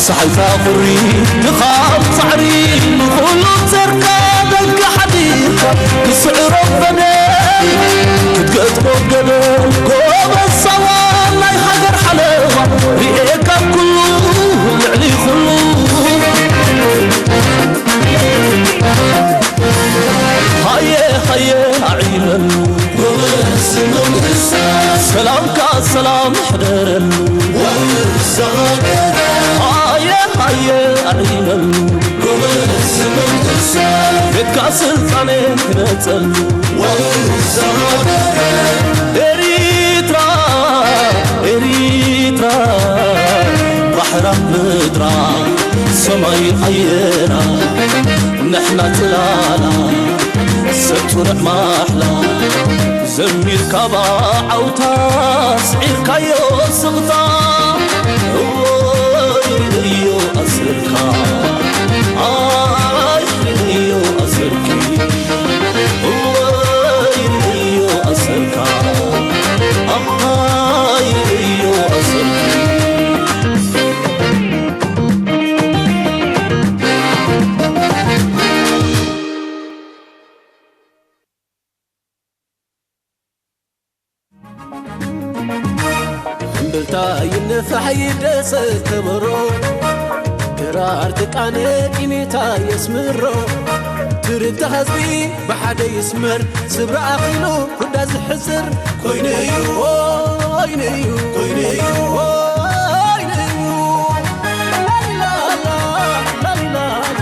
ጸሓይታ ቁሪ ድኻም ጻዕሪ ንኹሉ ዘርካ ደገ ሓዲርካ ትስዕሮ ፈደል ክትገጥሞ ገደል ጎበዝ ሳዋ ናይ ሃገር ሓለዋ ርኤካ ኩሉ ልዕሊ ኩሉ ሃየ ሃየ ኣዒነሉ ሰላምካ ሰላም ሕደረሉ ሃየ ሃየ ኣዒነሉ ቤትካ ስልጣነ ክነጸሉ ኤሪትራ ኤሪትራ ባሕራ ምድራ ሰማይ ኣየራ ንሕና ጽላላ ሰብ ጽኑዕ ማሕላ ዘሚርካ ብዓውታ ስዒርካዮ ስቕታ እወ ይርእዮ ኣሰርካ ኣይ ይርእዮ ኣሰርኪ እወ ይርእዮ ኣሰርካ ኣይ ይርእዮ ኣሰርኪ እምብልታ ይነፋሕ ይደሰት ከበሮ ክራር ትቃነ ቂሚታ የስምሮ ትርታ ህዝቢ ብሓደ ይስመር ስብሪ ኣኺሉ ኩዳ ዝሕስር ኮይኑ እዩ ኮይኑ እዩ ኮይኑ እዩ ኮይኑ እዩ ላሊላላ ላሊላላ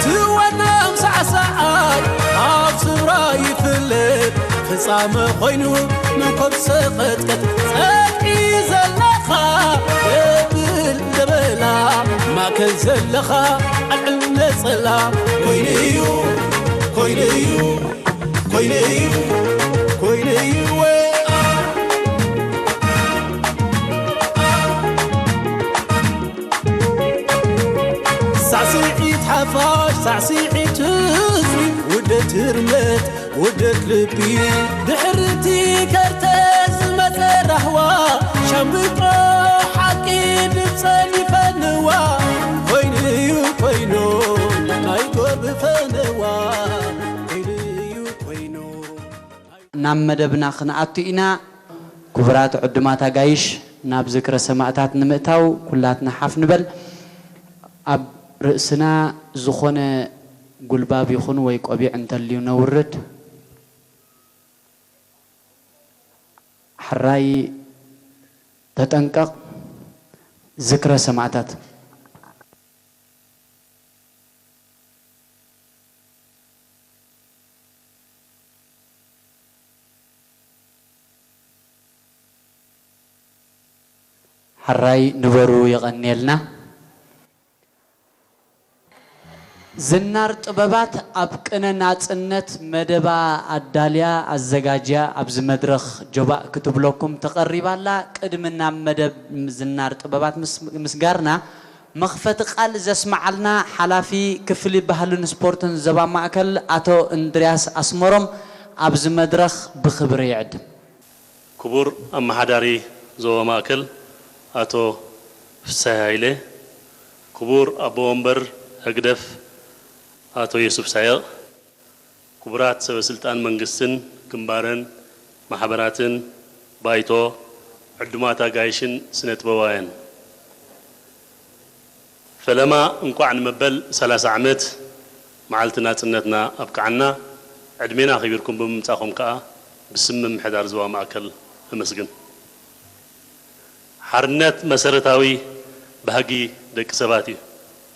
ትወነም ሳዕሳዓይ ኣብ ስራ ይፍለጥ ፍጻመ ኮይኑ መንኮብ ሰቐጥቀጥ ጸድቂ ዘለኻ ደብል ደበላ ማእከል ዘለኻ ኣልዕል ነጸላ ኮይኑ እዩ ኮይኑ እዩ ኮይኑ እዩ ኮይኑ እዩ ሳዕስዒት ሓፋሽ ሳዕስዒት ህዝቢ ውደት ህርመት ውደት ልቢ ድሕርቲ ከርተ ዝመፀ ራህዋ ሻምብቆ ሓቂ ድምፀን ይፈንዋ ኮይኑ እዩ ኮይኑ ናይ ጎርቢ ፈነዋ ኮይኑ እዩ ኮይኑ ናብ መደብና ክንኣቱ ኢና። ክቡራት ዕዱማት ኣጋይሽ፣ ናብ ዝክረ ሰማእታት ንምእታው ኩላትና ሓፍ ንበል። ኣብ ርእስና ዝኾነ ጉልባብ ይኹን ወይ ቆቢዕ እንተልዩ ነውርድ። ሕራይ ተጠንቀቕ። ዝክረ ሰማእታት። ሕራይ ንበሩ የቐንየልና። ዝናር ጥበባት ኣብ ቅነ ናጽነት መደባ ኣዳልያ ኣዘጋጅያ ኣብዚ መድረኽ ጆባእ ክትብለኩም ተቐሪባ ኣላ። ቅድሚ ናብ መደብ ዝናር ጥበባት ምስ ምስጋርና መኽፈቲ ቃል ዘስመዓልና ሓላፊ ክፍሊ ባህልን ስፖርትን ዞባ ማእከል ኣቶ እንድርያስ ኣስመሮም ኣብዚ መድረኽ ብኽብሪ ይዕድም። ክቡር ኣመሓዳሪ ዞባ ማእከል ኣቶ ፍስሃየ ሃይለ፣ ክቡር ኣቦ ወንበር ህግደፍ ኣቶ ዮሱፍ ሳይቕ፣ ክቡራት ሰበ ስልጣን መንግስትን ግንባርን ማሕበራትን ባይቶ፣ ዕዱማት ኣጋይሽን ስነ ጥበባውያን፣ ፈለማ እንቋዕ ንመበል ሰላሳ ዓመት መዓልቲ ናጽነትና ኣብቅዓና፣ ዕድሜና ኣኺቢርኩም ብምምጻእኹም ከኣ ብስም ምምሕዳር ዞባ ማእከል እምስግን። ሓርነት መሰረታዊ ባህጊ ደቂ ሰባት እዩ።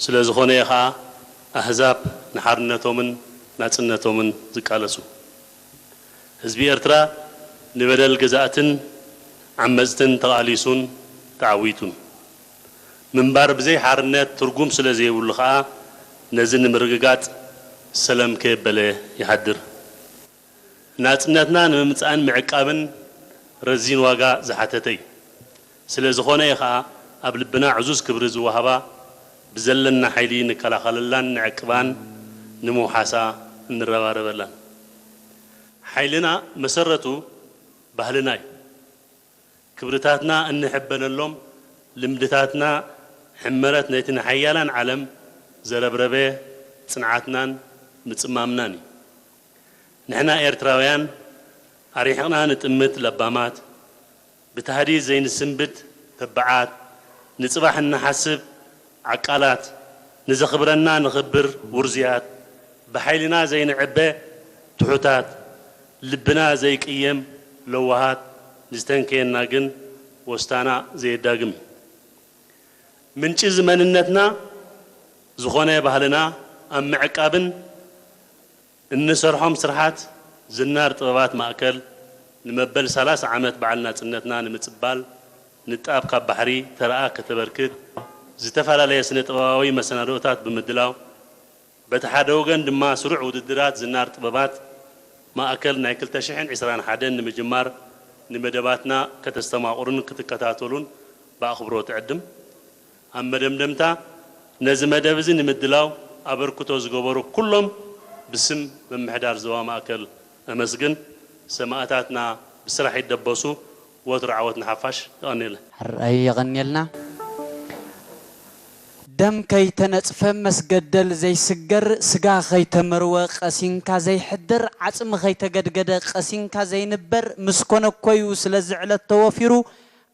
ስለ ዝኾነ እዩ ኸኣ ኣህዛብ ንሓርነቶምን ናጽነቶምን ዝቃለሱ። ህዝቢ ኤርትራ ንበደል ገዛእትን ዓመጽትን ተቓሊሱን ተዓዊቱን። ምንባር ብዘይ ሓርነት ትርጉም ስለ ዘይብሉ ኸኣ ነዚ ንምርግጋጽ ሰለም ከየበለ ይሓድር። ናጽነትና ንምምጻእን ምዕቃብን ረዚን ዋጋ ዝሓተተ እዩ። ስለ ዝኾነ እዩ ኸኣ ኣብ ልብና ዕዙዝ ክብሪ ዝወሃባ፣ ብዘለና ሓይሊ ንከላኸለላን ንዕቅባን ንምውሓሳ እንረባረበላን። ሓይልና መሰረቱ ባህልና እዩ። ክብርታትና እንሕበነሎም፣ ልምድታትና ሕመረት ነቲ ንሓያላን ዓለም ዘረብረበ ጽንዓትናን ምጽማምናን እዩ። ንሕና ኤርትራውያን ኣርሒቕና ንጥምት ለባማት፣ ብታህዲድ ዘይንስንብድ ተባዓት፣ ንጽባሕ እንሓስብ ዓቃላት፣ ንዘኽብረና ንኽብር ውርዙያት፣ ብሓይልና ዘይንዕበ ትሑታት፣ ልብና ዘይቅየም ለዋሃት፣ ንዝተንከየና ግን ወስታና ዘየዳግም እዩ። ምንጪ እዚ መንነትና ዝኾነ ባህልና ኣብ ምዕቃብን እንሰርሖም ስርሓት ዝናር ጥበባት ማእከል ንመበል ሰላሳ ዓመት በዓል ናጽነትና ንምጽባል ንጣብ ካብ ባሕሪ ተራኣ ከተበርክት ዝተፈላለየ ስነ ጥበባዊ መሰናድኦታት ብምድላው፣ በቲ ሓደ ወገን ድማ ስሩዕ ውድድራት ዝናር ጥበባት ማእከል ናይ ክልተ ሽሕን ዕስራን ሓደን ንምጅማር ንመደባትና ከተስተማቕሩን ክትከታተሉን ብኣኽብሮት እዕድም። ኣብ መደምደምታ፣ ነዚ መደብ እዚ ንምድላው ኣበርክቶ ዝገበሩ ኩሎም ብስም ምምሕዳር ዞባ ማእከል እመስግን። ሰማእታትና ብስራሕ ይደበሱ። ወትሩ ዓወት ንሓፋሽ። የቐንየለይ። ሕራይ የቐንየልና። ደም ከይተነጽፈ መስገደል ዘይስገር፣ ስጋ ከይተመርወ ቀሲንካ ዘይሕድር፣ ዓጽሚ ከይተገድገደ ቀሲንካ ዘይንበር፣ ምስ ኮነኮዩ ስለዚ ዕለት ተወፊሩ፣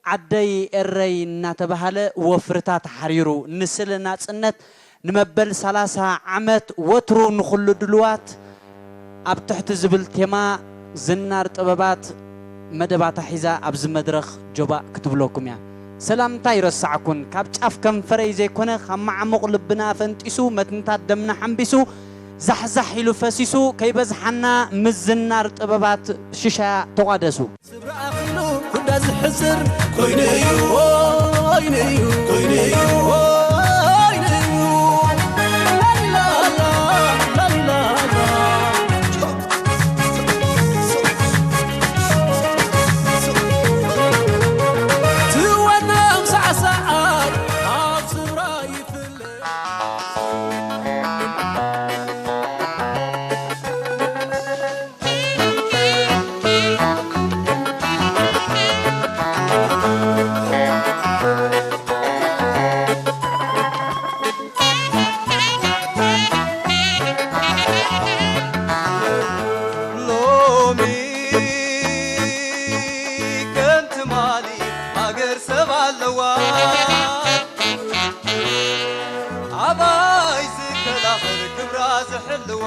ዓደይ ኤረይ እናተባህለ ወፍርታት ሓሪሩ፣ ንስለ ናጽነት ንመበል ሰላሳ ዓመት ወትሩ ንኹሉ ድልዋት ኣብ ትሕቲ ዝብል ቴማ ዝናር ጥበባት መደባታ ሒዛ ኣብዚ መድረኽ ጆባእ ክትብለኩም እያ። ሰላምታ ይረሳዕኩን፣ ካብ ጫፍ ከንፈረይ ዘይኮነ ካብ መዓሙቕ ልብና ፈንጢሱ፣ መትንታት ደምና ሓምቢሱ፣ ዛሕዛሕ ኢሉ ፈሲሱ፣ ከይበዝሓና ምስ ዝናር ጥበባት ሽሻያ ተቋደሱ። ስብሪ ኣኺሉ ኩዳ ዝሕስር ኮይኑ እዩ፣ ኮይኑ እዩ፣ ኮይኑ እዩ፣ ኮይኑ እዩ። ላላላ፣ ላላላ። ትወነም ሳዕሳዓት ኣብ ስብራ ይፍለ። ሎሚ ከም ትማሊ ሃገር ሰብ ኣለዋ። ኣባይ ዝከላኸል ክብራ ዝሕልዋ።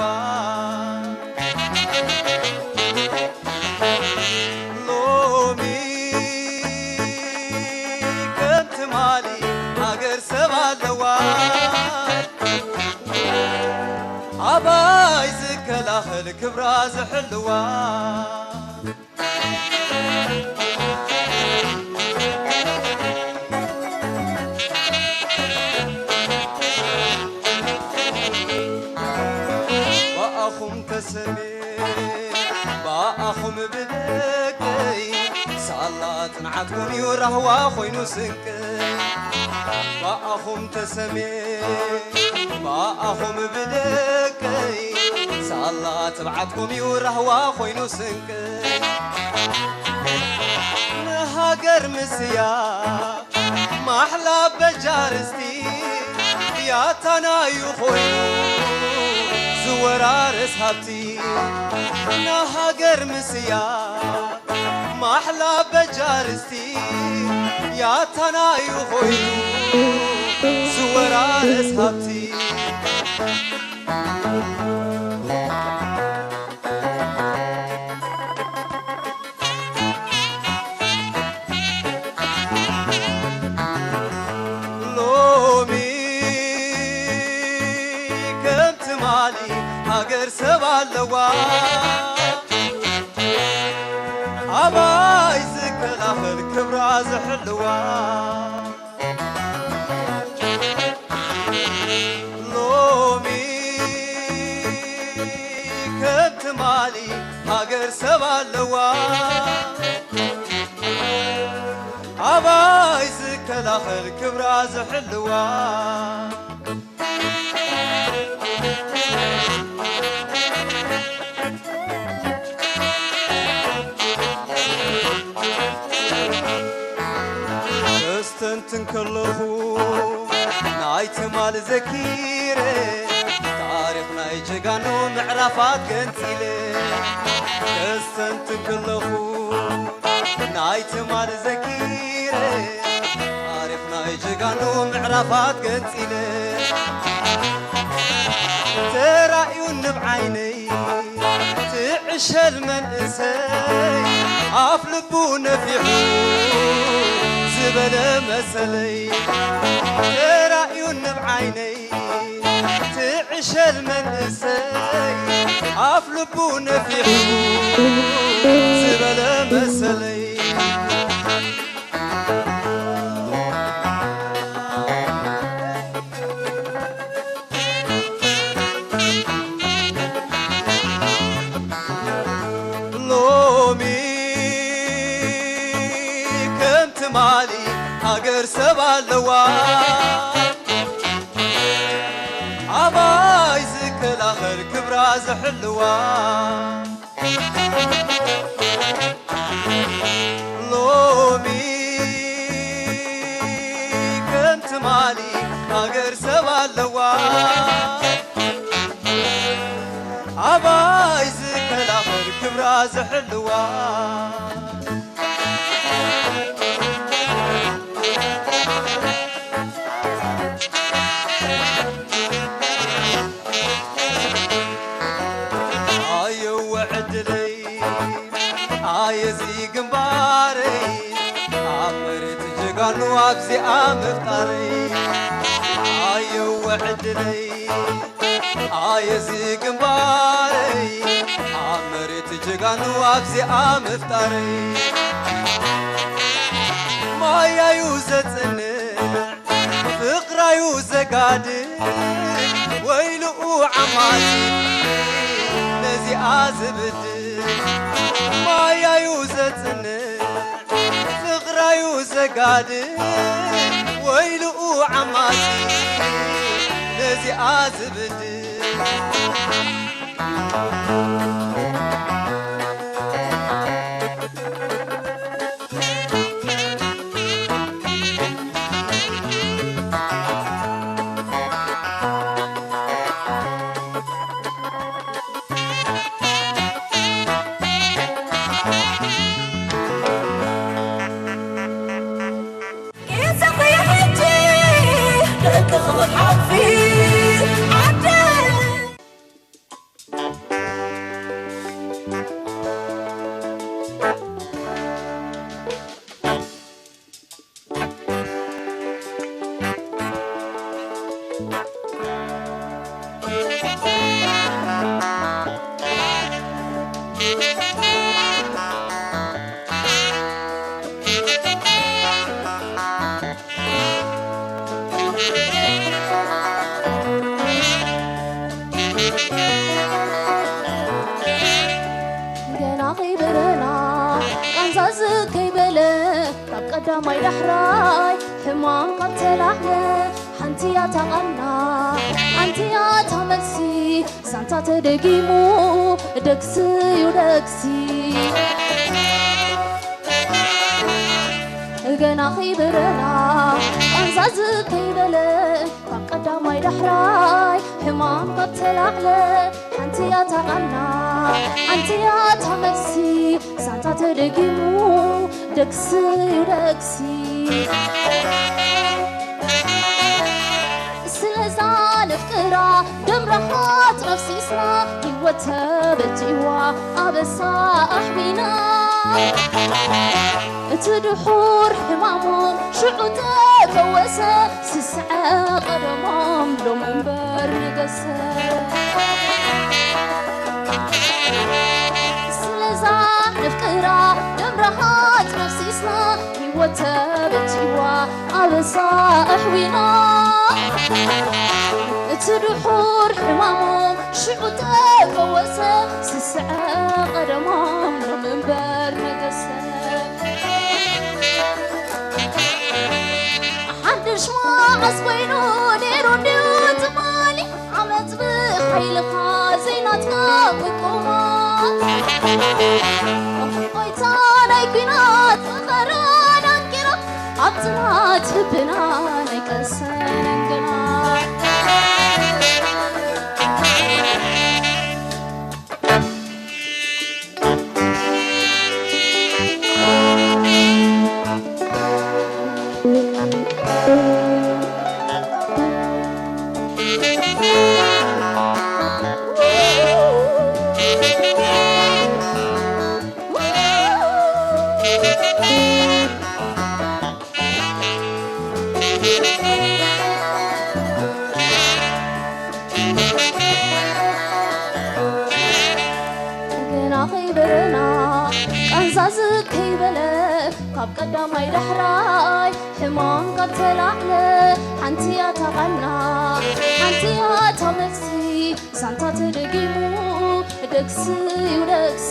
ሎሚ ከም ትማሊ ሃገር ሰብ ኣለዋ። ኣባይ ዝከላኸል ክብራ ዝሕልዋ። ብኣኹም ተሰሜ ብኣኹም ብደቀይ ሳላ ጽንዓትኩም እዩ ራህዋ ኮይኑ ስንቀይ። ብኣኹም ተሰሜ ብኣኹም ብደቀይ ሳላ ትብዓትኩም እዩ ራህዋ ኮይኑ ስንቀይ። ንሃገር ምስያ ማሕላ በጃ ርስቲ ያታና እዩ ኮይኑ ዝወራረስ ሃብቲ። ንሃገር ምስያ ማሕላ በጃ ርስቲ ያታና እዩ ኮይኑ ዝወራረስ ሃብቲ። ሎሚ ከም ትማሊ ሃገር ሰብ ኣለዋ። ኣባይ ዝከላኸል ክብራ ዝሕልዋ። ሎሚ ከም ትማሊ ሃገር ሰብ ኣለዋ። ኣባይ ዝከላኸል ክብራ ዝሕልዋ። ጀጋኑ ምዕራፋት ገንጺለ ከስተንትን ከለኹ ናይ ትማል ዘኪረ ታሪኽ ናይ ጀጋኑ ምዕራፋት ገንጺለ ተራእዩኒ ብዓይነይ ትዕሸል መንእሰይ ኣፍ ልቡ ነፊሑ ዝበለ መሰለይ ተራእዩኒ ብዓይነይ ትዕሸል መንእሰይ ኣፍ ልቡ ነፊሑ ዝበለ መሰለይ ሎሚ ከም ትማሊ ሃገር ሰብ ኣለዋ ኣባይ ዝከላኸል ክብራ ዝሕልዋ ሎሚ ከም ትማሊ ሃገር ሰብ ኣለዋ ኣባይ ዝከላኸል ክብራ ዝሕልዋ ኣየወ ዕድለይ ኣየዚ ግንባረይ ኣብ መሬት ጀጋኑ ኣብዚኣ ምፍጣረይ ኣየወ ዕድለይ ኣየዚ ግንባረይ ኣብ መሬት ጀጋኑ ኣብዚኣ ምፍጣረይ ማያዩ ዘጽንዕ ፍቕራዩ ዘጋድል ወይልኡ ዓማጺ ነዚኣ ዝብድል ማያዩ ዘጽንዕ ፍቕራዩ ዘጋድል ወይልኡ ዓማጺ ነዚኣ ዝብድል ገና ከይበረና ቃንዛዝ ከይበለ ካብ ቀዳማይ ዳሕራይ ሕማም ካብ ተላዕለ ሓንቲ እያ እታ ቃና ሓንቲ እያ እታ መልሲ ዛንታ ተደጊሙ ደግሲ እዩ ደግሲ ገና ከይበረና ቃንዛዝ ከይበለ ካብ ቀዳማይ ዳሕራይ ሕማም ካብ ተላዕለ ሓንቲ እያ እታ ቃና ሓንቲ እያ እታ መልሲ ዛንታ ተደጊሙ ደግሲ እዩ ደግሲ ስለዛ ነፍቅራ ደም ረሃጽ ነፍሲስና ህይወት ተበጅዋ ኣበሳ ኣሕቢና እቲ ድሑር ሕማሞም ሽዑ ተፈወሰ ስስዐ ቀደሞም ሎም እምበር ንገሰ ስለዛ ነፍቅራ ደም ረሃጽ ነፍሲስና ህይወት ተበጅዋ ኣበሳ ኣሕዊና እቲ ድሑር ሕማሞም ሽዑ ተፈወሰ ስስዐ ቀደሞም ሎም እምበር ነገሰ ሓድሽ መዓስ ኮይኑ ነይሩ እንድዩ ትማሊ ዓመት ብሓይልኻ ዘይናትካ ምቁማት ጎይታ ናይ ኲናት መኸራ ዳንኪራ ኣብ ጽናት ልብና ናይ ቀሰን ገና ብርና ቃንዛ ዝግ ከይበለ ካብ ቀዳማይ ዳሕራይ ሕማም ካብ ተላዕለ ሓንቲ እያ እታ ቃና፣ ሓንቲ እያ እታ መልሲ። ዛንታ ተደጊሙ ደግሲ እዩ ደግሲ።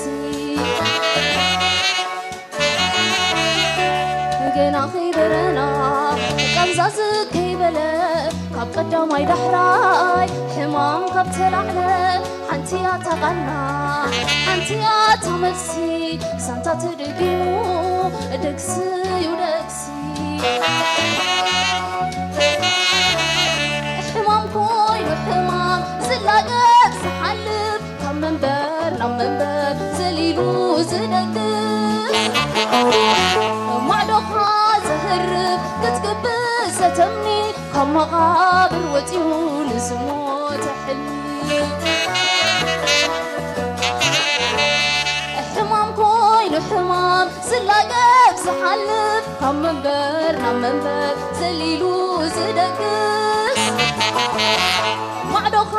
ገና ከይበረና ቃንዛ ዝግ ከይበለ ካብ ቀዳማይ ዳሕራይ ሕማም ካብ ተላዕለ ሓንቲ እያ እታ ቃና፣ ሓንቲ እያ እታ መልሲ። ዛንታ ተደጊሙ ደግሲ እዩ ደግሲ። ሕማም ኮይኑ ሕማም ዝላገብ ዝሓልፍ ካብ መንበር ናብ መንበር ዘሊሉ ዝነግር ማዕዶኻ ዘህርፍ ክትግብእ ዘተምኒ ካብ መቓብር ወፂኡ ንዝሞተ ሕልሚ። ሕማም ኮይኑ ሕማም ዝላገብ ዝሓልፍ ካብ መንበር ናብ መንበር ዘሊሉ ዝደግፍ ማዕዶኻ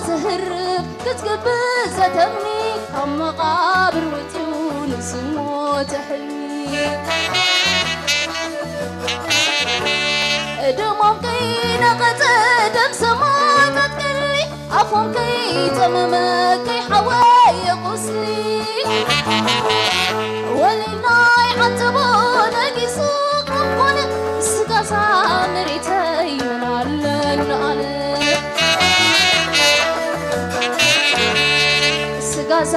ዘህርፍ ክትግብእ ዘተምኒ ካብ መቓብር ወፂኡ ንዝሞተ ሕልሚ። ደሞም ከይነቐጸ ደም ሰማዕታት ገድሊ ኣፎም ከይጸመመ ከይሓወየ ቁስሊ ወሊልና ይዓጽቦ ነጊሱ ከም ኮነ ስጋዛ መሬተይ ምን ኣለኒ ኣነ። ስጋዛ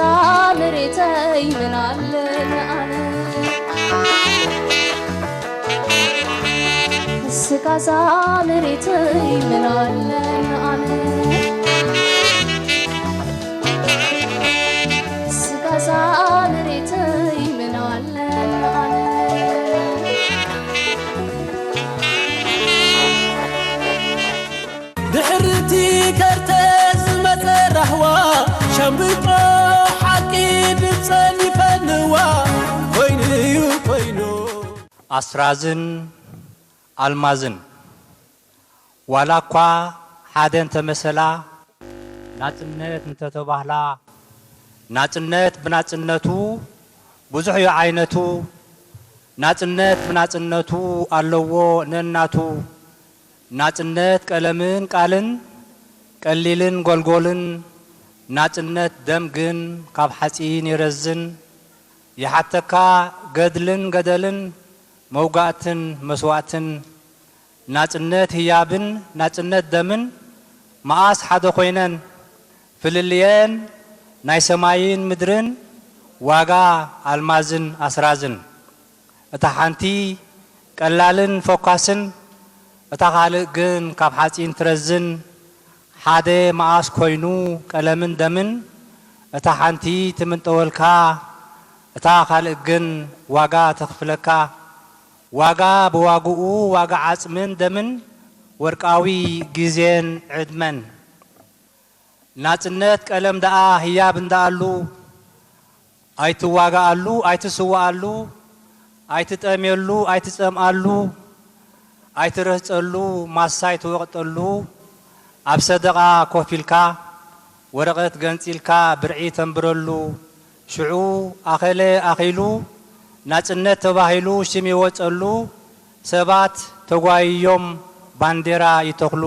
መሬተይ ምን ኣለኒ ኣነ። ስጋዛ መሬተይ ምን ኣለኒ ኣነ። ስጋዛ መሬተይ ምን ኣለኒ ኣነ። ድሕሪ እቲ ከርተት ዝመጸ ራህዋ፣ ሻምብቆ ሓቂ ድምጸን ይፈንዋ፣ ኮይኑ እዩ ኮይኑ። ኣስራዝን ኣልማዝን፣ ዋላ እኳ ሓደ እንተመሰላ፣ ናጽነት እንተተባህላ፣ ናጽነት ብናጽነቱ ብዙሕ እዩ ዓይነቱ። ናጽነት ብናጽነቱ ኣለዎ ነናቱ። ናጽነት ቀለምን ቃልን፣ ቀሊልን ጎልጎልን፣ ናጽነት ደም ግን ካብ ሓጺን ይረዝን። ይሓተካ ገድልን ገደልን፣ መውጋእትን መስዋእትን። ናጽነት ህያብን ናጽነት ደምን መኣስ ሓደ ኮይነን፣ ፍልልየን ናይ ሰማይን ምድርን፣ ዋጋ ኣልማዝን ኣስራዝን። እታ ሓንቲ ቀላልን ፈኳስን፣ እታ ካልእ ግን ካብ ሓጺን ትረዝን። ሓደ መኣስ ኮይኑ ቀለምን ደምን፣ እታ ሓንቲ ትምንጠወልካ፣ እታ ካልእ ግን ዋጋ ተኽፍለካ። ዋጋ ብዋግኡ ዋጋ ዓጽምን ደምን፣ ወርቃዊ ግዜን ዕድመን። ናጽነት ቀለም ደኣ ህያብ እንዳኣሉ፣ ኣይትዋጋኣሉ፣ ኣይትስዋኣሉ፣ ኣይትጠምየሉ፣ ኣይትጸምኣሉ፣ ኣይትረህጸሉ፣ ማሳ ኣይትወቕጠሉ፣ ኣብ ሰደቓ ኮፍ ኢልካ፣ ወረቐት ገንጺልካ ብርዒ ተንብረሉ፣ ሽዑ ኣኸለ ኣኺሉ፣ ናጽነት ተባሂሉ ሽም ይወጸሉ፣ ሰባት ተጓይዮም ባንዴራ ይተኽሉ።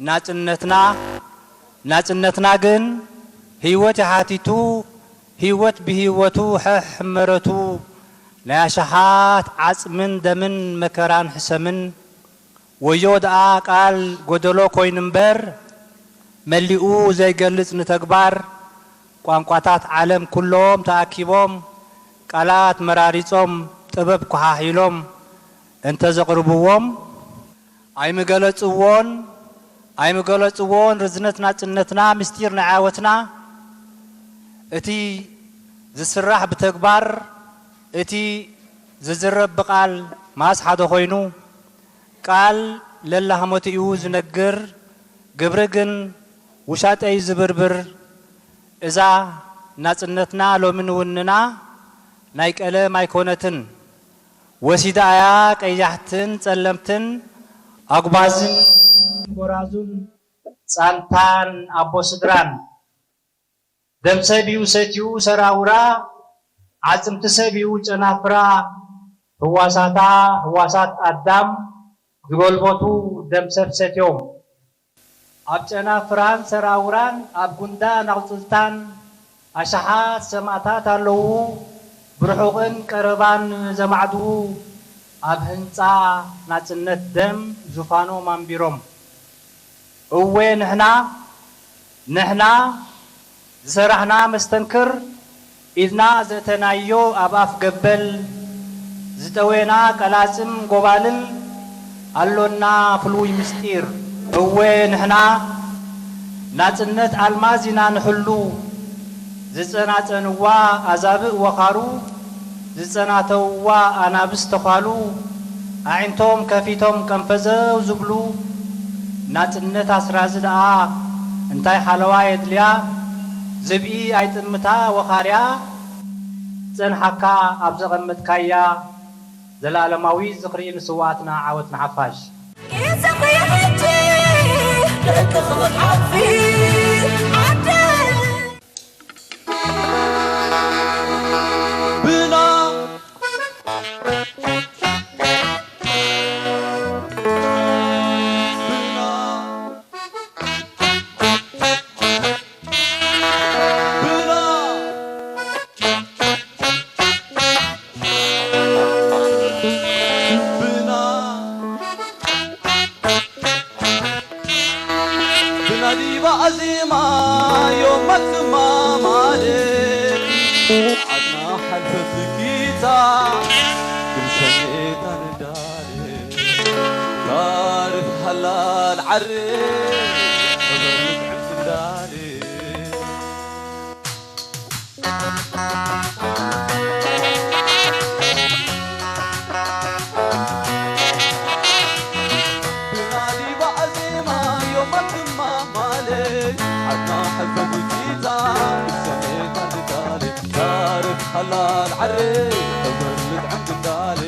ናጽነትና፣ ናጽነትና ግን ህይወት እዩ ሓቲቱ፣ ህይወት ብህይወቱ ሕሕ መረቱ፣ ናይ ኣሽሓት ዓጽምን ደምን መከራን ሕሰምን። ወዮ ደኣ ቃል ጎደሎ ኮይኑ እምበር፣ መሊኡ ዘይገልጽ ንተግባር። ቋንቋታት ዓለም ኩሎም ተኣኪቦም፣ ቃላት መራሪጾም፣ ጥበብ ኮሓሒሎም እንተ ዘቕርብዎም፣ ኣይምገለጽዎን፣ ኣይምገለጽዎን ርዝነት ናጽነትና፣ ምስጢር ናይ ዓወትና። እቲ ዝስራሕ ብተግባር፣ እቲ ዝዝረብ ብቓል ማስ ሓደ ኮይኑ፣ ቃል ለላህሞትኡ ዝነግር፣ ግብሪ ግን ውሻጠይ ዝብርብር። እዛ ናጽነትና ሎሚ ንውንና ናይ ቀለም ኣይኮነትን፣ ወሲዳ እያ ቀያሕትን ጸለምትን ኣጉባዝን ጎራዙን ጻንታን ኣቦ ስድራን። ደም ሰብ እዩ ሰትዩ ሰራውራ፣ ዓጽምቲ ሰብ እዩ ጨናፍራ፣ ህዋሳታ ህዋሳት ኣዳም ዝጎልበቱ ደም ሰብ ሰትዮም። ኣብ ጨናፍራን ሰራውራን ኣብ ጉንዳን ኣቑጽልታን ኣሽሓት ሰማእታት ኣለዉ፣ ብርሑቕን ቀረባን ዘማዕድዉ፣ ኣብ ህንጻ ናጽነት ደም ዙፋኖም ኣንቢሮም። እወ ንሕና፣ ንሕና ዝሰራሕና መስተንክር፣ ኢድና ዘእተናዮ ኣብ ኣፍ ገበል፣ ዝጠወየና ቀላጽም ጎባልል፣ ኣሎና ፍሉይ ምስጢር። እወ ንሕና፣ ናጽነት ኣልማዝ ኢና ንሕሉ፣ ዝጸናጸንዋ ኣዛብእ ወኻሩ፣ ዝጸናተውዋ ኣናብስ ተዃሉ፣ ኣዒንቶም ከፊቶም ቀንፈዘው ዝብሉ፣ ናጽነት ኣስራዚ ደኣ እንታይ ሓለዋ የድልያ፣ ዝብኢ ኣይጥምታ ወኻርያ፣ ጸንሓካ ኣብ ዘቐመጥካያ፣ ዘላለማዊ ዝኽሪ ንስውኣትና ዓወት ንሓፋሽ። ብናዲባ ኣዜማ ዮም መትማ ማሌ ዓድና ሓልፈት ጊታ ክንሰሜታ ንዳሌ ታሪኽ ሓላል ዓሬ ተበርት ዕንፍንዳሌ።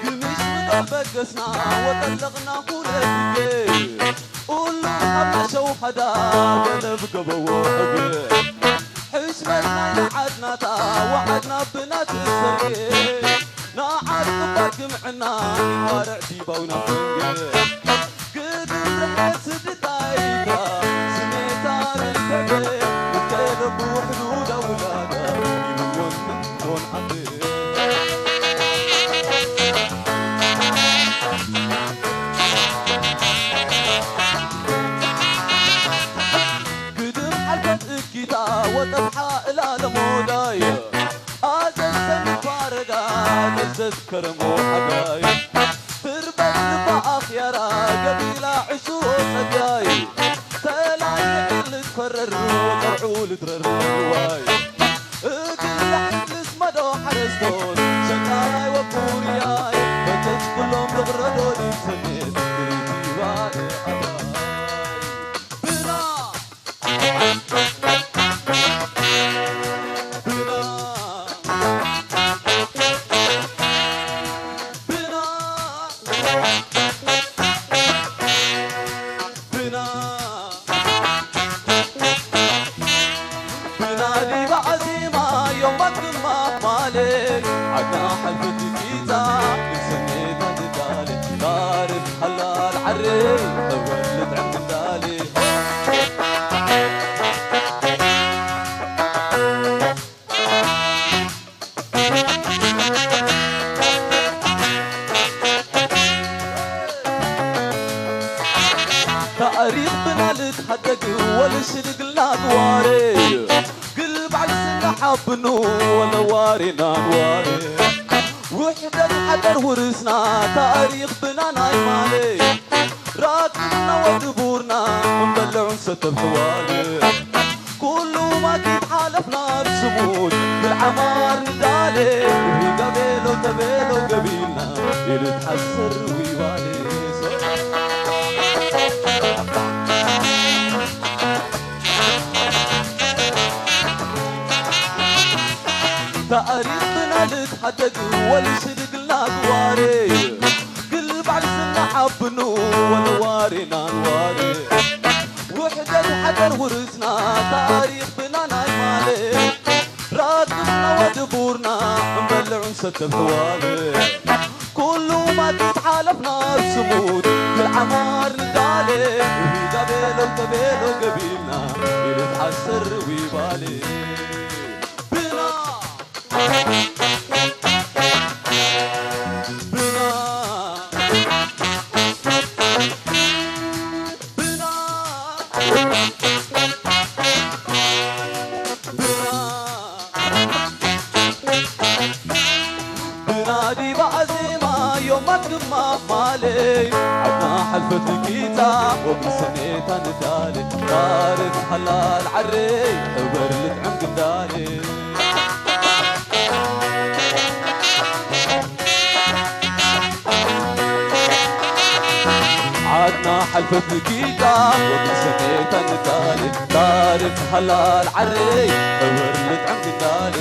ግምሽ ምድር በገስና ወጠለቕና ኩለ ግዜ፣ ኡሉ ኣብ መሸው ሓዳ ገለብ ገበዎ ሕግ። ሕሽመት ናይ ንዓድናታ ወዓድና ብናት ሰርጌ፣ ንዓድ ክባር ግምዕና ይባርዕ ዲባውና መንጌ። ግድም ሓልፈት እኪታ ወጠብሓ እላለ ሞዳይ ኣዘዘ ምባረጋ ዘዘዝ ከረሞ ሓጋይ ትርበት ልባ ኣኽያራ ገቢላ ዕስሮ ጸጋይ ተላኒ ዕሊ ትፈረር ቀርዑ ልድረር ዋይ እግል ልሓልስ መዶ ሓረስቶት ሸቃላይ ወኩርያይ በተት ኩሎም ዝቕረዶ ድሰሜት ግሪቲባይ ኣባይ ብና ታሪኽ ብና ልትሓደግ ወልሽ ድግልና ግዋሬ ግልባዕ ልስና ሓብኑ ወለዋሬ ናንዋሬ ውሕደት ሓደር ውርስና ታሪኽ ብና ናይ ማሌ ራክብና ወድቡርና እንበልዑን ሰተብ ሕዋል ኩሉ ማኪት ሓለፍና ብስሙድ ብልዓማር ንዳሌ ሪጋ ቤሎ ተቤሎ ገቢልና ኢልትሓሰር ዊባሌ ታሪኽና ልትሓደግ ወልስድግልና ግዋሬ ግልባዕ ስናሓብኑ ወንዋሬ ናንዋሬ ውሕደት ሓደር ውርስና ታሪኽ ብላናይ ማለ ራግፍና ወድቡርና እንበልዑን ሰተብ ሕዋለ ኩሉ ማጊት ሓለፍና ስሙት ብዓማር ንዳለ ሂጋ ቤሎ ተቤሎ ገቢልና ኢልት ዓሰር ዊባሌ ብና ብና ብና ብና ብና ዲባ ኣዜማ ዮማት ግማ ማለይ ዓድና ሓልፈት ልኪታ ወግሪ ሰሜታ ንዳለ ታርፍ ሓላል ዓረይ ሕበር ልጥዕም ግዳለ ዓድና ሓልፈት ንኪዳ ወዲ ሰሜታ ንዳሌ ታሪኽ ሓላል ዓረይ ሕበር ልጥዕም ግዳሌ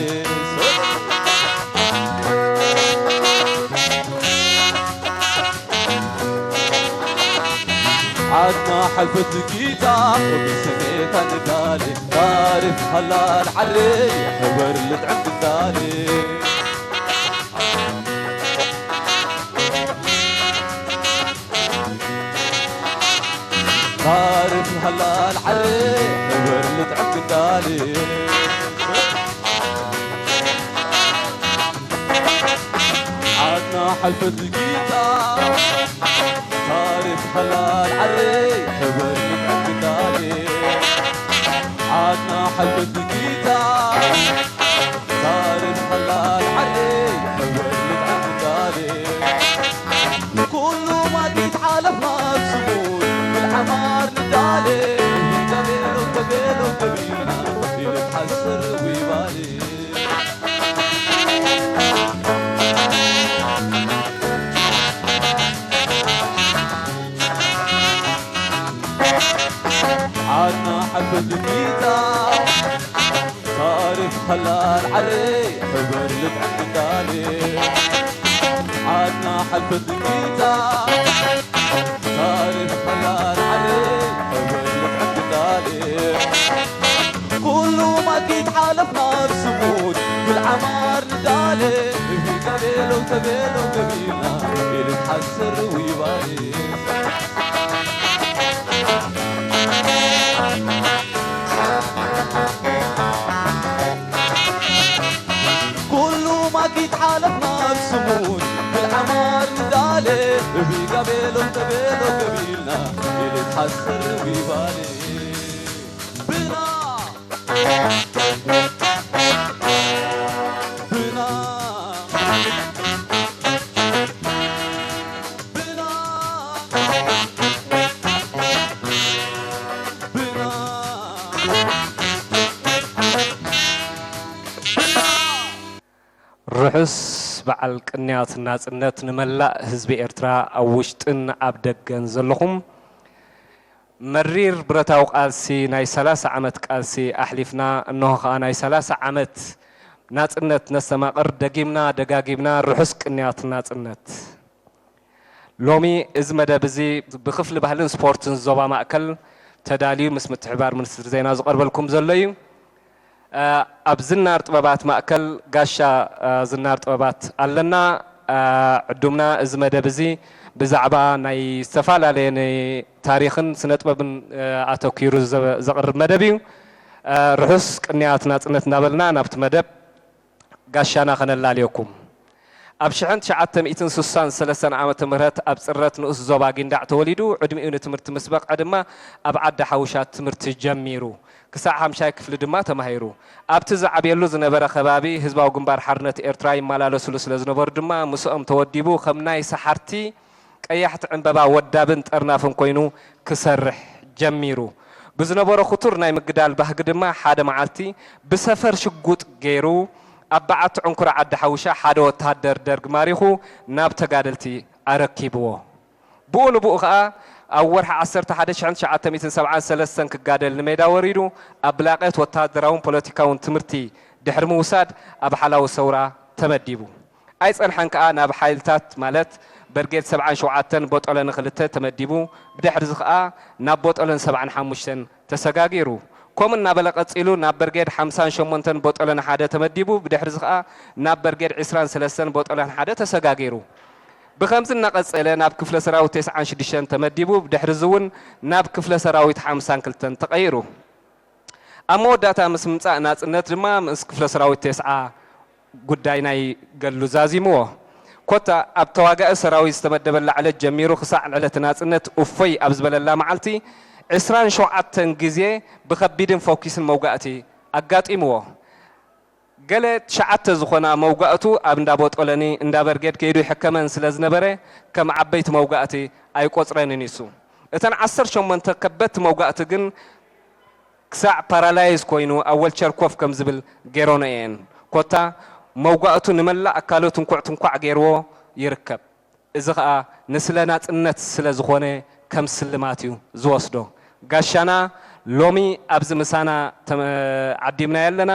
ዓድና ሓልፈት ንኪዳ ወዲ ሰሜታ ንዳሌ ታሪኽ ሓላል ዓረይ ሕበር ልጥዕም ግዳሌ ታሪኽ ሃላል ዓረ ሕበር ልጥዕም ግዳሌ ዓድና ሓልፈት ጊታ ታሪኽ ሃላል ዓረ ሕበር ልጥዕም ግዳሌ ዓድና ሓልፈት ጊታ ታሪኽ ሓላል ዓደይ ሕበር ልጥዓም ንዳሌ ኩሉ ማጊት ሓለፍና ስሙን ብልዓማር ንዳሌ ተቤሎ ተቤሎ ተቢና ኢልት ሓስር ዊባሌ ዓድና ሓልፈት ጊታ ታሪኽ ሓላል ዓረይ ሕበር ልጥዕም ግዳሌ ዓድና ሓልፈት ጊታ ታሪኽ ሓላል ዓረይ ሕበር ልጥዕም ግዳሌ ኩሉ ማጊት ሓለፍና ብስሙድ ብልዓማር ንዳሌ እሂ ተቤሎ ተቤሎ ገቢና ኢልት ሓስር ዊባሌ ኩሉ ማጊት ሓለፍና ብስሙን ብልዓማር ንዳሌ እሂ ጋቤሎ ተቤሎ ገቢልና ኢልት ሓስር ዊባሌ ብና ብና ብና ብና ርሑስ በዓል ቅንያት ናጽነት ንመላእ ህዝቢ ኤርትራ ኣብ ውሽጥን ኣብ ደገን ዘለኹም። መሪር ብረታዊ ቃልሲ ናይ ሰላሳ ዓመት ቃልሲ ኣሕሊፍና፣ እንሆ ኸኣ ናይ ሰላሳ ዓመት ናጽነት ነስተማቕር። ደጊምና ደጋጊምና ርሑስ ቅንያት ናጽነት። ሎሚ እዚ መደብ እዚ ብክፍሊ ባህልን ስፖርትን ዞባ ማእከል ተዳልዩ ምስ ምትሕብባር ሚኒስትሪ ዜና ዝቐርበልኩም ዘሎ እዩ። ኣብ ዝናር ጥበባት ማእከል ጋሻ ዝናር ጥበባት ኣለና። ዕዱምና እዚ መደብ እዚ ብዛዕባ ናይ ዝተፈላለየ ናይ ታሪኽን ስነ ጥበብን ኣተኲሩ ዘ-፣ ዘቕርብ መደብ እዩ። ርሑስ ቅንያት ናጽነት እናበልና ናብቲ መደብ ጋሻና ከነላልየኩም። ኣብ ሽሕን ትሽዓተ ሚእትን ስሳን ሰለስተን ዓመተ ምህረት ኣብ ጽረት ንኡስ ዞባ ጊንዳዕ ተወሊዱ፣ ዕድሚኡ ንትምህርቲ ምስ በቕዐ ድማ ኣብ ዓዲ ሓውሻ ትምህርቲ ጀሚሩ። ክሳዕ ሓምሻይ ክፍሊ ድማ ተማሂሩ። ኣብቲ ዝዓብየሉ ዝነበረ ከባቢ ህዝባዊ ግንባር ሓርነት ኤርትራ ይመላለሱሉ ስለ ዝነበሩ ድማ ምስኦም ተወዲቡ ከም ናይ ሰሓርቲ ቀያሕቲ ዕምበባ ወዳብን ጠርናፍን ኮይኑ ክሰርሕ ጀሚሩ። ብዝነበሮ ክቱር ናይ ምግዳል ባህጊ ድማ ሓደ መዓልቲ ብሰፈር ሽጉጥ ገይሩ ኣብ በዓቲ ዕንኩራ ዓዲ ሓውሻ ሓደ ወተሃደር ደርግ ማሪኹ ናብ ተጋደልቲ ኣረኪብዎ። ብኡ ንብኡ ኸኣ ኣብ ወርሒ ዓሰርተ ሓደ ሽሕን ትሽዓተ ሚእትን ሰብዓን ሰለስተን ክጋደል ንሜዳ ወሪዱ ኣብ ብላቄት ወተሃደራውን ፖለቲካውን ትምህርቲ ድሕሪ ምውሳድ ኣብ ሓላዊ ሰውራ ተመዲቡ። ኣይጸንሐን ከኣ ናብ ሓይልታት ማለት በርጌድ ሰብዓን ሸውዓተን ቦጦለኒ ክልተ ተመዲቡ፣ ብድሕርዚ ከኣ ናብ ቦጦለን ሰብዓን ሓሙሽተን ተሰጋጊሩ። ከምኡ እናበለ ቀጺሉ ናብ በርጌድ ሓምሳን ሸሞንተን ቦጦለን ሓደ ተመዲቡ፣ ብድሕርዚ ከኣ ናብ በርጌድ ዕስራን ሰለስተን ቦጦለን ሓደ ተሰጋጊሩ። ብኸምዚ እናቐጸለ ናብ ክፍለ ሰራዊት ተስዓን ሽዱሽተን ተመዲቡ፣ ብድሕርዚ እውን ናብ ክፍለ ሰራዊት ሓምሳን ክልተን ተቐይሩ። ኣብ መወዳእታ ምስ ምምጻእ ናጽነት ድማ ምስ ክፍለ ሰራዊት ተስዓ ጉዳይ ናይ ገድሉ ዛዚምዎ። ኮታ ኣብ ተዋጋኢ ሰራዊት ዝተመደበላ ዕለት ጀሚሩ ክሳዕ ዕለት ናጽነት እፎይ ኣብ ዝበለላ መዓልቲ ዕስራን ሸውዓተን ግዜ ብኸቢድን ፎኪስን መውጋእቲ ኣጋጢምዎ። ገለ ትሽዓተ ዝኾና መውጋእቱ ኣብ እንዳ ቦጦለኒ፣ እንዳ በርጌድ ከይዱ ይሕከመን ስለ ዝነበረ ከም ዓበይቲ መውጋእቲ ኣይቆጽረንን ይሱ። እተን ዓሰርተ ሸሞንተ ከበድቲ መውጋእቲ ግን ክሳዕ ፓራላይዝ ኮይኑ ኣብ ወልቸር ኮፍ ከም ዝብል ገይሮኖ እየን። ኮታ መውጋእቱ ንመላእ ኣካሉ ትንኩዕ ትንኳዕ ገይርዎ ይርከብ። እዚ ኸኣ ንስለ ናጽነት ስለ ዝኾነ ከም ስልማት እዩ ዝወስዶ። ጋሻና ሎሚ ኣብዚ ምሳና ተመ-፣ ዓዲምናዮ ኣለና።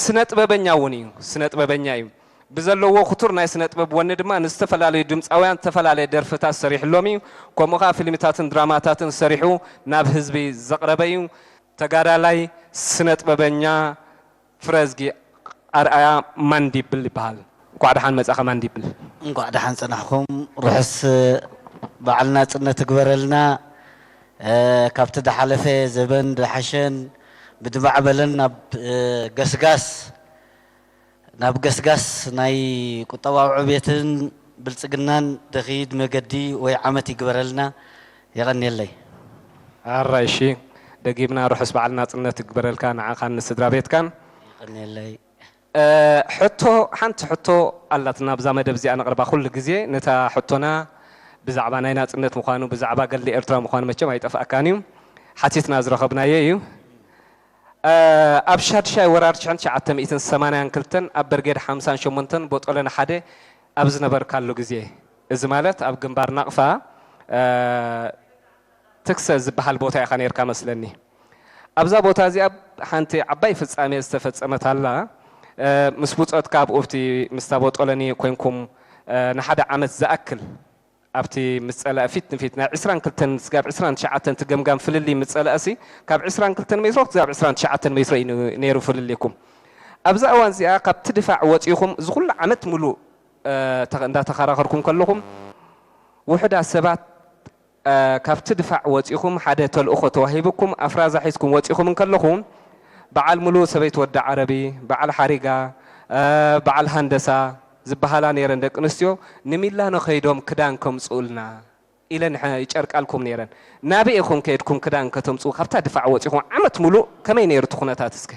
ስነ ጥበበኛ እውን እዩ፣ ስነ ጥበበኛ እዩ። ብዘለዎ ክቱር ናይ ስነ ጥበብ ወኒ ድማ ንዝተፈላለዩ ድምፃውያን ዝተፈላለየ ደርፍታት ሰሪሕሎም እዩ። ከምኡ ኸዓ ፊልምታትን ድራማታትን ሰሪሑ ናብ ህዝቢ ዘቕረበ እዩ። ተጋዳላይ ስነ ጥበበኛ ፍረዝጊ ኣርኣያ ማንዲብል ይበሃል። እንኳዕ ደሓን መጻኻ ማንዲብል። እንኳዕ ደሓን ጸናሕኩም። ርሑስ በዓል ናጽነት ይግበረልና። እ፣ ካብቲ ዝሓለፈ ዘበን ዝሓሸን ብድማዕ በለን ናብ፣ እ፣ ገስጋስ፣ ናብ ገስጋስ ናይ ቁጠባዊ ዕብየትን ብልጽግናን ደኺድ መገዲ ወይ ዓመት ይግበረልና። የቐንየለይ። ኣራይ፣ እሺ፣ ደጊምና ርሑስ በዓል ናጽነት ይግበረልካ፣ ንዓኻን ንስድራ ቤትካን። የቐንየለይ። እ፣ ሕቶ፣ ሓንቲ ሕቶ ኣላትና ኣብዛ መደብ እዚኣ ነቕርባ ኩሉ ግዜ። ነታ ሕቶና ብዛዕባ ናይ ናጽነት ምዃኑ፣ ብዛዕባ ገድሊ ኤርትራ ምዃኑ መቸም ኣይጠፍኣካን እዩ። ሓቲትና ዝረኸብናዮ እዩ። እ፣ ኣብ ሻድሻይ ወራር ሽሕን ትሽዓተ ሚእትን ሰማንያን ክልተን ኣብ በርጌድ ሓምሳን ሸሞንተን ቦጦለኒ ሓደ ኣብ ዝነበርካሉ ግዜ፣ እዚ ማለት ኣብ ግንባር ናቕፋ፣ እ፣ ትክሰ ዝበሃል ቦታ ኢኻ ነይርካ መስለኒ። ኣብዛ ቦታ እዚኣ ሓንቲ ዓባይ ፍጻሜ ዝተፈጸመት ኣላ። እ፣ ምስ ብጾትካ ኣብኡ ኣብቲ ምስታ ቦጦለኒ ኮንኩም፣ እ፣ ንሓደ ዓመት ዝኣክል ኣብቲ ምስ ጸላኢ ፊት ንፊት ናይ ዕስራን ክልተን ስጋብ ዕስራን ትሽዓተን እቲ ገምጋም ፍልልይ ምስ ጸላእሲ ካብ ዕስራን ክልተን ሜትሮ ክሳብ ዕስራን ትሽዓተን ሜትሮ እዩ ነይሩ ፍልልይኩም። ኣብዛ እዋን እዚኣ ካብቲ ድፋዕ ወጺኹም እዚ ኩሉ ዓመት ሙሉእ፣ እ፣ ተ-፣ እንዳተኸራኸርኩም ከለኹም ውሑዳት ሰባት እ፣ ካብቲ ድፋዕ ወጺኹም ሓደ ተልእኾ ተዋሂብኩም ኣፍራዛ ሒዝኩም ወጺኹም እንከለኹም፣ በዓል ሙሉ ሰበይቲ ወዲ ዓረቢ፣ በዓል ሓሪጋ፣ እ፣ በዓል ሃንደሳ ዝበሃላ ነይረን ደቂ ኣንስትዮ ንሚላኖ ከይዶም ክዳን ከምጽኡልና ኢለን ይጨርቃልኩም ነይረን። ናበይ ኢኹም ከይድኩም ክዳን ከተምጽኡ? ካብታ ድፋዕ ወጺኹም ዓመት ሙሉእ ከመይ ነይሩ እቲ ኩነታት እስከ?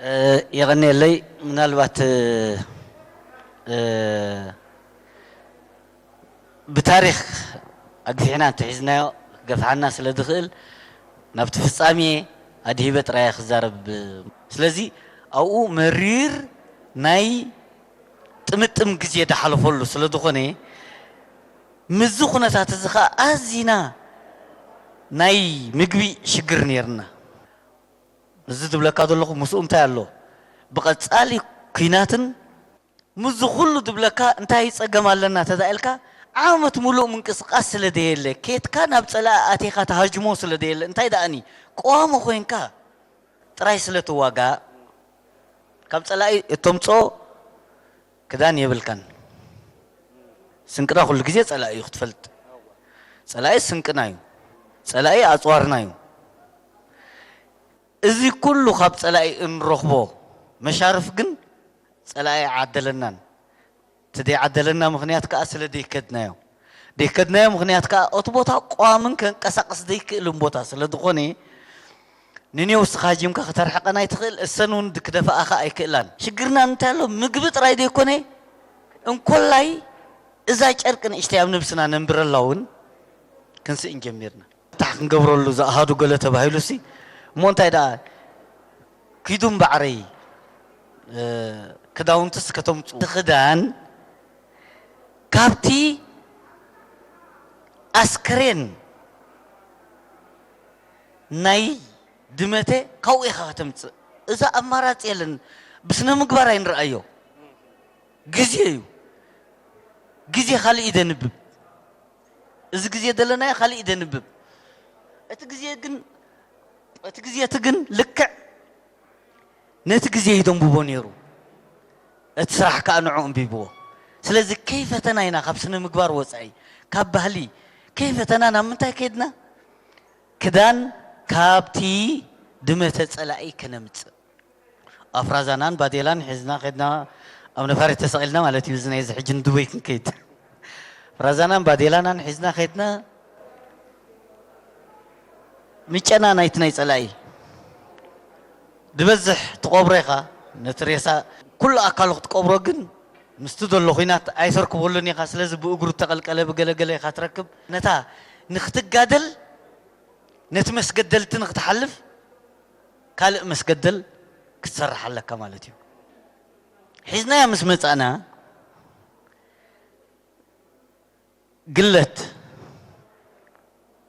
እ፣ የቐንየለይ። ምናልባት፣ እ፣ እ፣ ብታሪኽ ኣግፊሕና እንተሒዝናዮ ክገፍሓና ስለ ዝኽእል ናብቲ ፍጻሜ ኣድሂበ ጥራይ ክዛረብ። ስለዚ ኣብኡ መሪር ናይ ጥምጥም ግዜ ዝሓለፈሉ ስለ ዝኾነ ምስዚ ኩነታት እዚ ኸኣ ኣዚና ናይ ምግቢ ሽግር ነይርና። እዚ ዝብለካ ዘለኹ ምስኡ እንታይ ኣሎ? ብቐጻሊ ኲናትን ምስዚ ኩሉ ዝብለካ እንታይ ጸገም ኣለና ተዛ ኢልካ ዓመት ሙሉእ ምንቅስቃስ ስለ ዘየለ፣ ኬትካ ናብ ጸላኢ ኣቲኻ ተሃጅሞ ስለ ዘየለ፣ እንታይ ደኣኒ ቀዋሚ ኮይንካ ጥራይ ስለ ትዋጋእ ካብ ጸላኢ እተምጽኦ ክዳን የብልካን። ስንቅና ኩሉ ግዜ ጸላኢ እዩ ክትፈልጥ። ጸላኢ ስንቅና እዩ። ጸላኢ ኣጽዋርና እዩ። እዚ ኩሉ ካብ ጸላኢ እንረኽቦ መሻርፍ ግን ጸላኢ ኣይዓደለናን። እቲ ዘይዓደለና ምኽንያት ከኣ ስለ ዘይከድናዮ። ዘይከድናዮ ምኽንያት ከኣ እቲ ቦታ ቀዋምን ከንቀሳቕስ ዘይክእልን ቦታ ስለ ዝኾነ ንኔ ውስኻ ሃጂምካ ከተርሕቐን ኣይትኽእል፣ እሰን እውን ክደፍኣኻ ኣይክእላን። ሽግርና እንታይ ኣሎ? ምግቢ ጥራይ ዘይኮነ እንኮላይ እዛ ጨርቂ ንእሽተይ ኣብ ነብስና ነንብረላ እውን ክንስእን ጀሚርና። ፍታሕ ክንገብረሉ ዝኣሃዱ ገለ ተባሂሉሲ እሞ እንታይ ደኣ ኪዱ እምበዓረይ፣ እ፣ ክዳውንትስ ከተምጽኡ። እቲ ክዳን ካብቲ ኣስከሬን ናይ ድመተ ካብኡ ኢኻ ከተምጽእ። እዛ ኣማራፂ የለን። ብስነ ምግባር ኣይንረኣዮ። ግዜ እዩ። ግዜ ካልእ እዩ ደንብብ። እዚ ግዜ ዘለናዮ ካልእ እዩ ደንብብ። እቲ ግዜ ግን እቲ ግዜ እቲ ግን ልክዕ ነቲ ግዜ እዩ ደንብቦ ነይሩ። እቲ ስራሕ ከኣ ንዑ ኣንቢብዎ። ስለዚ ከይፈተና ኢና ካብ ስነ ምግባር ወጻኢ፣ ካብ ባህሊ ከይፈተና ናብ ምንታይ ከድና? ክዳን ካብቲ ድመተ ጸላኢ ከነምጽእ። ኣፍራዛናን ባዴላን ሒዝና ከድና፣ ኣብ ነፋሪት ተሰቒልና ማለት እዩ። እዚ ናይዚ ሕጂ ንዱበይ ክንከይድ። ኣፍራዛናን ባዴላናን ሒዝና ከድና፣ ምጨና ናይቲ ናይ ጸላኢ። ዝበዝሕ ትቐብሮ ኢኻ፣ ነቲ ሬሳ ኩሉ ኣካሉ ክትቀብሮ ግን፣ ምስቲ ዘሎ ኹናት ኣይተርክበሉን ኢኻ። ስለዚ ብእግሩ እተቐልቀለ ብገለገለ ኢኻ ትረክብ። ነታ ንኽትጋደል፣ ነቲ መስገደልቲ ንኽትሓልፍ፣ ካልእ መስገደል ክትሰርሕ ኣለካ ማለት እዩ። ሒዝናያ ምስ መጻእና፣ ግለት፣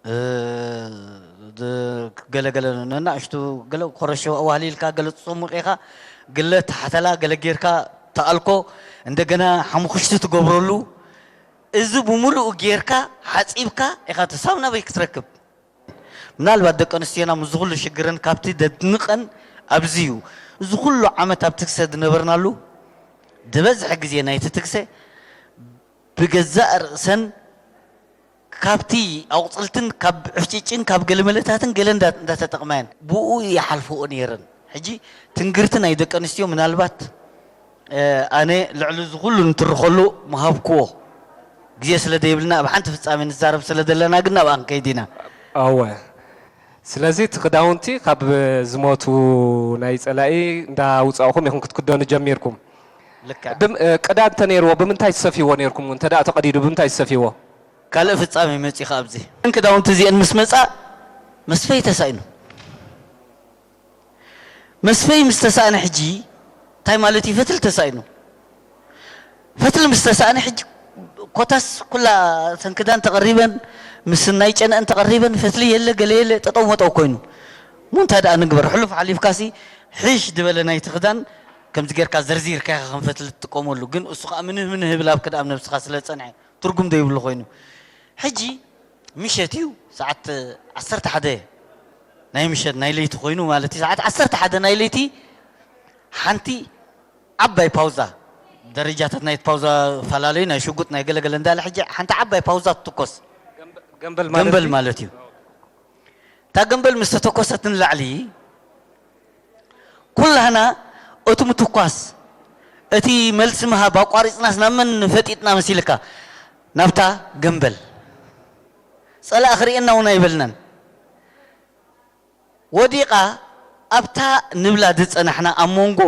እ፣ ድ-፣ ገለ ገለ ነናእሽቱ ገለ ኮረሾ ኣዋህሊልካ፣ ገለ ጽሙቕ ኢኻ፣ ግለት፣ ሓተላ፣ ገለ ጌርካ፣ ተኣልኮ፣ እንደገና ሓሙኽሽቲ ትገብረሉ፣ እዚ ብምሉኡ ጌርካ፣ ሓጺብካ ኢኻ፣ እቲ ሳብ ናበይ ክትረክብ? ምናልባት ደቂ ኣንስትዮና ምስ ኩሉ ሽግረን ካብቲ ደድንቐን ኣብዚ እዩ። እዚ ኩሉ ዓመት ኣብ ትግሰ ዝነበርናሉ፣ ዝበዝሐ ግዜ ናይቲ ትግሰ ብገዛእ ርእሰን ካብቲ ኣቑጽልትን ካብ ዕፍጭጭን ካብ ገለመለታትን ገለ እንዳ-፣ እንዳተጠቕማ እየን። ብኡ ይሓልፍኦ ነይረን። ሕጂ ትንግርቲ ናይ ደቂ ኣንስትዮ ምናልባት፣ እ፣ ኣነ ልዕሊ እዚ ኩሉ እንትርኸሉ ምሃብክዎ። ግዜ ስለ ዘይብልና ኣብ ሓንቲ ፍጻሜ ንዛረብ ስለ ዘለና ግን ናብኣ ክንከይድ ኢና። እወ። ስለዚ እቲ ክዳውንቲ ካብ ዝሞቱ ናይ ጸላኢ እንዳውጻእኹም ኢኹም ክትክደኑ ጀሚርኩም። ልክዕ። ብም-፣ እ፣ ቅዳ እንተ ነይርዎ ብምንታይ ትሰፍይዎ ነይርኩም? እንተ ደኣ ተቐዲዱ ብምንታይ ትሰፍይዎ? ካልእ ፍጻሜ መጺኡ ኣብዚ። እተን ክዳውንቲ እዚአን ምስ መጻ መስፈይ ተሳኢኑ። መስፈይ ምስ ተሳእነ ሕጂ እንታይ ማለት እዩ? ፈትሊ ተሳኢኑ። ፈትሊ ምስ ተሳእነ ሕጂ ኮታስ ኩላ እተን ክዳን ተቐሪበን፣ ምስ ናይ ጨነአን ተቐሪበን፣ ፈትሊ የለ፣ ገለ የለ፣ ጠጠው መጠው ኮይኑ። እሞ እንታይ ደኣ ንግበር? ሕሉፍ ሓሊፍካሲ ሕሽ ዝበለ ናይቲ ክዳን ከምዚ ጌርካ ዘርዚርካ ኢኻ ከም ፈትሊ ትጥቀመሉ። ግን እሱ ኸኣ ምንህ ምንህ ይብል ኣብ ክዳን ነብስኻ ስለ ዝጸንሐ ትርጉም ዘይብሉ ኮይኑ። ሕጂ ምሸት እዩ፣ ሰዓት ዓሰርተ ሓደ ናይ ምሸት፣ ናይ ለይቲ ኮይኑ ማለት እዩ። ሰዓት ዓሰርተ ሓደ ናይ ለይቲ ሓንቲ ዓባይ ፓውዛ፣ ደረጃታት ናይቲ ፓውዛፈላለዩ፣ ናይ ሽጉጥ፣ ናይ ገለገለ እንዳለ፣ ሕጂ ሓንቲ ዓባይ ፓውዛ ትትኮስ። ገምበል ማለት ገምበል እዩ። ማለት እዩ። እታ ገምበል ምስ ተተኮሰት ንላዕሊ፣ ኩላህና እቲ ምትኳስ፣ እቲ መልሲ ምሃብ ኣቋሪጽናስ ናብ መን ፈጢጥና መሲልካ? ናብታ ገምበል። ጸላኢ ክርእየና እውን ኣይበልናን። ወዲቓ ኣብታ ንብላ ዝጸናሕና ኣብ መንጎ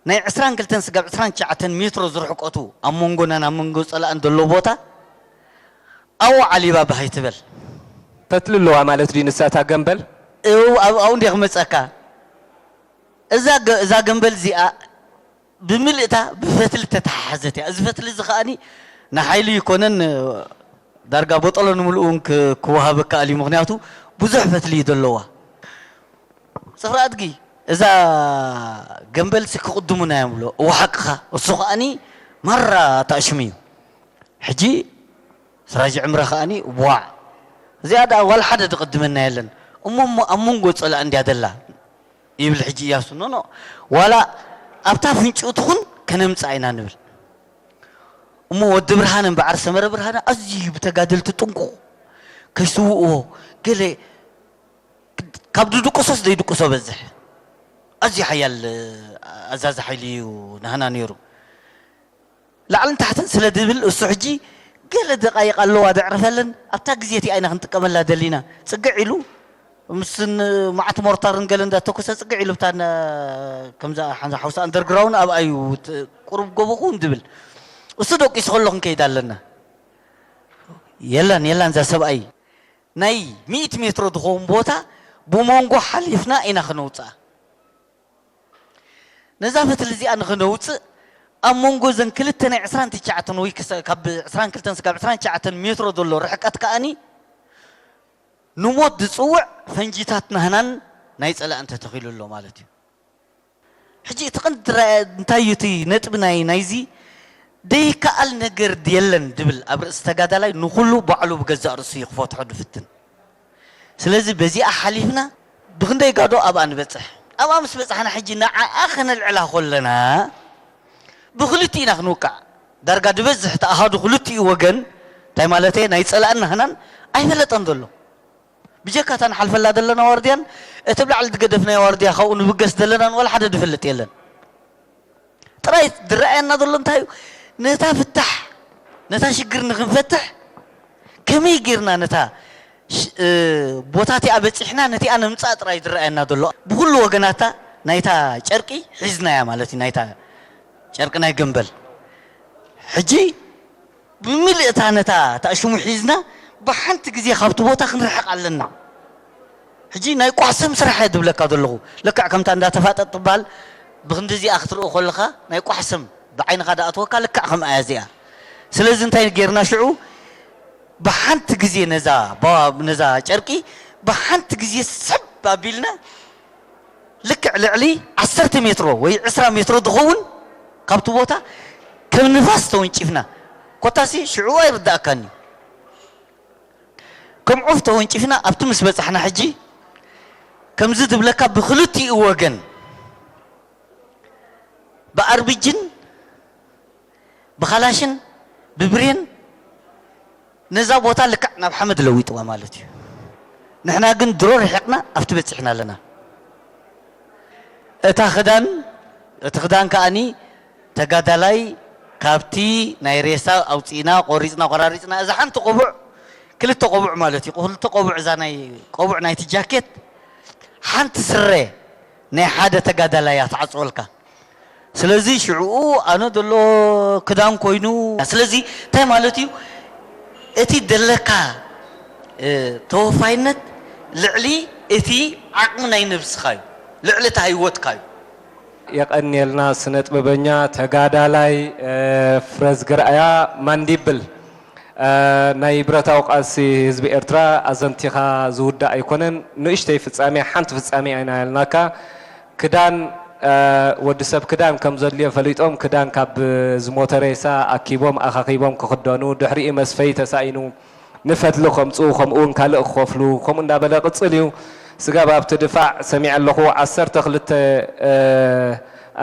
ናይ ዕስራን ክልተን ስጋብ ዕስራን ትሽዓተን ሜትሮ ዝርሕቀቱ ኣብ መንጎናን ኣብ መንጎ ጸላእን ዘሎ ቦታ ኣብኡ ዓሊባባ ኣይትበል። ፈትሊ ኣለዋ ማለት ድዩ ንሳ እታ ገምበል? እው፣ ኣብ-፣ ኣብኡ እንድየ ክመጸካ። እዛ ገ-፣ እዛ ገምበል እዚኣ ብምልእታ ብፈትሊ ተተሓሓዘት እያ። እዚ ፈትሊ እዚ ከኣኒ ንሓይሊ ይኮነን፣ ዳርጋ ቦጠሎ ንምልኡ እውን ክ-፣ ክወሃብ ይከኣል እዩ። ምኽንያቱ ብዙሕ ፈትሊ እዩ ዘለዋ። ጽፍሪ ኣድጊ፣ እዛ ገምበልሲ ክቕድሙና እዮም ብሎ። እወ ሓቅኻ። እሱ ከኣኒ ማራ ተኣሽሙ እዩ። ሕጂ ስራጅ ዕምረ ከኣኒ ዋዕ። እዚኣ ደኣ ዋላ ሓደ ዝቕድመና የለን። እሞ፣ እሞ ኣብ መንጎ ጸላእ እንድያ ደላ ይብል ሕጂ እያሱ። ኖ፣ ኖ። ዋላ ኣብታ ፍንጭኡ ትኹን ከነምጽኣ ኢና ንብል። እሞ ወዲ ብርሃነ እምበዓር ሰመረ ብርሃነ ኣዝዩ ብተጋደልቲ ጥንቁቕ። ከይስውእዎ ገለ ካብ ዝድቅሶስ ዘይድቅሶ በዝሕ። ኣዝዩ ሓያል ኣዛዚ ሓይሊ እዩ ናህና ነይሩ። ላዕልን ታሕትን ስለ ዝብል እሱ ሕጂ ገለ ደቃይቕ ኣለዋ ዘዕርፈለን፣ ኣብታ ግዜ እቲኣ ኢና ክንጥቀመላ ደሊና። ጽግዕ ኢሉ ምስ ን-፣ መዓት ሞርታርን ገለ እንዳተኮሰ ጽግዕ ኢሉ ብታ ነ-፣ ከምዛ ሓንዛ ሓውሳ ኣንደርግራውንድ ኣብኣ እዩ ት-፣ ቁሩብ ጎቦ ክውን ዝብል። እሱ ደቂሱ ከሎ ክንከይድ ኣለና። የላን፣ የላን፣ እዛ ሰብኣይ ናይ ሚእቲ ሜትሮ ዝኸውን ቦታ ብመንጎ ሓሊፍና ኢና ክነውፅኣ። ነዛ ፈትሊ እዚኣ ንኽነውፅእ ኣብ መንጎ እዘን ክልተ ናይ ዕስራን ትሽዓተን ወይ ክሰ-፣ ካብ ዕስራን ክልተን ስጋብ ዕስራን ትሽዓተን ሜትሮ ዘሎ ርሕቀት ከኣኒ ንሞት ዝፅውዕ ፈንጂታት ናህናን ናይ ፀላእን ተተኺሉ ኣሎ ማለት እዩ። ሕጂ እቲ ቀንዲ ትረአ እንታይ እዩ እቲ ነጥቢ ናይ ናይዚ ደይከኣል ነገር የለን ድብል ኣብ ርእሲ ተጋዳላይ ንኹሉ ባዕሉ ብገዛእ ርእሱ እዩ ክፈትሖ ድፍትን። ስለዚ በዚኣ ሓሊፍና ብኽንደይ ጋዶ ኣብኣ ንበጽሕ። ኣብኣ ምስ በጻሕና ሕጂ ንዓኣ ከነልዕላ ከለና ብኽልቲኡ ኢና ክንውቃዕ። ዳርጋ ዝበዝሕ እቲ ኣሃዱ ክልቲኡ ወገን እንታይ ማለት ናይ ጸላእን ናህናን ኣይፈለጠን ዘሎ። ብጀካ እታ ንሓልፈላ ዘለና ዋርድያን እቲ ብላዕሊ ዝገደፍናዮ ዋርድያ ካብኡ ንብገስ ዘለናን ዋላ ሓደ ዝፈልጥ የለን። ጥራይ ዝረኣየና ዘሎ እንታይ እዩ? ነታ ፍታሕ ነታ ሽግር ንክንፈትሕ ከመይ ጌርና ነታ ሽ- እ፣ ቦታ እቲኣ በፂሕና ነቲኣ ነምፃእ ጥራይ ዝረኣየና ዘሎ። ብኩሉ ወገናታ ናይታ ጨርቂ ሒዝናያ ማለት እዩ። ናይታ ጨርቂ ናይ ገንበል ሕጂ ብምልእታ ነታ ታእሽሙ ሒዝና ብሓንቲ ግዜ ካብቲ ቦታ ክንርሕቕ ኣለና። ሕጂ ናይ ቋሕሰም ስራሕ እየ ዝብለካ ዘለኹ። ልክዕ ከምታ እንዳተፋጠጥ ትበሃል ብክንድዚኣ ክትርኢ ከለኻ ናይ ቋሕሰም ብዓይንኻ ዳኣትወካ ልክዕ ከምኣ እያ እዚኣ። ስለዚ እንታይ ጌርና ሽዑ ብሓንቲ ግዜ ነዛ ባዋ- ነዛ ጨርቂ ብሓንቲ ግዜ ስሕብ ኣቢልና ልክዕ ልዕሊ ዓሰርተ ሜትሮ ወይ ዕስራ ሜትሮ ዝኸውን ካብቲ ቦታ ከም ንፋስ ተወንጪፍና። ኮታሲ ሽዑ ኣይርዳእካን እዩ። ከም ዑፍ ተወንጪፍና ኣብቲ ምስ በጻሕና ሕጂ ከምዚ ዝብለካ ብክልቲኡ ወገን ብኣርብጅን ብኻላሽን ብብሬን ነዛ ቦታ ልክዕ ናብ ሓመድ ለዊጥዋ ማለት እዩ። ንሕና ግን ድሮ ርሒቕና ኣብቲ በጺሕና ኣለና። እታ ክዳን እቲ ክዳን ከኣኒ ተጋዳላይ ካብቲ ናይ ሬሳ ኣውፂእና ቆሪፅና ቆራሪፅና እዛ ሓንቲ ቆቡዕ ክልተ ቆቡዕ ማለት እዩ። ክልተ ቆቡዕ እዛ ናይ ቆቡዕ ናይቲ ጃኬት ሓንቲ ስረ ናይ ሓደ ተጋዳላይ እያ ትዓፅወልካ። ስለዚ ሽዕኡ ኣነ ዘሎ ክዳን ኮይኑ ስለዚ እንታይ ማለት እዩ እቲ ደለካ እ፣ ተወፋይነት ልዕሊ እቲ ዓቕሚ ናይ ነብስኻ እዩ። ልዕሊ እቲ ህይወትካ እዩ። የቐንየልና ስነጥበበኛ ተጋዳላይ ፍረዝግር ኣያ ማንዲብል። ናይ ብረታዊ ቃልሲ ህዝቢ ኤርትራ ኣዘንቲኻ ዝውዳእ ኣይኮነን። ንእሽተይ ፍጻሜ ሓንቲ ፍጻሜ ኢና ያልናካ። ክዳን ወዲ ሰብ ክዳን ከም ዘድልዮ ፈሊጦም ክዳን ካብ ዝሞተ ሬሳ ኣኪቦም ኣኻኺቦም ክኽደኑ ድሕሪኡ መስፈይ ተሳኢኑ ንፈትሊ ከምጽኡ ከምኡ እውን ካልእ ክኸፍሉ ከምኡ እንዳበለ ቅጽል እዩ። ስጋብ ኣብቲ ድፋዕ ሰሚዐ ኣለኹ ዓሰርተ ክልተ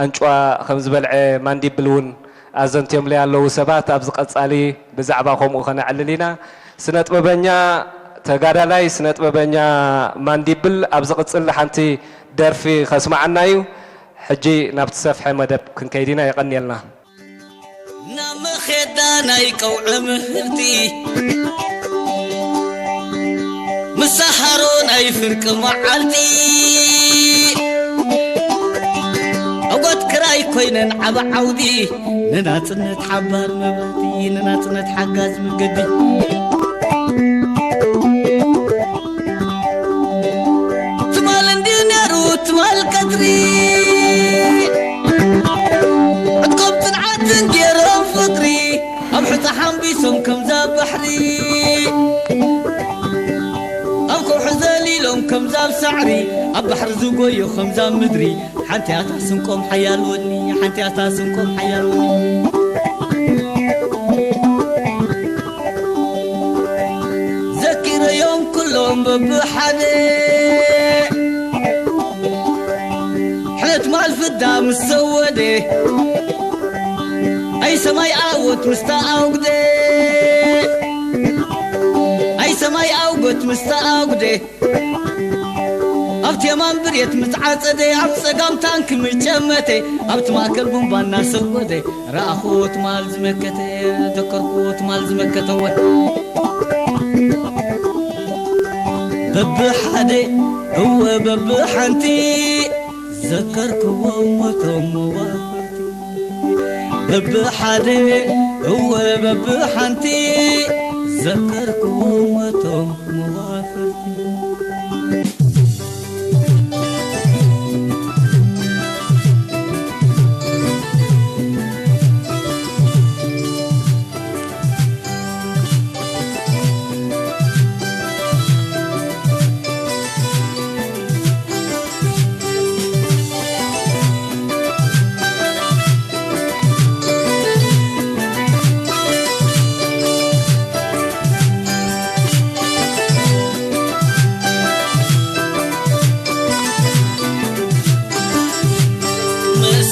ኣንጭዋ ከም ዝበልዐ ማንዲብል እውን ኣዘንትዮምለይ ኣለዉ ሰባት። ኣብዚ ቀጻሊ ብዛዕባ ከምኡ ከነዕልል ኢና። ስነጥበበኛ ተጋዳላይ ስነጥበበኛ ማንዲብል ኣብ ዝቕጽል ሓንቲ ደርፊ ከስምዓና እዩ። ሕጂ ናብቲ ሰፍሐ መደብ ክንከይድ ኢና። የቐንየልና። ናብ መኼዳ ናይ ቀውዒ ምህርቲ ምሳሃሮ ናይ ፍርቂ መዓልቲ ዕጎት ክራይ ኮይነን ዓብ ዓውዲ ንናጽነት ሓባር መብራህቲ ንናጽነት ሓጋዝ መገዲ ትማል እንዲ ነሩ ትማል ቀትሪ ዕጥቆም ጽንዓትን ገይሮም ፍቕሪ ኣብ ሕጻ ሓምቢሶም ከምዛ ባሕሪ ኣብ ከውሒ ዘሊሎም ከምዛ ኣብ ሳዕሪ ኣብ ባሕሪ ዝጎዩ ከምዛ ምድሪ ሓንቲ ኣታ ስንቆም ሓያል ወኒ ሓንቲ ኣታ ስንቆም ሓያል ወኒ ዘኪረዮም ኩሎም በብሓደ ሕለት ማል ፍዳ ምስ ሰወደ ኣይ ሰማይ ኣወት ምስ ተኣጉደ ኣይ ሰማይ ኣውጎት ምስ ተኣጉደ ኣብቲ የማን ብሬት ምስ ዓጸደ ኣብ ጸጋም ታንክ ምስ ጨመተ ኣብቲ ማእከል ቡምባ እናሰጎደ ረኣኹዎ ትማል ዝመከተ ዘከርኩዎ ትማል ዝመከተ ወ በብሓደ እወ በብሓንቲ ዘከርክዎም ሞቶም መዋፈርቲ በብሓደ እወ በብሓንቲ ዘከርክዎም ሞቶም መዋፈርቲ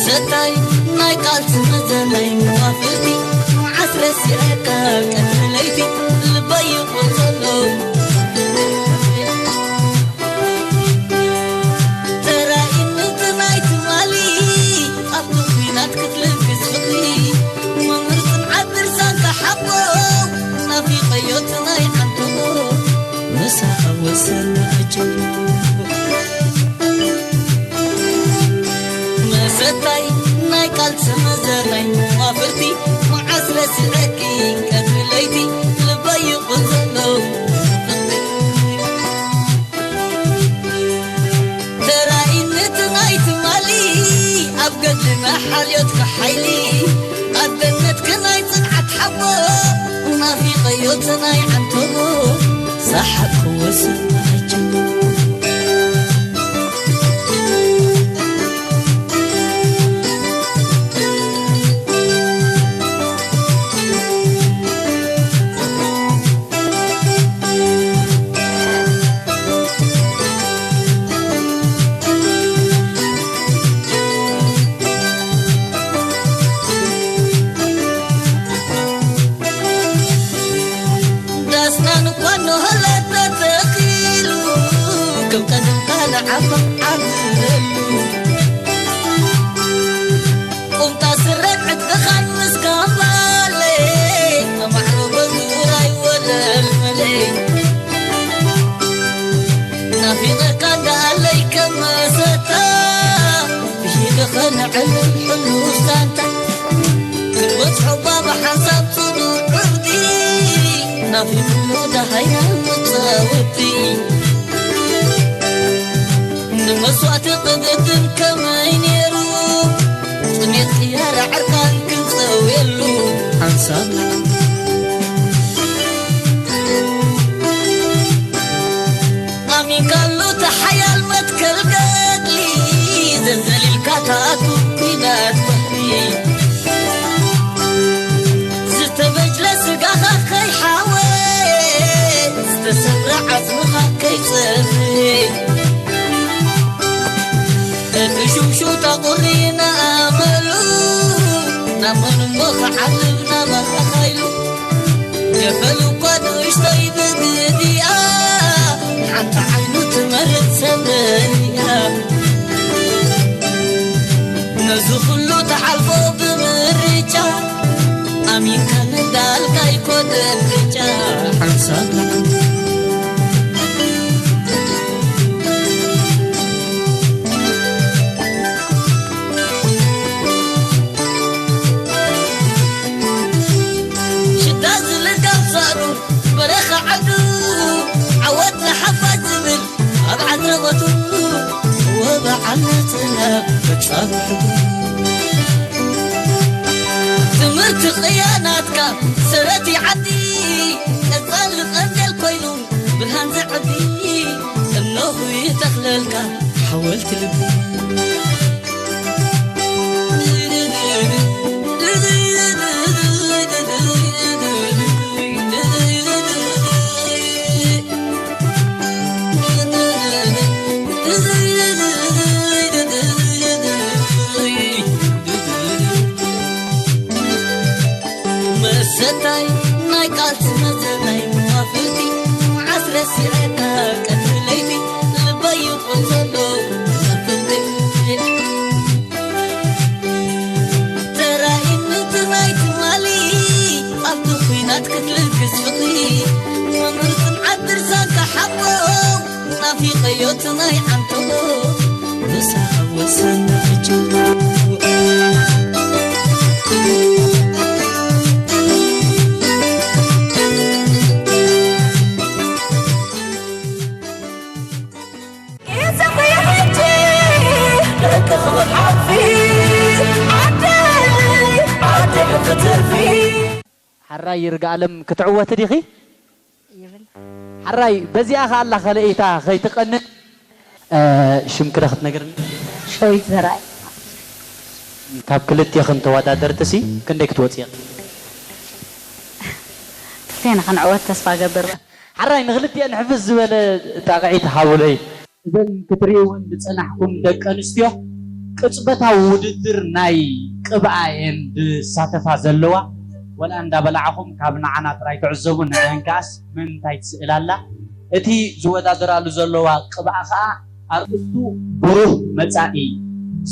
ሰታይ ናይ ቃልሲ መዘናይ መዋፍርቲ፣ መዓስ ረሲዐካ ቀትሪ ለይቲ፣ ልበይ ይቑር ዘሎ። ተራኢነት ናይ ትማሊ፣ ኣብቲ ኲናት ክትልግስ ፍቕሪ፣ መምህር ጽንዓት ድርሳን ተሓቦ፣ ናፊቐዮ እቲ ናይ ዓንተቦ፣ ምሳኻ ወሰና ኣጀቡ። መሰታይ ናይ ቃልሲ መዘናይ መዋፍርቲ፣ መዓስ ረሲዐኪ ቀትሪ ለይቲ፣ ልበይ ይቑር ዘሎ። ተራኢነት ናይ ትማሊ፣ ኣብ ገድልና ሓልዮትካ ሓይሊ፣ ኣደነትካ ናይ ጽንዓት ሓቦ፣ ናፊቐዮ እቲ ናይ ዓንተቦ፣ ሰሓቕ ክወስድ ኣጀቡ። ዳስናን እኳ እንሆ ተተኺሉ፣ ከም ቀደምካ ንዓኻ ዓብለሉ። ቁምጣ ስረን ዕጥቅኻን ምስ ካምባለይ፣ ኣማዕሮ በዙር ኣይወለልመለይ። ናፊቐካ እንዳኣለይ ከም መሰታ፣ ብሂልኸ ንዕልል ሕሉፍ ዛንታ። ክንበጽሖ እባ ብሓንሳብ ጽኑዕ ዕርዲ፣ ናፊቕሎ ደሃይና መጻወቲ። ንመስዋእቲ ቅድድም ከመይ ነይሩ፣ ጥሜት ቅያር ዓርካን ክንጸውየሉ ሓንሳብ። ኣሚንካሉ እቲ ሓያል መትከል ገድሊ፣ ዘንዘሊልካ ትኣቱ ኲናት ባሕሪ። ዝተበጅለ ስጋኻ ከይሓወ፣ ዝተሰብረ ዓጽምኻ ከይጸሪ፣ እቲ ሹሹ ተቑሪና ኣመሉ፣ ናብ መን እሞ ክዓልብ ናባኻ ሓይሉ። ገፈል እኳ ንእሽተይ ብግዲኣ፣ ሓንቲ ዓይኑ ትመርጽ ሰብ እያ። ነዚ ኩሉ ትሓልፎ ብምርጫ፣ ኣሚንካ ንዳልካ ኣይኮነን ምርጫ ሓንሳብ። ሽዳ ዝልጋብ ሳእኑ በረኻ ዓዱ፣ ዓወት ንሓፋሽ ዝብል ኣብ ዓድረበቱ፣ ወበዓል ነጸላ በጻብሑ። ትምህርቲ ቅያ ናትካ ሰረት ይዓዲ፣ ቀጻሊ ቀንዴል ኮይኑ ብርሃን ዘዕቢ፣ እነኹ ይተኽለልካ ሓወልቲ ልቢ። መሰታይ ናይ ቃልሲ መዘናይ መዋፍርቲ፣ መዓስ ረሲዐካ ቀትሪ ለይቲ፣ ልበይ ይቑም ዘሎ። ተራኢነት ናይ ትማሊ፣ ኣብቲ ኲናት ክትልግስ ፍቕሪ፣ መምህር ጽንዓት ድርሳን ተሓቦ፣ ናፊቐዮ እቲ ናይ ዓንተቦ፣ ምሳኻ ወሰና ኣጀቡ። ሓራይ ይርጋኣለም ክትዕወቲ ዲኺ? ይብል። ሓራይ በዚኣ ከኣላ ከለኢታ ከይትቐንእ፣ እ፣ ሽምኪ ዶ ክትነግርኒ? ሸዊት ዘርኣይ። ካብ ክልቴኽን ተወዳደርትሲ ክንደይ ክትወፂ ኢኺ? ክልቴና ክንዕወት ተስፋ ገብር። ሓራይ ንክልቲኤን ሕፍስ ዝበለ ጣቕዒት ሃቡለይ። እዘን ክትርእይወን ዝጸናሕኩም ደቂ ኣንስትዮ፣ ቅጽበታዊ ውድድር ናይ ቅብኣ እየን ዝሳተፋ ዘለዋ። ወላ እንዳበላዕኹም ካብ ንዓና ጥራይ ትዕዘቡ፣ ንኣን ከኣስ መን እንታይ ትስእል ኣላ። እቲ ዝወዳደራሉ ዘለዋ ቅብኣ ኸኣ ኣርእስቱ ብሩህ መጻኢ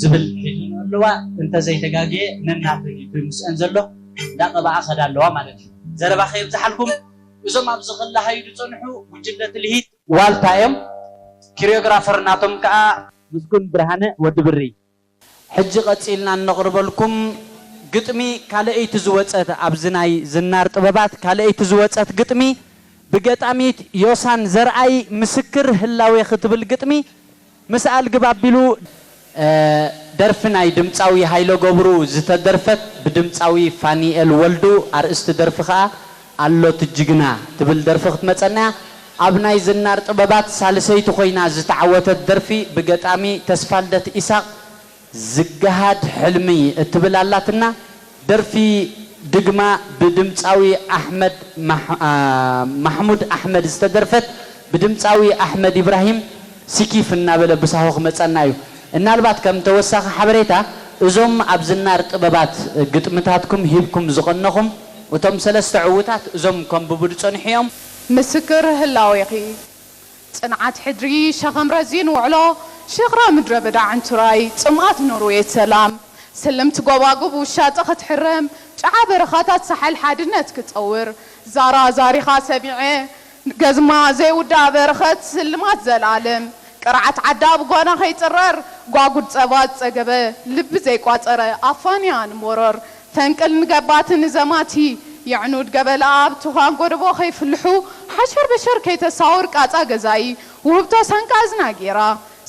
ዝብል ሒዙ ኣለዋ። እንተዘይተጋግየ ነናተን እዩ ምስአን ዘሎ። እንዳ ቅብኣ ኸዳ ኣለዋ ማለት እዩ። ዘረባ ከየብዝሓልኩም፣ እዞም ኣብዚ ክለሃዩ ዝጸንሑ ጉጅለ ትልሂት ዋልታ እዮም። ኪሪዮግራፈር ናቶም ከኣ ምስጉን ብርሃነ ወዲ ብሪ። ሕጂ ቀጺልና እነቕርበልኩም ግጥሚ ካልኣይቲ ዝወጸት፣ ኣብዚ ናይ ዝናር ጥበባት ካልኣይቲ ዝወጸት ግጥሚ ብገጣሚት ዮሳን ዘርኣይ ምስክር ህላዌ ክትብል ግጥሚ ምስ ኣልግብ ኣቢሉ፣ እ፣ ደርፊ ናይ ድምጻዊ ሃይለ ገብሩ ዝተደርፈት ብድምጻዊ ፋኒኤል ወልዱ፣ ኣርእስቲ ደርፊ ኸኣ ኣሎት ጅግና ትብል ደርፊ ክትመጸና እያ። ኣብ ናይ ዝናር ጥበባት ሳልሰይቲ ኮይና ዝተዓወተት ደርፊ ብገጣሚ ተስፋልደት ኢሳቕ ዝገሃድ ሕልሚ እትብል ኣላትና። ደርፊ ድግማ ብድምጻዊ ኣሕመድ ማሕ-፣ ኣ፣ ማሕሙድ ኣሕመድ ዝተደርፈት ብድምጻዊ ኣሕመድ ኢብራሂም ሲኪፍ እናበለ ብሳሆ ክመጸና እዩ። እናልባት ከም ተወሳኺ ሓበሬታ፣ እዞም ኣብ ዝናር ጥበባት ግጥምታትኩም ሂብኩም ዝቐነኹም እቶም ሰለስተ ዕዉታት እዞም ከንብቡ ዝጸንሑ እዮም። ምስክር ህላዌኺ። ጽንዓት ሕድሪ ሸኸም ረዚን ውዕሎ፣ ሽኽራ ምድረ በዳ ዕንቱራይ፣ ጽምኣት ኖርዌት ሰላም፣ ስልምቲ ጎባጉብ ውሻጠ ክትሕረም፣ ጨዓ በረኻታት ሳሕል ሓድነት ክጸውር፣ ዛራ ዛሪኻ ሰሚዐ፣ ገዝማ ዘይውዳእ በረኸት ስልማት ዘላለም፣ ቅርዓት ዓዳ ብጓና ከይጽረር፣ ጓጉድ ጸባ ዝጸገበ፣ ልቢ ዘይቋጸረ፣ ኣፋንያ ንሞሮር፣ ፈንቅል ንገባቲ ንዘማቲ፣ የዕኑድ ገበላ ኣብ ትዃን ጎደቦ ከይፍልሑ፣ ሓሸር በሸር ከይተሳውር ቃጻ ገዛኢ፣ ውህብቶ ሳንቃ እዝና ጌራ።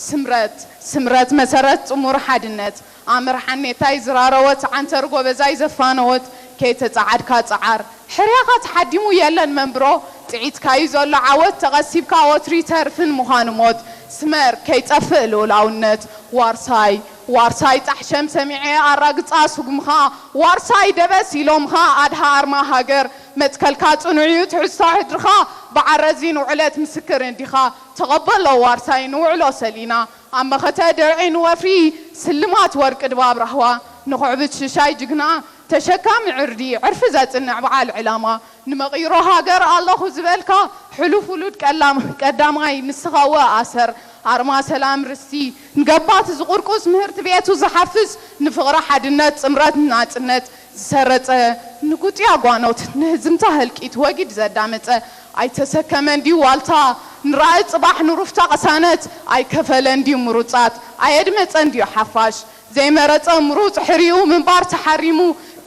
ስምረት፣ ስምረት መሰረት ጽሙር ሓድነት፣ ኣምር ሓኔታይ ዝራረወት፣ ዓንተር ጎበዛይ ዘፋነወት፣ ከይተጻዓድካ ጸዓር፣ ሕርያኻ ተሓዲሙ የለን መንብሮ፣ ጥዒትካዩ ዘሎ ዓወት፣ ተቐሲብካ ወትሪ ተርፍን ምዃኑ ሞት፣ ስመር ከይጠፍእ ልኡላውነት፣ ዋርሳይ፣ ዋርሳይ ጻሕሸም ሰሚዐ ኣራግጻ ስጉምኻ፣ ዋርሳይ ደበስ ኢሎምኻ ኣድሃ ኣርማ ሃገር፣ መትከልካ ጽኑዕ እዩ ትሕዝቶ ሕድርኻ፣ ብዓረዚን ውዕለት ምስክር እንዲኻ፣ ተቐበሎ ዋርሳይ ንውዕሎ ሰሊና፣ ኣብ መኸተ ደርዒ ንወፍሪ ስልማት ወርቂ ድባብ ራህዋ፣ ንኹዕብት ሽሻይ ጅግና ተሸካሚ ዕርዲ ዕርፊ ዘጽንዕ በዓል ዕላማ፣ ንመቒሮ ሃገር ኣለኹ ዝበልካ ሕሉፍ ውሉድ ቀላም-፣ ቀዳማይ ንስኻ ወ ኣሰር ኣርማ ሰላም ርስቲ ንገባት ዝቑርቁስ ምህርቲ ቤቱ ዝሓፍስ ንፍቕሪ ሓድነት ጽምረት ናጽነት ዝሰረጸ ንጉጥያ ጓኖት ንህዝምታ ህልቂት ወጊድ ዘዳመጸ ኣይተሰከመን ድዩ ዋልታ ንራኢ ጽባሕ ንሩፍታ ቅሳነት ኣይከፈለን ድዩ ምሩጻት ኣየድመጸን ድዩ ሓፋሽ ዘይመረጸ ምሩጽ ሕሪኡ ምንባር ተሓሪሙ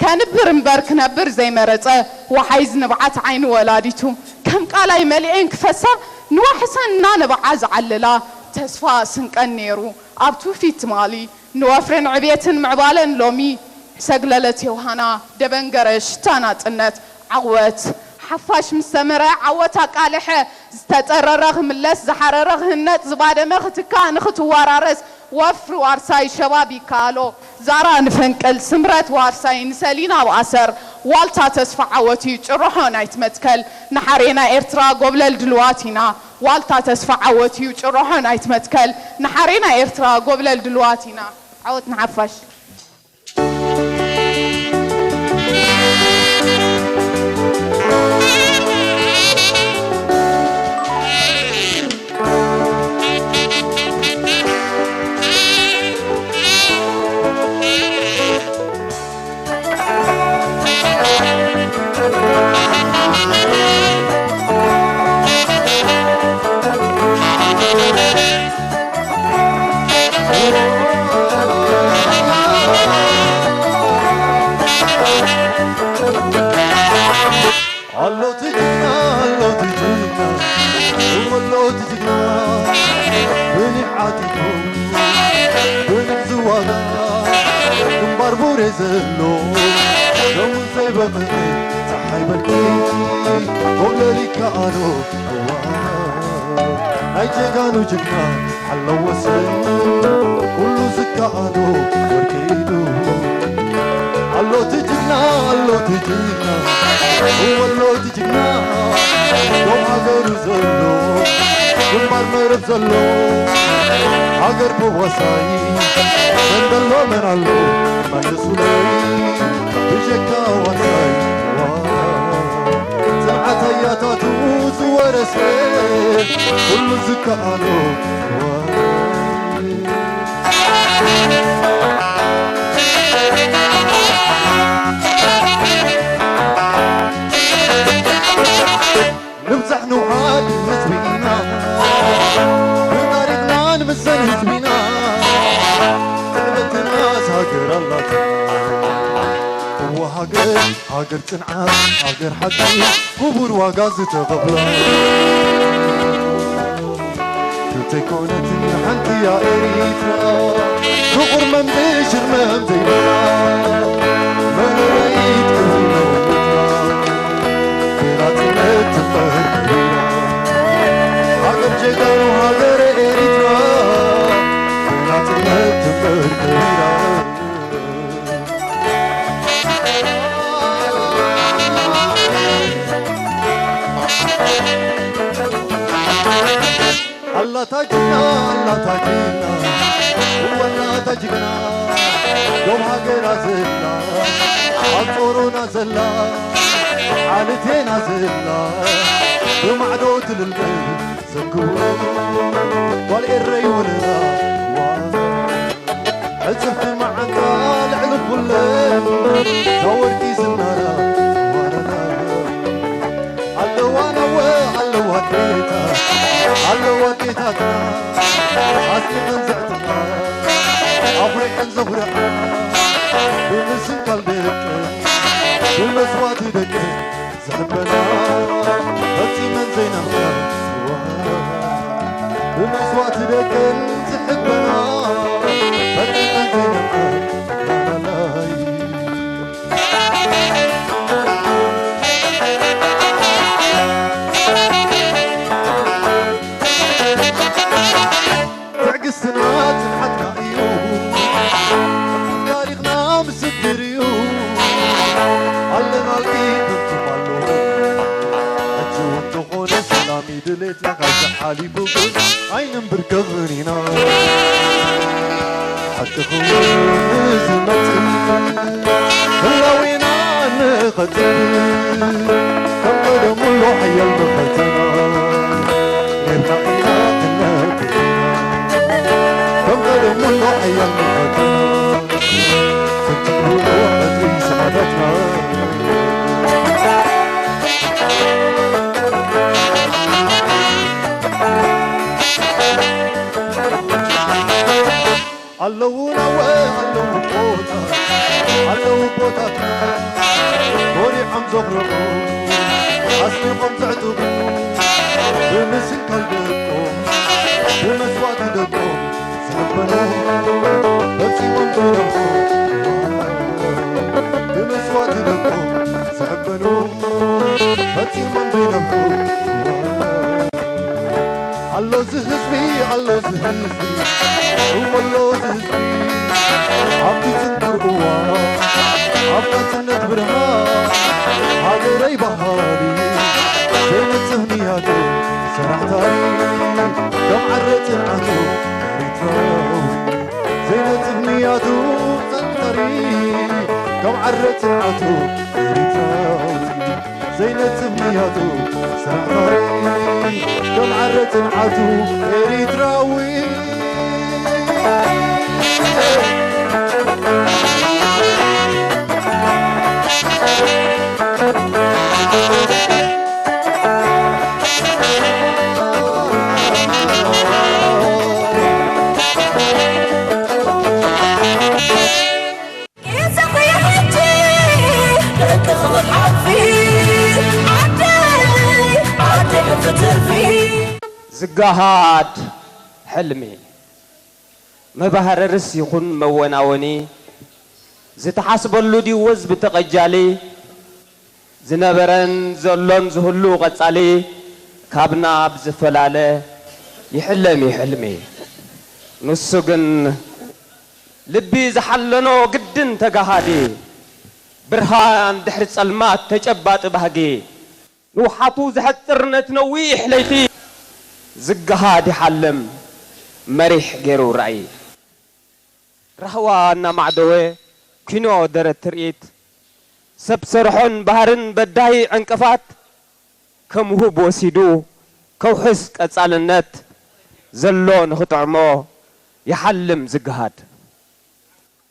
ከንብር እምበር ክነብር ዘይመረጸ ወሓይዝ ንብዓት ዓይኒ ወላዲቱ ከም ቃላይ መሊኤን ክፈሳ ንዋሕሰን እናነብዓ ዝዓልላ ተስፋ ስንቀን ነይሩ ኣብ ትውፊት ትማሊ ንወፍርን ዕብየትን ምዕባለን ሎሚ ሰግለለት ዮሃና ደበንገረ ሽታ ናጽነት ዓወት ሓፋሽ ምስ ሰመረ ዓወት ኣቃልሐ ዝተጸረረ ክምለስ ዝሓረረ ክህነጽ ዝባደመ ክትካእ ንኽትወራረስ ወፍሪ ዋርሳይ ሸባብ ይከኣሎ ዛራ ንፈንቅል ስምረት ዋርሳይ ንሰሊና ኣብ ኣሰር ዋልታ ተስፋ ዓወት እዩ ጭርሖ ናይቲ መትከል ንሓሬና ኤርትራ ጎብለል ድልዋት ኢና ዋልታ ተስፋ ዓወት እዩ ጭርሖ ናይቲ መትከል ንሓሬና ኤርትራ ጎብለል ድልዋት ኢና ዓወት ንሓፋሽ። ኣሎ ትጅግና ኣሎ ትጅግና እወ ኣሎ ትጅግና ብኒሕ ዓጢቑ ብኒሕ ዝዋጋ ግንባር ቡሬ ዘሎ ደሙ ዘይበቐ ፀሓይ በርቂ ኮብለል ይከኣሎ እዋ ናይ ጀጋኑ ጅግና ሓለው ወሰን ኩሉ ዝከኣሎ ወርቂ ኢዱ ኣሎ ትጅግና ኣሎ ትጅግና እወ ኣሎ ትጅግና ዶብ ሃገሩ ዘሎ ግንባር መረብ ዘሎ ሃገር ብዋሳይ መን ዘሎ መን ኣሎ መልሱለይ ብጀካ ዋሳይ ዋ ጽንዓት ኣያታቱ ዝወረሰ ኩሉ ዝከኣሎ ዋ ንብዛሕ ንውሓድ ህዝቢ ኢና ብታሪኽና ንምዘን ህዝቢና ትዕበትናስ ሃገር ኣላትና እወ ሃገር ሃገር ጽንዓት ሃገር ሓቂ ክቡር ዋጋ ዝተኸፍላ እንተይኮነትን ሓንቲ እያ ኤሪትራ ፍቑር መምድሽር መም ዘይብላ መለለይት ክብሪ መውለትና ብናጽነት ትንበር ክብሪና ሃገር ጀጋኑ ሃገር ኤሪትራ ብናጽነት ትንበር ክብሪና ኣላታ ጅግና ኣላታ ጅግና እወ ኣላታ ጅግና ዶብ ሃገራ ዘላ ኣብ ጾሮና ዘላ ዓልቴና ዘላ ብማዕዶ ትልልበይ ዘክቡ ጓል ኤረይ ወለላ ዋ ዕጽፍቲ መዓንጣ ልዕሊ ኩለን እታ ወርቂ ዝናራ ዋረላ ኣለዋ ነወ ኣለዋ ኣዴታ ኣለዋ ኣዴታትና ኣስሊመን ዘዕጥቃ ኣኹሪዐን ዘኹርዓ ብምስንካል ደቂ ብመስዋእቲ ደቂ ዝሕበና ፈጺመን ዘይነምካ ብመስዋእቲ ደቀን ዝሕበና ፈጺመን ዘይነምካ ላላላይ ትዕግስትና ጽንዓትና እዩ ታሪኽና ምስክር እዩ ኣለናልኪ ብርቱም ኣሎ ሕጂ እውን ዝኾነ ሰላም እዩ ድሌትና ካብ ዝሓሊፉ ግን ኣይንንብርከኽን ኢና ሓቂ ክውን ዝመጽእ ህላዌና ንቐጽል ከም ቀደሙሎ ሓያል መኸተና ኔርና ኢና ክንነብር ኢና ከም ቀደሙሎ ሓያል መኸተና ፍትሕሉ ሕድሪ ሰማዕታትና ኣለዉ ናወ ኣለዉ ቦታ ኣለዉ ቦታትና ኮሪዖም ዘኹርዑ ኣስኒቖም ዘዕጥቑ ብምስንካል ደቆም ብመስዋእቲ ደቆም ዝሕበኑ ፈጺሞም ዘይነብሑ ብመስዋእቲ ደቆም ዝሕበኑ ፈጺሞም ዘይነብሑ ኣሎ እዚ ህዝቢ ኣሎ እዚ ህዝቢ እወ ኣሎ እዚ ህዝቢ ኣብቲ ጽንኩር እዋን ኣብ ናጽነት ብርሃን ሃገረይ በሃሪ ዘይነጽህ ንያቱ ሰራሕ ታሪኽ ከም ዓረ ጽንዓቱ ኤሪትራዊ ዘይነጽህ ንያቱ ጸንታሪ ከም ዓረ ጽንዓቱ ኤሪትራዊ ዘይነጽህ ንያቱ ሰራሕ ታሪኽ ከም ዓረ ጽንዓቱ ኤሪትራዊ ዝገሃድ ሕልሚ፣ መባህረርስ ይኹን መወናወኒ፣ ዝተሓስበሉ ድዩ ወዝ ብተቐጃሊ፣ ዝነበረን ዘሎን ዝህሉ ቀጻሊ፣ ካብ ናብ ዝፈላለ ይሕለም እዩ ሕልሚ። ንሱ ግን ልቢ ዝሓለኖ ግድን ተጋሃዲ፣ ብርሃን ድሕሪ ጸልማት ተጨባጢ ባህጊ፣ ንውሓቱ ዘሕጽር ነቲ ነዊሕ ለይቲ፣ ዝገሃድ ይሓልም መሪሕ ገይሩ ራእይ። ራህዋ እናማዕደወ ኪኖ ደረት ትርኢት፣ ሰብ ሰርሖን ባህርን በዳሂ ዕንቅፋት፣ ከም ውሁብ ወሲዱ ከውሕስ ቀጻልነት፣ ዘሎ ንኽጥዕሞ ይሓልም ዝገሃድ።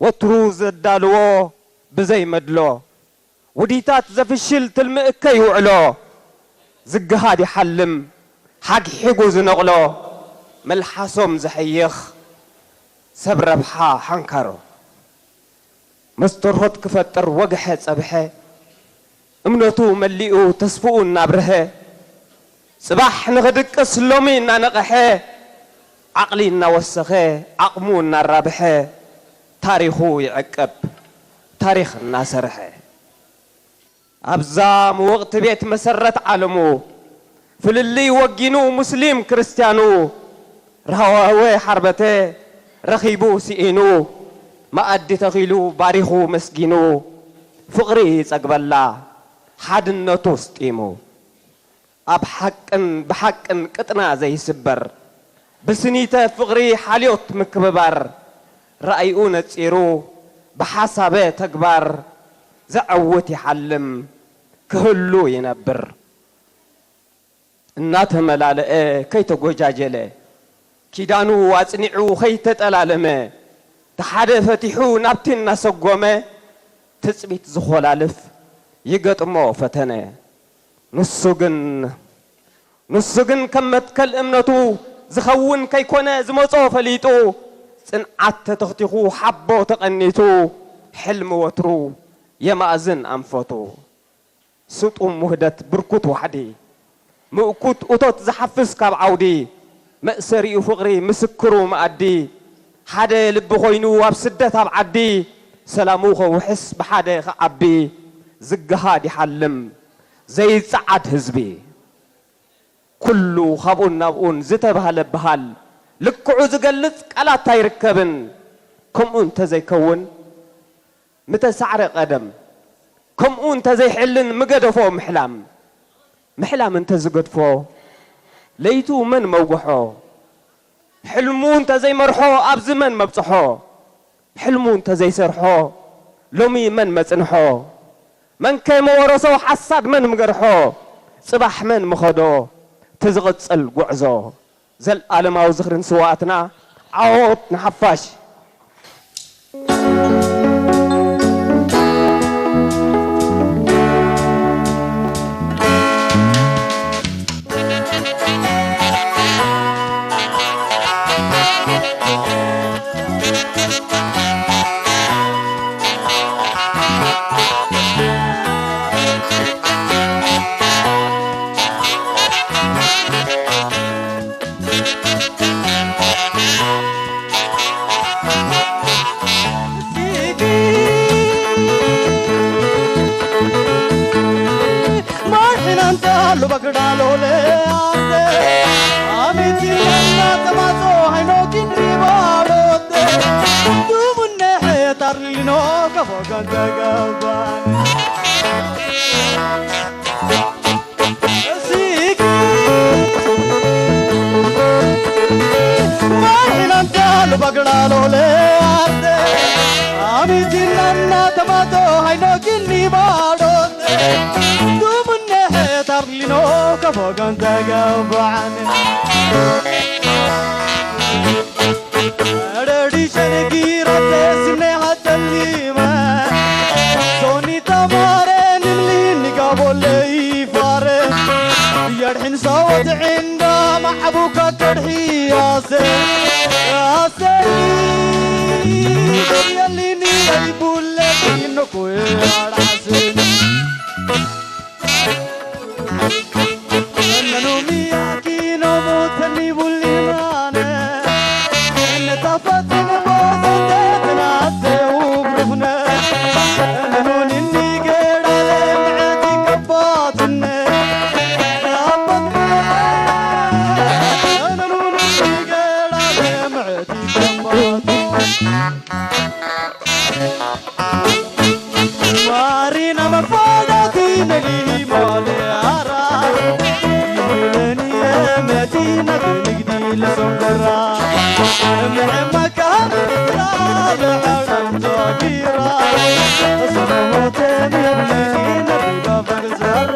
ወትሩ ዘዳልዎ ብዘይ መድሎ፣ ውዲታት ዘፍሽል ትልሚ እከይ ውዕሎ፣ ዝገሃድ ይሓልም ሓግሒጉ ዝነቕሎ፣ መልሓሶም ዘሐይኽ ሰብ ረብሓ ሓንካሮ። መስተርሆት ክፈጥር ወግሐ ጸብሐ፣ እምነቱ መሊኡ ተስፍኡ እናብርሀ፣ ጽባሕ ንኽድቅስ ሎሚ እናነቕሐ፣ ዓቕሊ እናወሰኸ ዓቕሙ እናራብሐ፣ ታሪኹ ይዕቅብ ታሪኽ እናሰርሐ። ኣብዛ ምውቕቲ ቤት መሰረት ዓለሙ፣ ፍልልይ ወጊኑ ሙስሊም ክርስትያኑ፣ ራህዋህወ ሓርበተ ረኺቡ ስኢኑ፣ መኣዲ ተኺሉ ባሪኹ መስጊኑ፣ ፍቕሪ ይጸግበላ ሓድነቱ ስጢሙ። ኣብ ሓቅን ብሓቅን ቅጥና ዘይስበር፣ ብስኒተ ፍቕሪ ሓልዮት ምክብባር፣ ራእይኡ ነጺሩ ብሓሳበ ተግባር፣ ዘዐውት ይሓልም ክህሉ ይነብር። እናተመላለአ ከይተጎጃጀለ፣ ኪዳኑ ኣጽኒዑ ኸይተጠላለመ፣ ተሓደ ፈቲሑ ናብቲ እናሰጎመ፣ ትጽቢት ዝኾላልፍ ይገጥሞ ፈተነ። ንሱ ግን፣ ንሱ ግን ከም መትከል እምነቱ ዝኸውን ከይኮነ ዝመጾ ፈሊጡ፣ ጽንዓት ተተኽቲኹ ሓቦ ተቐኒቱ፣ ሕልሚ ወትሩ የማእዝን ኣንፈቱ። ስጡም ውህደት ብርኩት ዋሕዲ፣ ምእኩት እቶት ዝሓፍስ ካብ ዓውዲ፣ መእሰሪኡ ፍቕሪ ምስክሩ መኣዲ፣ ሓደ ልቢ ኮይኑ ኣብ ስደት ኣብ ዓዲ፣ ሰላሙ ከውሕስ ብሓደ ክዓቢ፣ ዝገሃድ ይሓልም ዘይጸዓድ ህዝቢ። ኩሉ ካብኡን ናብኡን ዝተባህለ በሃል፣ ልክዑ ዝገልጽ ቃላት ኣይርከብን። ከምኡ እንተዘይከውን፣ ምተሳዕረ ቀደም፣ ከምኡ እንተዘይሕልን ምገደፎ ምሕላም። ምሕላም እንተዝገድፎ፣ ለይቱ መን መውግሖ? ሕልሙ እንተዘይመርሖ፣ ኣብዚ መን መብጽሖ? ሕልሙ እንተዘይሰርሖ፣ ሎሚ መን መጽንሖ? መንከ መወረሶ? ሓሳድ መን ምገርሖ? ጽባሕ መን ምኸዶ? እቲ ዝቕጽል ጉዕዞ። ዘልኣለማዊ ዝኽሪ ንስውኣትና። ዓወት ንሓፋሽ። ቢራ፣ ስኖሆተን የብለኒ ነቢጋ ፈግዘራ።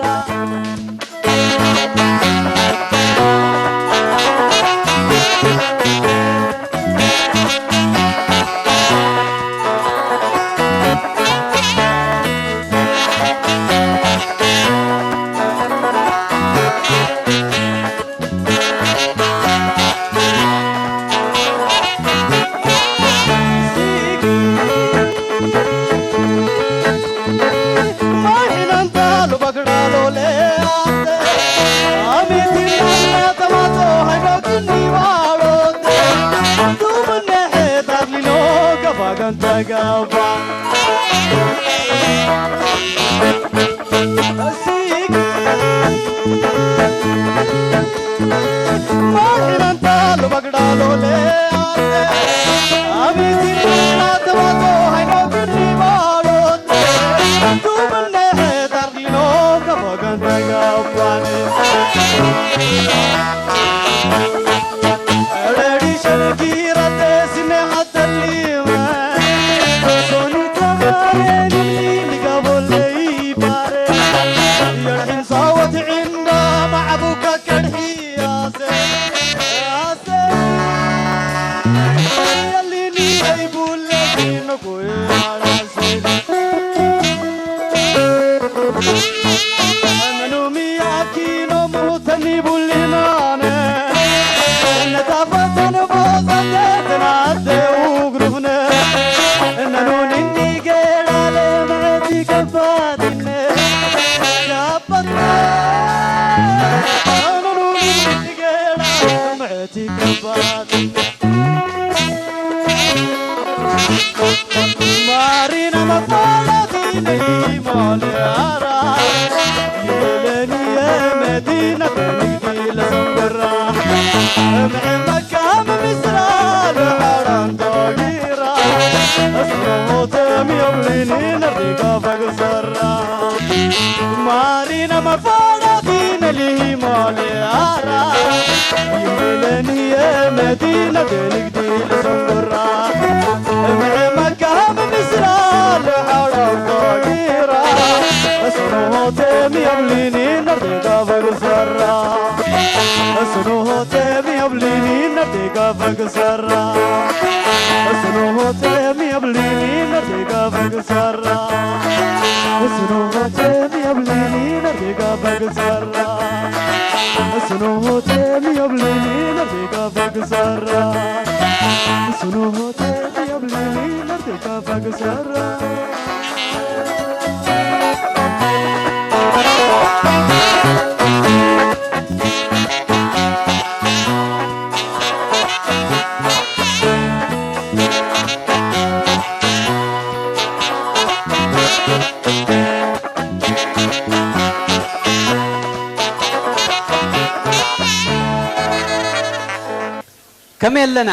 ከመይ ኣለና?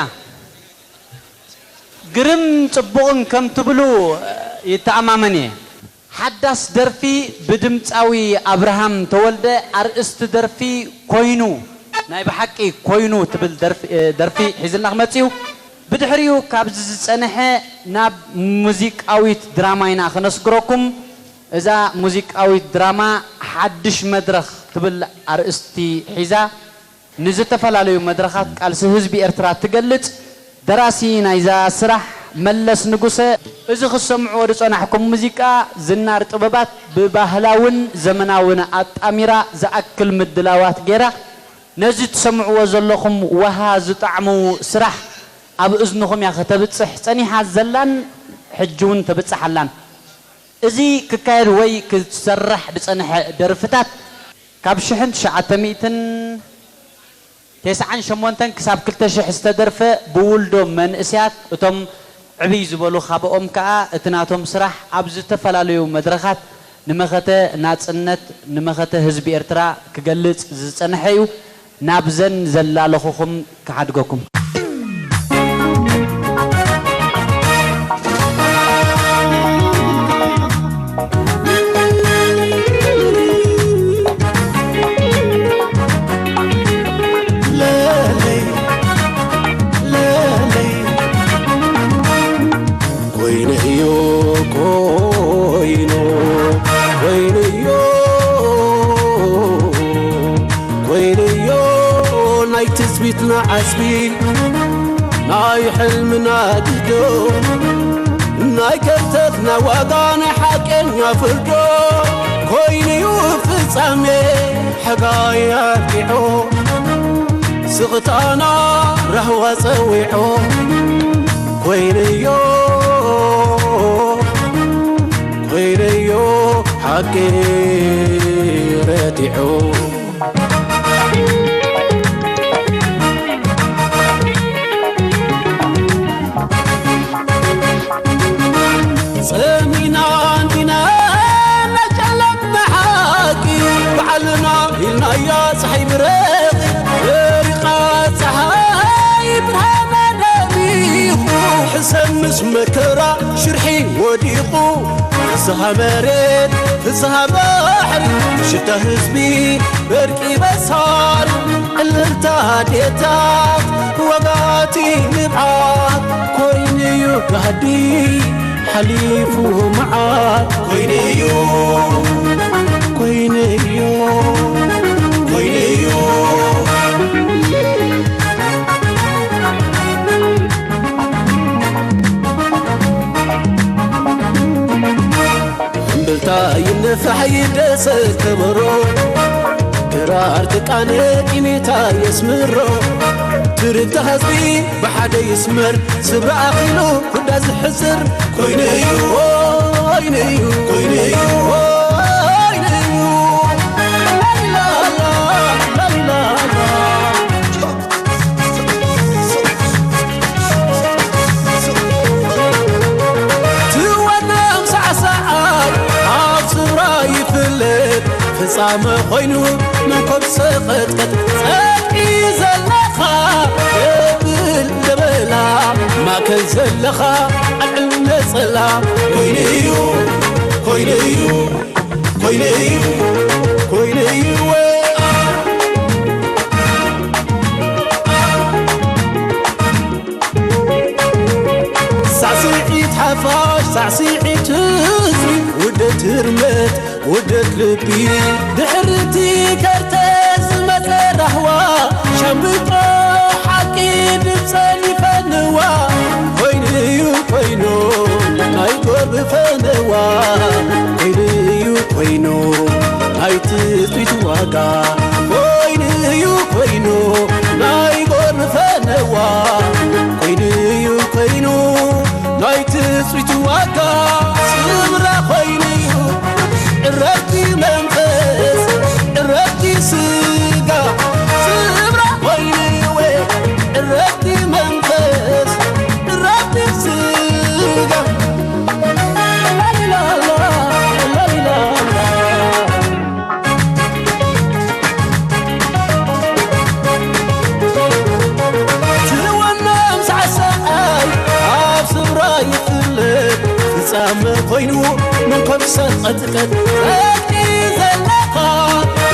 ግርም ጽቡቕን ከም ትብሉ ይተኣማመን እየ። ሓዳስ ደርፊ ብድምጻዊ ኣብርሃም ተወልደ፣ ኣርእስቲ ደርፊ ኮይኑ፣ ናይ ብሓቂ ኮይኑ ትብል ደርፊ፣ ደርፊ ሒዝልና ክመጽእ እዩ። ብድሕሪኡ ካብዚ ዝጸንሐ ናብ ሙዚቃዊት ድራማ ኢና ክነስግረኩም። እዛ ሙዚቃዊት ድራማ ሓድሽ መድረኽ ትብል ኣርእስቲ ሒዛ፣ ንዝተፈላለዩ መድረኻት ቃልሲ ህዝቢ ኤርትራ ትገልጽ ደራሲ ናይዛ ስራሕ መለስ ንጉሰ። እዚ ክትሰምዕዎ ዝጸናሕኩም ሙዚቃ ዝናር ጥበባት ብባህላውን ዘመናውን ኣጣሚራ ዝኣክል ምድላዋት ገይራ ነዚ ትሰምዕዎ ዘለኹም ወሃ ዝጣዕሙ ስራሕ ኣብ እዝንኹም እያ ከተብጽሕ ጸኒሓ ዘላን ሕጂ እውን ተብጽሕ ኣላን። እዚ ክካየድ ወይ ክሰርሕ ዝጸንሐ ደርፍታት ካብ ሽሕን ትሽዓተ ሚእትን ተስዓን ሸሞንተን ክሳብ ክልተ ሽሕ ዝተደርፈ ብውልዶ መንእሰያት፣ እቶም ዕብይ ዝበሉ ካባኦም ከኣ እቲ ናቶም ስራሕ ኣብ ዝተፈላለዩ መድረኻት ንመኸተ ናጽነት፣ ንመኸተ ህዝቢ ኤርትራ ክገልጽ ዝጸንሐ እዩ። ናብዘን ዘላለኹኹም ክሓድገኩም። ለለይ ለለይ ኮይነ እዩ ኮይኑ፣ ኮይኑዮ፣ ኮይኑዮ ናይ ትጽቢትና ዓስቢ፣ ናይ ሕልምና ግህዶ፣ ናይ ከርተትና ዋጋ፣ ናይ ሓቀኛ ፍርዶ፣ ኮይኑዩ ፍጻሜ ሓጋይ ኣርዲዖ፣ ስቕታና ራህዋ ጸዊዖ፣ ኮይኑዮ፣ ኮይኑዮ ሓቂ ረዲዖ። ጸሚና እንዲና እናጨለምና ሓቂ ባዕልና ኢልናያ ጸሓይ ብረቕ ደሪቓ ጸሓይ ብርሃና ደሚቑ ሕሰም ምስ መከራ ሽርሒ ወዲቑ ፍስሃ መሬት ፍስሃ ባሕሪ ሽታ ህዝቢ በርቂ በሳል ዕልልታ ኣዴታት ዋጋቲ ንብዓት ኮይኑዩ ጋህዲ ሓሊፉ መዓት ኮይኑዩ ኮይኑዩ ኮይኑዩ እምብልታ ይነፋሕ ይደሰት ከበሮ ክራር ትቃነ ቂኔታ የስምሮ ትርታ ህዝቢ ብሓደ ይስመር ስብራ ኣኺሉ ኩዳ ዝሕስር ኮይኑዩ ኮይኑዩ ኮይኑዩ ኮይኑዩ ላይላላ ላይላላ ትወነም ሳዕሳዓይ ኣብ ስብራ ይፍለጥ ፍጻመ ኮይኑ መንኮብ ሰቐጥቀጥ ጸድቂ ዘለኻ የብል ደበላ ማእከል ዘለኻ ኣልዕል ነጸላ ኮይኑ እዩ ኮይኑ እዩ ኮይኑ እዩ ኮይኑ እዩ ሳዕስዒት ሓፋሽ ሳዕስዒት ህዝቢ ውደት ህርመት ውደት ልቢ ድሕርቲ ከርተት ዝመፀ ራህዋ ሻምብቆ ሓቂ ድምፀን ይፈንዋ ኮይኑ እዩ ኮይኑ ናይ ጎርቢ ፈነዋ ኮይኑ እዩ ኮይኑ ናይ ትፅቢት ዋጋ ኮይኑ እዩ ኮይኑ ናይ ጎርቢ ፈነዋ ኮይኑ እዩ ኮይኑ ናይ ትጽቢት ዋጋ ስምራ ኮይኑዩ ዕረፍቲ መንፈስ ዕረፍቲ ስጋ ስምራ ኮይኑዩ ዕረፍቲ መንፈስ ዕረፍቲ ስጋ ላሊላላ ላሊላላ ትወነም ሳዕሳዓይ ኣብ ስፍራ ይፍለጥ ፍጻመ ኮይኑ መንኮብ ሰቐጥቀጥ ረቂ ዘለኻ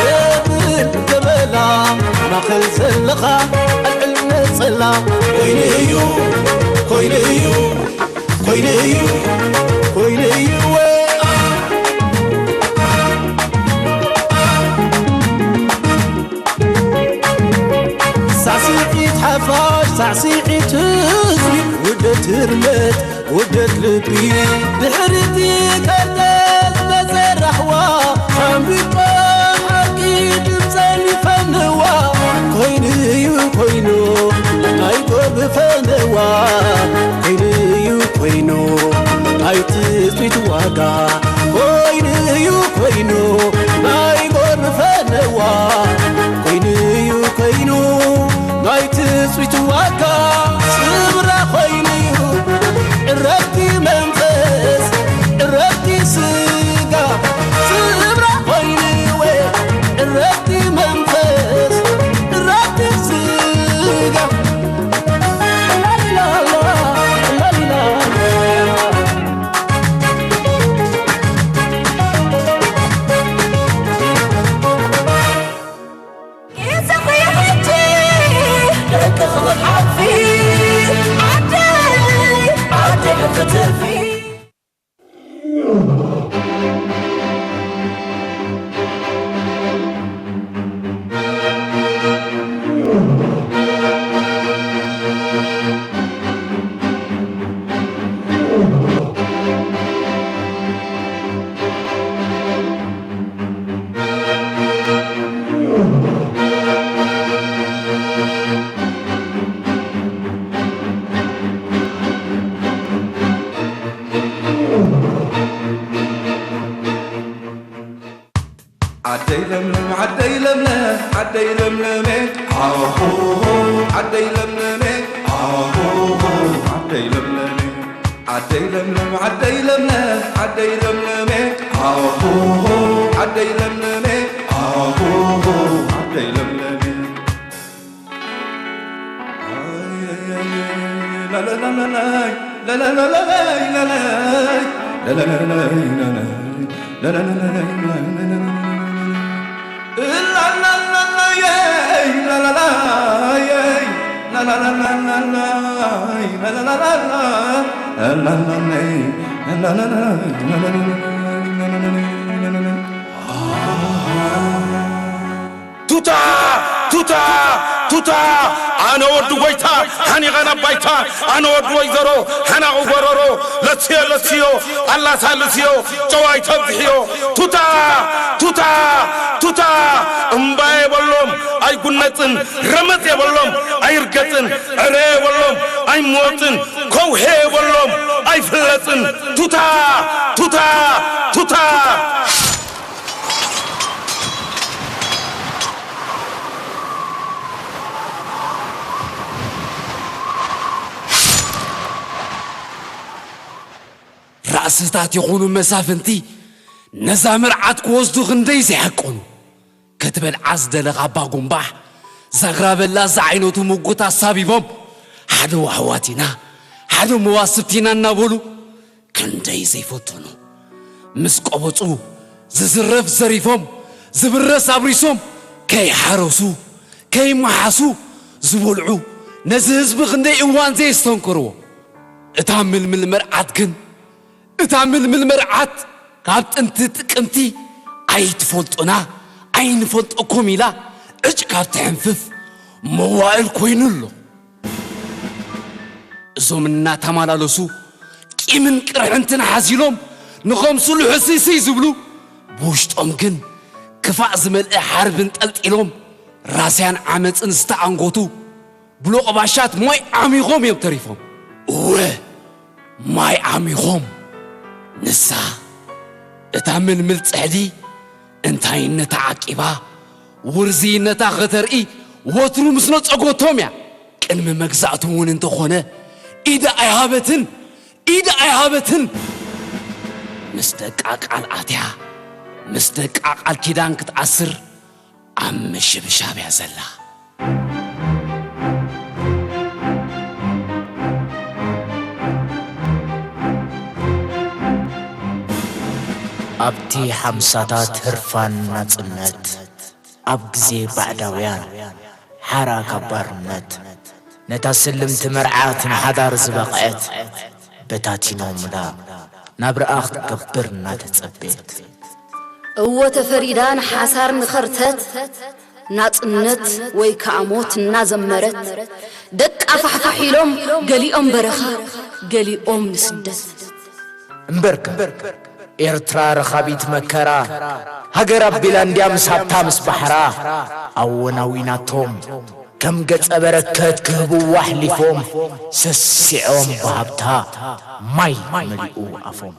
የብል ገበላ ማኸል ዘለኻ ኣልዕል ነጸላ ኮይኑ እዩ ኮይኑ እዩ ኮይኑ እዩ ኮይኑ እዩ ሳዕስዒት ሓፋሽ ሳዕስዒት ህዝቢ ውደት ህርመት ውደት ልቢ ድሕርቲ ከርተት መዘራሕዋ ሻምብቆ ሓቂ ድምፀን ይፈንዋ ኮይኑ እዩ ኮይኑ ናይ ጎርቢ ፈነዋ ኮይኑ እዩ ኮይኑ ናይ ትጽቢት ዋጋ ኮይኑ እዩ ኮይኑ ናይ ጎርቢ ፈነዋ ኮይኑ እዩ ኮይኑ ናይ ትጽቢት ዋጋ ስምራ ኮይኑ እዩ ዕረፍቲ መንፈስ ዕረፍቲ ስጋ ስምራ ኮይኑ እዩ ዕረፍቲ መንፈስ ዕረፍቲ ስጋ ላሊላላ ላሊላላ ዓደይ ለምለም ዓደይ ለምለም ዓደይ ለምለመ ዓሆ ዓደይ ለምለመ ዓሆ ዓደይ ለምለመ ዓደይ ለምለም ዓደይ ለምለም ዓደይ ለምለመ ዓሆ ዓደይ ለምለመ ዓሆ ዓደይ ለምለመ ቱታ! ቱታ! ቱታ! ኣነ ወዲ ጎይታ፣ ሓኒቐ ናብ ባይታ፣ ኣነ ወዲ ወይዘሮ፣ ሓናቑ ጎረሮ፣ ለስዮ፣ ለስዮ፣ ኣላሳልስዮ፣ ጨዋይ ተብዝሕዮ። ቱታ! ቱታ! ቱታ! እምባ የበሎም ኣይጉነጽን፣ ረመጽ የበሎም ኣይርገጽን፣ ዕረ የበሎም ኣይምወጽን፣ ከውሄ የበሎም ኣይፍለጽን። ቱታ! ቱታ! ቱታ! ራእስታት ይኹኑ መሳፍንቲ ነዛ መርዓት ክወስዱ ክንደይ ዘይሓቀኑ። ክትበልዓ ዝደለኻ ኣባ ጉንባሕ ዛግራ በላ ዝዓይነቱ ምጉት ኣሳቢቦም ሓደ ዋህዋት ኢና፣ ሓደ መዋስብት ኢና እናበሉ ክንደይ ዘይፈተኑ። ምስ ቆበጹ ዝዝረፍ ዘሪፎም፣ ዝብረስ ኣብሪሶም፣ ከይሓረሱ ከይመሓሱ ዝበልዑ ነዚ ህዝቢ ክንደይ እዋን ዘየስተንከርዎ። እታ ምልምል መርዓት ግን፣ እታ ምልምል መርዓት ካብ ጥንቲ ጥቅምቲ ኣይትፈልጡና ኣይንፈልጠኩም ኢላ ዕጭ ካብ ትሕንፍፍ መዋእል ኮይኑ ኣሎ። እዞም እናተማላለሱ ቂምን ቅርሕንትን ሓዚሎም ንኸምስሉ ሕስይስይ ዝብሉ፣ ብውሽጦም ግን ክፋእ ዝመልአ ሓርቢ እንጠልጢሎም ራስያን ዓመፅን ዝተኣንገቱ ብሎቕባሻት ማይ ዓሚኾም እዮም ተሪፎም። እወ ማይ ዓሚኾም። ንሳ እታ ምልምል ፅሕዲ እንታይነታ ዓቂባ ውርዝይነታ ኸተርኢ ወትሩ ምስ ነጸጎቶም እያ። ቅድሚ መግዛእቱ እውን እንተኾነ ኢዳ ኣይሃበትን፣ ኢዳ ኣይሃበትን። ምስ ደቃ ቃል ኣትያ፣ ምስ ደቃ ቃል ኪዳን ክትኣስር ኣብ ምሽብሻብ እያ ዘላ። ኣብቲ ሓምሳታት ህርፋን ናጽነት፣ ኣብ ግዜ ባዕዳውያን ሓራ ካብ ባርነት፣ ነታ ስልምቲ መርዓት ንሓዳር ዝበቕዐት በታቲኖምላ፣ ናብርኣ ክትገብር እናተጸቤት። እወ ተፈሪዳ ንሓሳር ንኸርተት፣ ናጽነት ወይ ከኣ ሞት እናዘመረት፣ ደቃ ፋሕፋሕ ኢሎም፣ ገሊኦም በረኻ፣ ገሊኦም ንስደት። እምበርከ፣ ኤርትራ ረኻቢት መከራ፣ ሃገር ኣቢላ እንድያ ምስ ሃብታ ምስ ባሕራ፣ ኣወናዊናቶም፣ ከም ገጸ በረከት ክህብዋ ኣሕሊፎም፣ ሰሲዖም ብሃብታ፣ ማይ መሊኡ ኣፎም።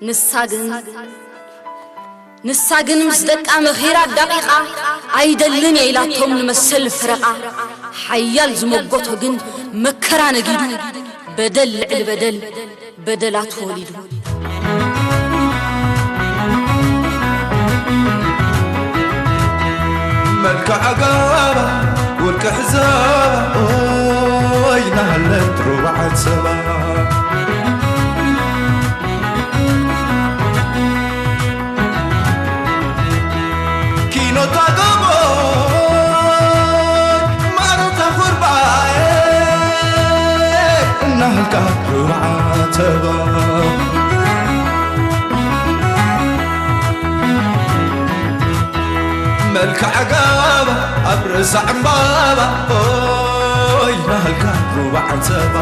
ንሳ ግን፣ ንሳ ግን ምስ ደቃ መኺራ ዳቂቓ፣ ኣይደልን እየ ኢላቶም ንመሰል ፈረቓ። ሓያል ዝመጎቶ ግን መከራ ነጊዱ፣ በደል ልዕሊ በደል፣ በደላት ወሊዱ። መልክዕ ጋባ፣ ውልቂ ሕዛባ፣ ኦይ ናሃለት ሩባዓት ሰባ። ኪኖታ ገቦ ማሮታ ኹርባኤ እናሃልካ ሩባዓተባ። መልክዕ ጋባ ኣብ ርእሳ ዕምባባ ኦይ ናሃልካ ሩባዓተባ።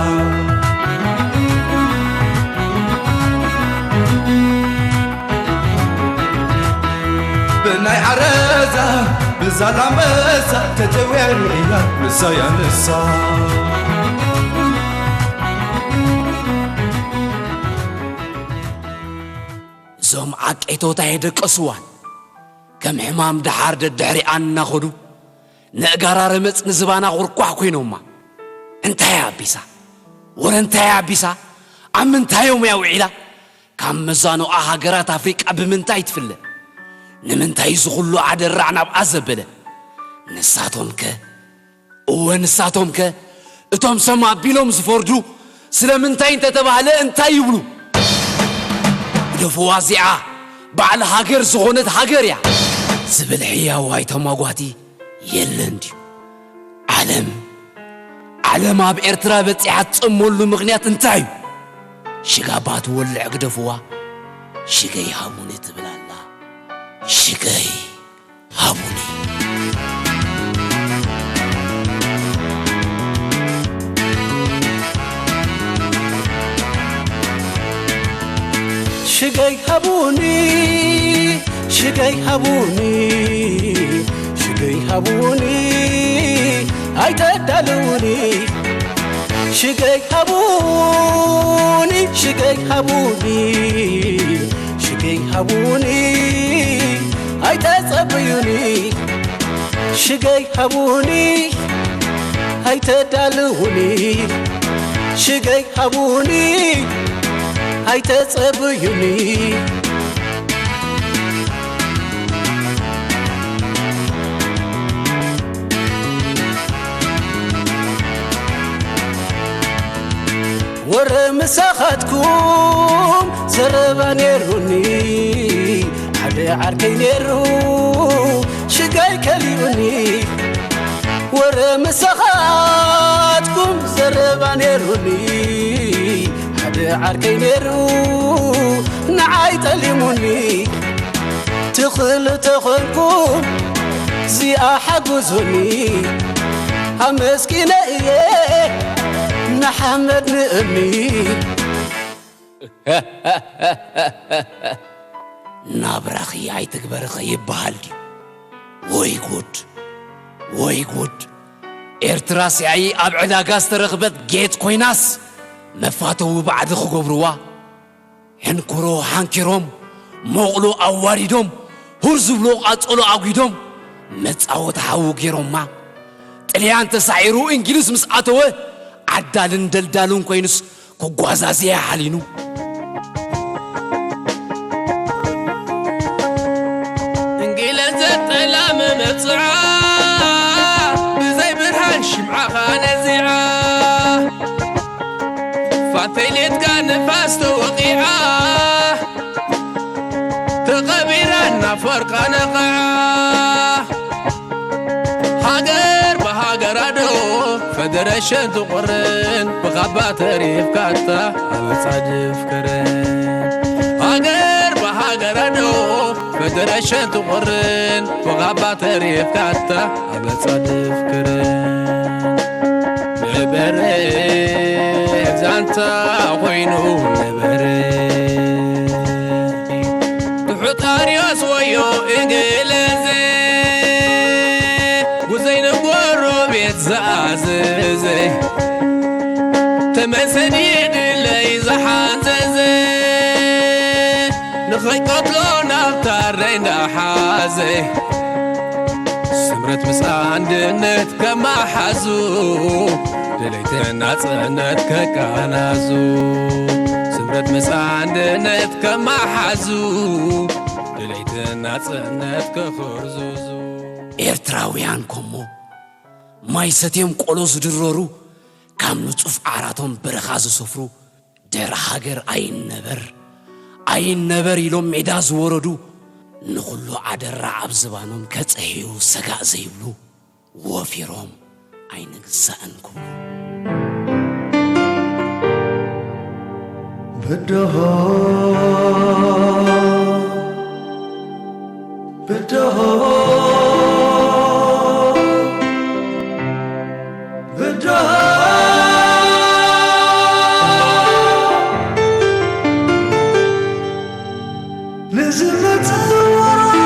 ብናይ ዓረዛ ብዛላምበሳ ተጨውያ ርእያ ምሳያ ንሳ። እዞም ዓቄቶታ የደቀስዋን ከም ሕማም ደሓር ደድሕሪኣ እናኸዱ፣ ነእጋራ ረመጽ ንዝባና ኹርኳሕ ኮይኖማ። እንታይ እያ ኣቢሳ? ወረ እንታይ እያ ኣቢሳ? ኣብ ምንታይ እዮም እያ ውዒላ? ካብ መዛኖኣ ሃገራት ኣፍሪቃ ብምንታይ ትፍለ? ንምንታይ እዚ ኹሉ ኣደራዕ ናብኣ ዘበለ? ንሳቶምከ? እወ ንሳቶምከ? እቶም ሰም ኣቢሎም ዝፈርዱ ስለምንታይ እንተተባህለ እንታይ ይብሉ? ግደፍዋ እዚኣ ባዕል ሃገር ዝኾነት ሃገር እያ ዝብል ሕያዋይ ተማጓቲ የለን ድዩ? ዓለም፣ ዓለም ኣብ ኤርትራ በጺሓ ትጸመሉ ምኽንያት እንታይ እዩ? ሽጋባ ትወልዕ ግደፍዋ፣ ሽገይ ሃቡኒ ትብል ኣላ። ሽገይ ሃቡኒ። ሽገይ ሃቡኒ፣ ሽገይ ሃቡኒ፣ ሽገይ ሃቡኒ፣ ኣይተዳልውኒ። ሽገይ ሃቡኒ፣ ሽገይ ሃቡኒ፣ ሽገይ ሃቡኒ፣ ኣይተጸብዩኒ። ሽገይ ሃቡኒ፣ ኣይተዳልውኒ። ሽገይ ሃቡኒ፣ ኣይተጸብዩኒ። ወረ ምሳኻትኩም ዘረባ ነይሩኒ፣ ሓደ ዓርከይ ነይሩ ሽጋይ ከሊኡኒ። ወረ ምሳኻትኩም ዘረባ ነይሩኒ፣ ሓደ ዓርከይ ነይሩ ንዓይ ጠሊሙኒ። ትኽእል ተኾንኩም እዚኣ ሓግዙኒ፣ ኣመስኪነ እየ ንሓመድ ንእምኒ። ናብራኺ ኣይትግበርኺ ይበሃል ድዩ? ወይ ጉድ! ወይ ጉድ! ኤርትራ ሲኣይ ኣብ ዕዳጋ ዝተረኽበት ጌጥ ኮይናስ፣ መፋተዊ ባዕዲ ክገብርዋ፣ ሕንኩሮ ሓንኪሮም፣ ሞቕሎ ኣዋሪዶም፣ ሁር ዝብሎ ቃጸሎ ኣጒዶም፣ መጻወቲ ሓዊ ጌሮማ። ጥልያን ተሳዒሩ እንግሊዝ ምስ ኣተወ፣ ዓዳልን ደልዳሉን ኮይኑስ፣ ክጓዛዝያ ሓሊኑ። እንግለዘ ጠላም መብጽዓ፣ ብዘይ ብርሃን ሽምዓኻ ነዚዓ። ፋተይ ሌትካ ንፋስ ተወቒዓ፣ ተቐቢራ ናብ ፈርቃ ነቓዓ። ሃገር ብሃገራ ዶ ፈደረሽን ትቑርን፣ ብኻባ ተሪፍካታ ኣብ ጻድፍ ክርን። ሃገር ብሃገራ ዶ ፈደረሽን ትቑርን፣ ብኻባ ተሪፍካታ ኣብ ጻድፍ ክርን። ነበረ ዛንታ ኮይኑ ነበረ። ትሑት ኣርዮስ ወዮ እንግለዘ፣ ጉዘይ ንጎረቤት ዝኣዘዘ፣ ተመሰኒ ድለይ ዝሓዘዘ፣ ንኸይቀትሎ ናብ ታረይ እንዳሓዘ፣ ስምረት ምስ ኣንድነት ከመሓዙ፣ ደለይቲ ናጽነት ከቃናዙ። ስምረት ምስ ኣንድነት ከመሓዙ፣ ደለይቲ ናጽነት ከኸርዙዙ። ኤርትራውያን ኮሞ ማይ ሰትዮም ቆሎ ዝድረሩ፣ ካብ ንጹፍ ዓራቶም በረኻ ዝሰፍሩ፣ ደር ሃገር ኣይነበር፣ ኣይነበር ኢሎም ሜዳ ዝወረዱ፣ ንኹሉ ኣደራ ኣብ ዝባኖም ከጸህዩ ሰጋእ ዘይብሉ፣ ወፊሮም ኣይንግዛእን ክብሉ። ብድሆ፣ ብድሆ፣ ብድሆ፣ ንዝመጽእ ወራር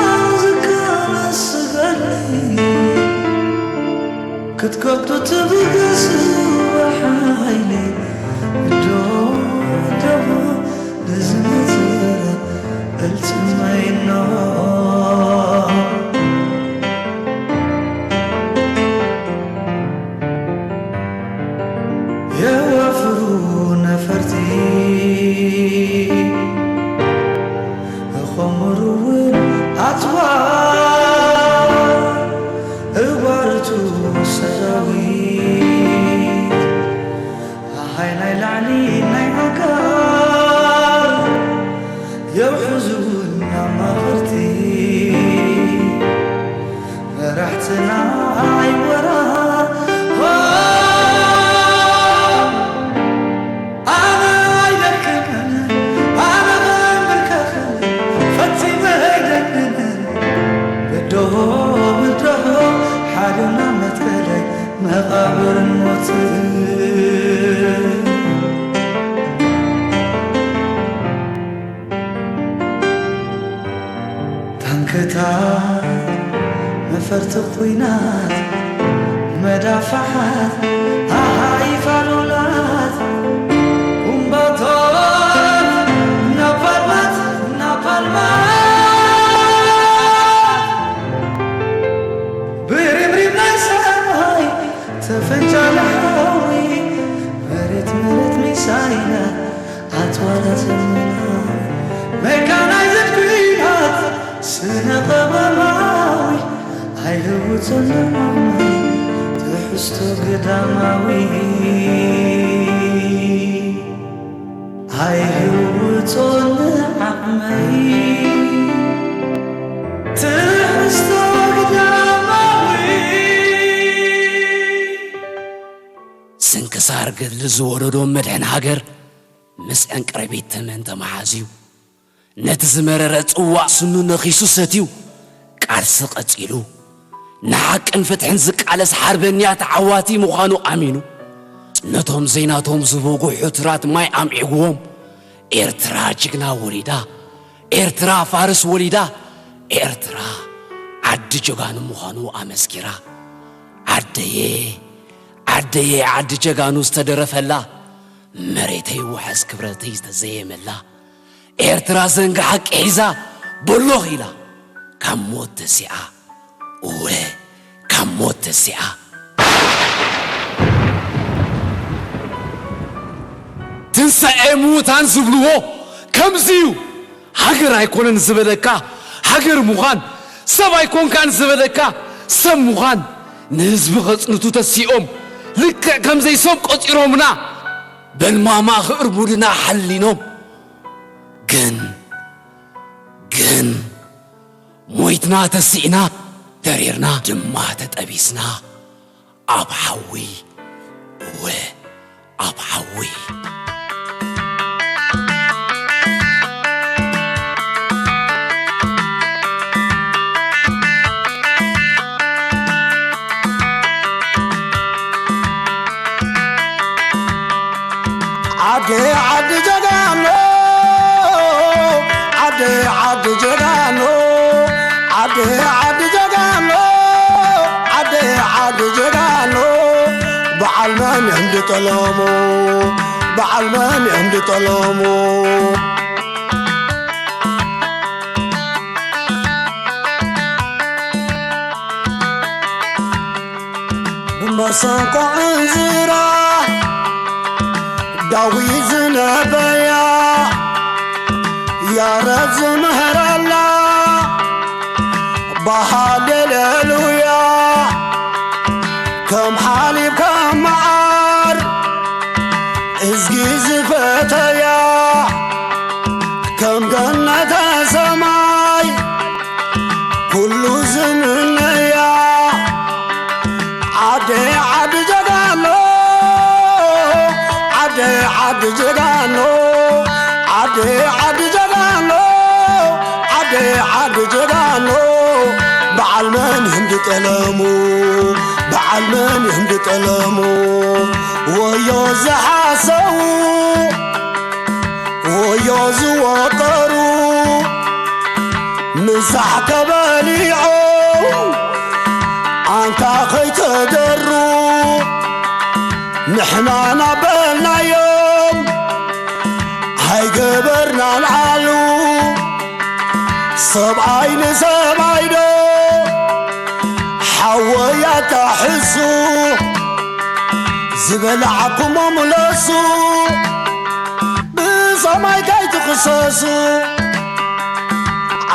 ዝከላስበኒ፣ ክትከብዶ ትብገስ ብሓይሊ። ዶ፣ ዶ፣ ንዝመጽእ እታ መፈርቲ ኲናት መዳፍዓት ኣሃይፋ ሉላት ቁምባቶት ናፓልማት ናፓልማት ብርምሪም ናይ ሰማይ ተፈንጫለ ሓዊ መሬት መሬት ሚሳይላት ኣጽዋራት ዘመናዊ መካናይዝድ ኲናት ስነ ጥበባዊ ኣይህውጾን ዓቕመይ ትሕዝቶ ግዳማዊ ኣይህውጾን ዓቕመይ ትሕዝቶ ግዳማዊ። ስንክሳር ገድሊ ዝወረዶ መድሕን ሃገር ምስ ዕንቅርቢት ተመን ተመሓዝዩ፣ ነቲ ዝመረረ ጽዋእ ስኑ ነኺሱ ሰትዩ፣ ቃልሲ ቀጺሉ፣ ንሓቅን ፍትሕን ዝቃለስ ሓርበኛ ተዓዋቲ ምዃኑ ኣሚኑ፣ ነቶም ዘይናቶም ዝበጉ ሕቱራት ማይ ኣምዒግዎም፣ ኤርትራ ጅግና ወሊዳ፣ ኤርትራ ፋርስ ወሊዳ፣ ኤርትራ ዓዲ ጀጋኑ ምዃኑ ኣመስኪራ። ዓደየ፣ ዓደየ ዓዲ ጀጋኑ ዝተደረፈላ፣ መሬተይ ውሓስ ክብረተይ ዝተዘየመላ፣ ኤርትራ ዘንጋ ሓቂ ሒዛ በሎኽ ኢላ፣ ካብ ሞት ተሲኣ፣ እወ፣ ካብ ሞት ተሲኣ። ትንሳኤ ምዉታን ዝብልዎ ከምዚ እዩ። ሃገር ኣይኮነን ዝበለካ ሃገር ምዃን፣ ሰብ ኣይኮንካን ዝበለካ ሰብ ምዃን፣ ንህዝቢ ከጽንቱ ተሲኦም፣ ልክዕ ከም ዘይሰብ ቆጺሮምና፣ በልማማ ክእርቡድና ሓሊኖም። ግን፣ ግን፣ ሞይትና ተሲእና፣ ተሪርና ድማ ተጠቢስና፣ ኣብ ሓዊ፣ እወ፣ ኣብ ሓዊ። ዓደይ ዓዲ ጀጋኑ፣ ዓደይ ዓዲ ጀጋኑ፣ ዓደይ ዓዲ ጀጋኑ፣ ዓደይ ዓዲ ጀጋኑ፣ በዓል መን እዮም ድጠለሙ፣ በዓል መን እዮም ድጠለሙ። ብመሰንቆ ዕንዝራ ዳዊት ዝነበያ ያረድ ዝምህረላ ብሃሌሉያ ከም ሓሊብ ከም መዓር እዝጊ ዝፈተያ ከም ገነተ ሰማይ ኩሉ ዝምነያ ዓደይ ዓዲ ጀጋኑ ዓደይ ዓዲ ጀጋኑ ዓደይ ዓዲ ጀጋኑ ዓደይ ዓዲ ጀጋኑ በዓል መን እዮም ድጠለሙ በዓል መን እዮም ድጠለሙ ወዮ ዝሓሰዉ ወዮ ዝወጠሩ ምሳሕ ተበሊዖም ኣንታ ከይተደሩ ንሕና ናበልናዮም ኣይገበርናን ኣሉ ሰብኣይ ንሰብኣይ ዶ ሓወይ ኣታሕሱ ዝበላዕኩሞ ምለሱ ብሰማይ ከይትኽሰሱ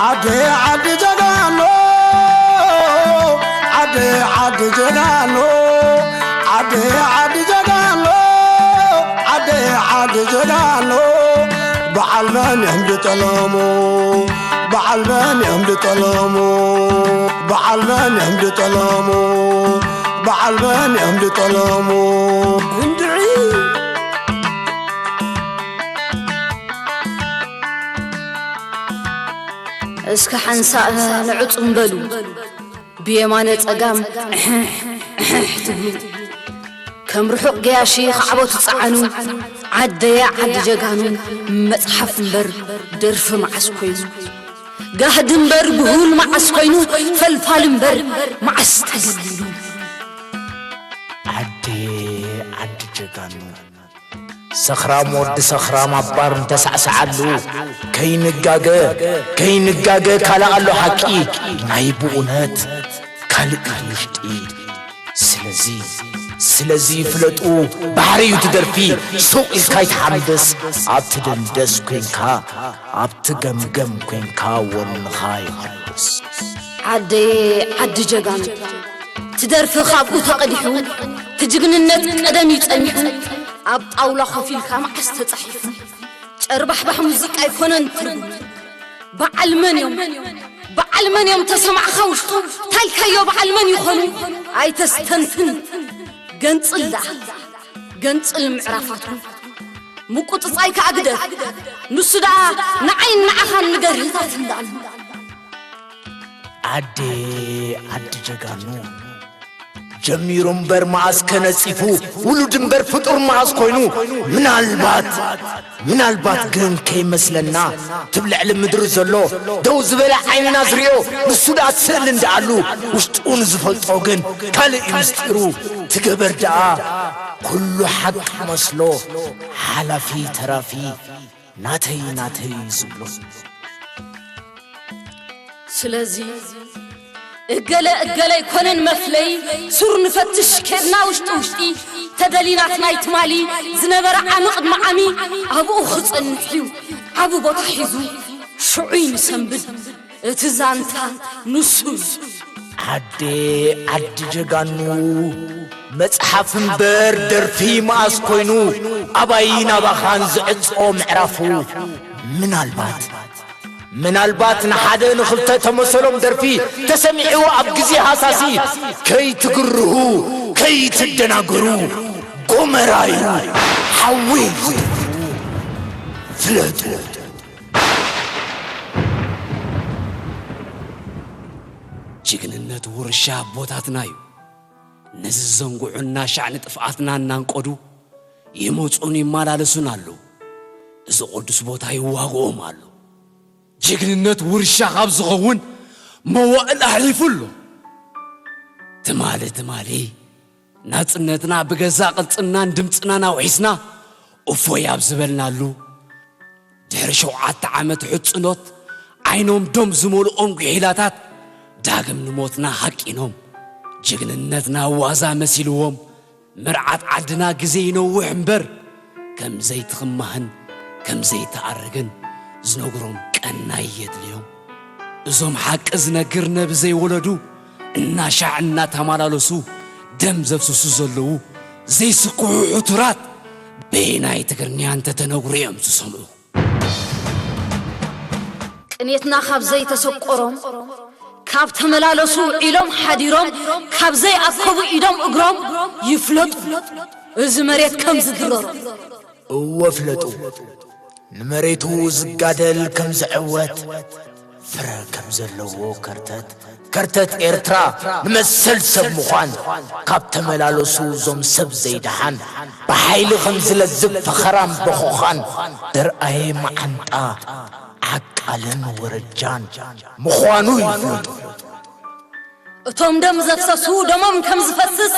ዓደይ ዓዲ ጀጋኑ ዓደይ ዓዲ ጀጋኑ ዓደይ ዓዲ ጀጋኑ ዓደይ ዓዲ ጀጋኑ በዓል መን እዮም ድጠለሙ በዓል መን እዮም ድጠለሙ በዓል መን እዮም ድጠለሙ በዓል መን እዮም ድጠለሙ እንድዒ እስከ ሓንሳእ ንዕጹም በሉ ብየማነ ጸጋም እሕሕ እሕሕ ትብሉ ከም ርሑቕ ገያሺ ካዕቦ ትጸዓኑ ዓደየ ዓዲ ጀጋኑ መጽሓፍ እምበር ደርፊ መዓስ ኮይኑ ጋህዲ እምበር ብሁል መዓስ ኮይኑ፣ ፈልፋሊ እምበር መዓስ ተደሊሉ። ዓዲ ዓዲ ጀጋኑ፣ ሰኽራም ወዲ ሰኽራም ኣባር እንተሳዕሰዓሉ፣ ከይንጋገ ከይንጋገ ካልእ ኣሎ ሓቂ፣ ናይ ብእውነት ካልእ እዩ ውሽጢ። ስለዚ ስለዚ ፍለጡ፣ ባሕሪ እዩ ትደርፊ። ሱቕ ኢልካ ይትሓምደስ፣ ኣብቲ ደንደስ ኮንካ ኣብቲ ገምገም ኮንካ ወንኻ ይሕደስ። ዓደየ ዓዲ ጀጋኑ፣ ትደርፊ ካብኡ ተቐዲሑ፣ ትጅግንነት ቀደም እዩ ጸኒሑ። ኣብ ጣውላ ኮፍ ኢልካ መዓስ ተጻሒፉ። ጨርባሕባሕ ሙዚቃ ኣይኮነን ትርጉም። በዓል መን እዮም? በዓል መን እዮም? ተሰማዕኻ ውሽጡ ታይካዮ በዓል መን ይኾኑ? ኣይተስተንትን። ገንጽል ደኣ፣ ገንጽል ምዕራፋቱ። ምቁጽጻይ ከኣ ግደፍ። ንሱ ደኣ ንዓይን ንዓኻን ንገርህታት እንዳሉ። ዓዲ ዓዲ ጀጋኑ፣ ጀሚሩ እምበር መኣስ ከነጺፉ፣ ውሉድ እምበር ፍጡር መኣስ ኮይኑ፣ ምናልባት፣ ምናልባት ግን ከይመስለና፣ እቲ ኣብ ልዕሊ ምድሪ ዘሎ፣ ደው ዝበለ ዓይንና ዝርእዮ፣ ንሱ ደኣ ስእሊ እንደኣሉ፣ ውሽጡ ንዝፈልጦ ግን ካልእ እዩ ምስጢሩ። ትገበር ደኣ ኩሉ ሓቂ መስሎ፣ ሓላፊ ተራፊ፣ ናተይ ናተይ ዝብሎ። ስለዚ እገለ እገለ ኣይኮነን መፍለይ፣ ሱር ንፈትሽ ኬድና ውሽጢ ውሽጢ፣ ተደሊናት ናይ ትማሊ ዝነበረ ዓሚ ቅድሚ ዓሚ ኣብኡ ክጸንሕ እዩ። ዓቢ ቦታ ሒዙ ሽዑ ይንሰንብድ እቲ ዛንታ ንሱ እዩ። ዓዲ ዓዲ ጀጋኑ፣ መጽሓፍ እምበር ደርፊ መኣስ ኮይኑ፣ ኣባይን ኣባኻን ዝዕጾ ምዕራፉ። ምናልባት ምናልባት ንሓደ ንኽልተ ተመሰሎም ደርፊ ተሰሚዕዎ ኣብ ግዜ ሃሳሲ፣ ከይትግርሁ ከይትደናገሩ፣ ጎመራ እዩ ሓዊ እዩ። ፍለጡ። ጅግንነት ውርሻ ኣቦታትና እዩ። ነዚ ዝዘንግዑ እናሻዕ ንጥፍኣትና እናንቀዱ ይመጹን ይመላለሱን ኣለዉ። እዚ ቅዱስ ቦታ ይዋግኦም ኣሎ። ጅግንነት ውርሻ ካብ ዝኸውን መዋእል ኣሕሊፉ ኣሎ። ትማሊ ትማሊ ናጽነትና ብገዛ ቅልጽምናን ድምጽናን ኣውሒስና እፎይ ኣብ ዝበልናሉ፣ ድሕሪ ሸውዓተ ዓመት ሕጽኖት ዓይኖም ዶም ዝመልኦም ጉሒላታት ዳግም ንሞትና ሃቂኖም፣ ጅግንነትና ዋዛ መሲልዎም፣ መርዓት ዓድና ግዜ ይነውሕ እምበር፣ ከም ዘይትኽማህን ከም ዘይትኣርግን ዝነግሮም ቀናይ የድልዮም። እዞም ሓቂ ዝነግር ነቢ ዘይወለዱ፣ እናሻዕ እናተመላለሱ ደም ዘፍስሱ ዘለዉ፣ ዘይስክሑ ሕቱራት፣ በየናይ ትግርኛ እንተተነግሩ እዮም ዝሰምዑ? ቅኔትና ካብ ዘይተሰቆሮም፣ ካብ ተመላለሱ ውዒሎም ሓዲሮም፣ ካብ ዘይኣከቡ ኢዶም እግሮም ይፍለጡ። እዚ መሬት ከም ዝድረሮም። እወ ፍለጡ። ንመሬቱ ዝጋደል ከም ዝዕወት፣ ፍረ ከም ዘለዎ ከርተት፣ ከርተት ኤርትራ ንመሰል ሰብ ምዃን፣ ካብ ተመላለሱ እዞም ሰብ ዘይደሓን፣ ብሓይሊ ከም ዝለዝብ ፈኸራን በኾኻን፣ ደርኣየ መዓንጣ ዓቃልን ወረጃን ምዃኑ ይፍለጡ። እቶም ደም ዘፍሰሱ ደሞም ከም ዝፈስስ፣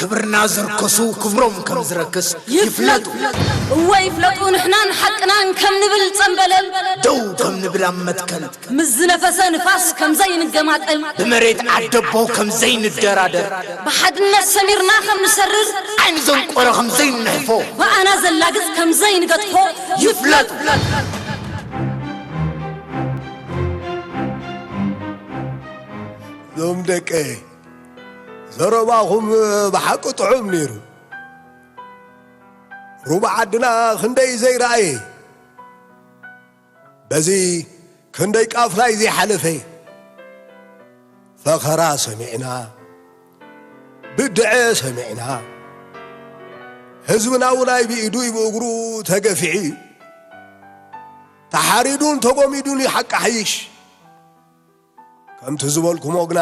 ክብርና ዘርከሱ ክብሮም ከም ዝረክስ ይፍለጡ። ይፍለጡ። እወ ይፍለጡ፣ ንሕናን ሓቅናን ከም ንብል ጸምበለል፣ ደው ከም ንብል ኣብ መትከል፣ ምስ ዝነፈሰ ንፋስ ከም ዘይንገማጠል፣ ብመሬት ዓደቦ ከም ዘይንደራደር፣ ብሓድነት ሰሚርና ከም ንሰርር፣ ዓይኒ ዘንቆረ ከም ዘይንሕፎ፣ ብኣና ዘላግጽ ከም ዘይንገጥፎ ይፍለጡ። ይፍለጡ። ዞም ደቀ፣ ዘረባኹም ብሓቂ ጥዑም ነይሩ። ሩባ ዓድና ክንደይ ዘይረኣየ፣ በዚ ክንደይ ቃፍላይ ዘይሓለፈ፣ ፈኸራ ሰሚዕና፣ ብድዐ ሰሚዕና። ህዝብና እውን ኣይ ብኢዱ ብእግሩ ተገፊዑ እዩ። ተሓሪዱን ተጎሚዱን እዩ ሓቂ ሓይሽ። ከምቲ ዝበልኩሞ ግና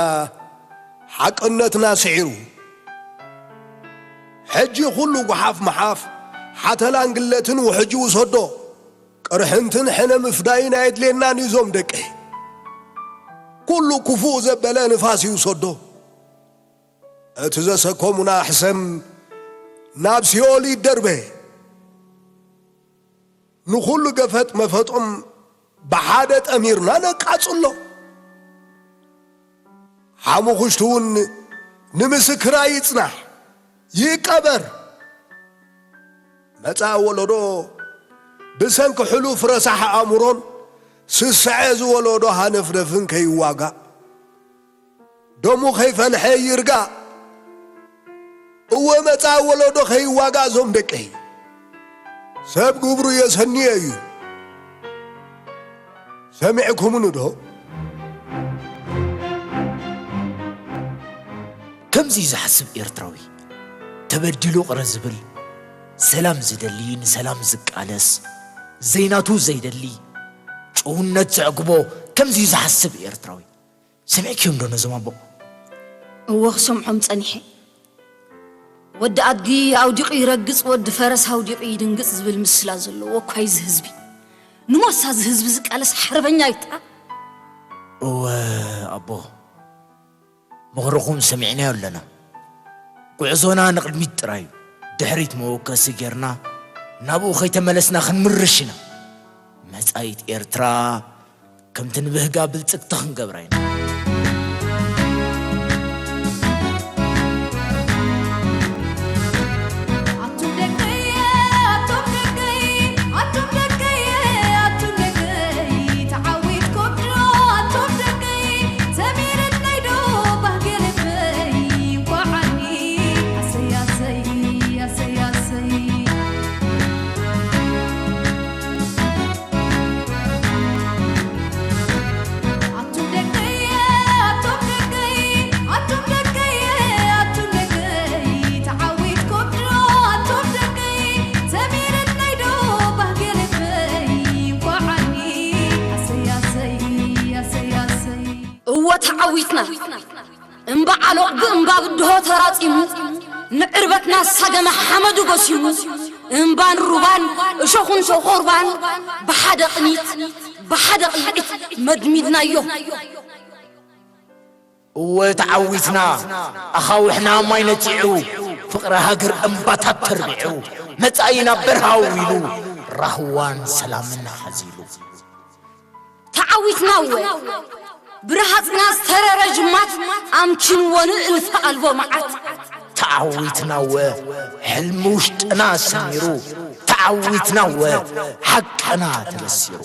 ሓቅነትና ስዒሩ። ሕጂ ኩሉ ጓሓፍ መሓፍ ሓተላን ግለትን ውሕጂ ውሰዶ። ቅርሕንትን ሕነ ምፍዳይን ኣየድልየናን እዩ ዞም ደቀይ። ኩሉ ክፉእ ዘበለ ንፋስ ይውሰዶ። እቲ ዘሰከሙና ሕሰም ናብ ሲኦል ይደርበ። ንኹሉ ገፈጥ መፈጦም ብሓደ ጠሚርና ነቃጽሎ። ሓሙኽሽቲ እውን ንምስክራ ይጽናሕ፣ ይቀበር። መጻኢ ወለዶ ብሰንኪ ሕሉፍ ረሳሕ ኣእምሮን ስስዐ ዝወለዶ ሃነፍነፍን ከይዋጋእ፣ ደሙ ከይፈልሐ ይርጋእ። እወ፣ መጻኢ ወለዶ ከይዋጋእ እዞም ደቀይ። ሰብ ግብሩ የሰንየ እዩ። ሰሚዕኩምኒ ዶ? ከምዚ ዝሓስብ ኤርትራዊ፣ ተበዲሉ ቅረ ዝብል፣ ሰላም ዝደሊ፣ ንሰላም ዝቃለስ፣ ዘይናቱ ዘይደሊ፣ ጭውነት ዘዕግቦ፣ ከምዚ ዝሓስብ ኤርትራዊ። ሰሚዕክዮም ዶ ነዞም ኣቦ? እወ ክሰምዖም ጸኒሐ። ወዲ ኣድጊ ኣውዲቑ ይረግጽ፣ ወዲ ፈረስ ኣውዲቑ ይድንግጽ ዝብል ምስላ ዘለዎ እኳ እዚ ህዝቢ። ንሞሳ እዚ ህዝቢ ዝቃለስ ሓርበኛ ኣይታ። እወ ኣቦ፣ ምኽርኹም ሰሚዕናዮ ኣለና። ጉዕዞና ንቕድሚት ጥራይ እዩ። ድሕሪት መወከሲ ጌርና ናብኡ ከይተመለስና ክንምርሽ ኢና። መጻኢት ኤርትራ ከምቲ ንብህጋ ብልጽግቲ ክንገብራ ኢና። እወ ተዓዊትና። እምባ ዓሎቕ ብእምባ ብድሆ ተራጺሙ፣ ንዕርበትና ዝሳገመ ሓመዱ ጎሲሙ፣ እምባን ሩባን እሾኹን ሸኾርባን ብሓደ ቅኒት፣ ብሓደ ቅልዒት መድሚድናዮ። እወ ተዓዊትና፣ ኣኻውሕና ማይ ነጺዑ፣ ፍቕሪ ሃገር እምባታት ተርቢዑ፣ መጻኢና በርሃው ኢሉ፣ ራህዋን ሰላምን ሓዚሉ። ተዓዊትና እወ፣ ብረሃጽና ዝተረረ ጅማት ኣምኪንዎ ንእልፊ ኣልቦ መዓት። ተዓዊትና እወ፣ ሕልሚ ውሽጥና ሰሚሩ፣ ተዓዊትና እወ፣ ሓቅና ተበሲሩ።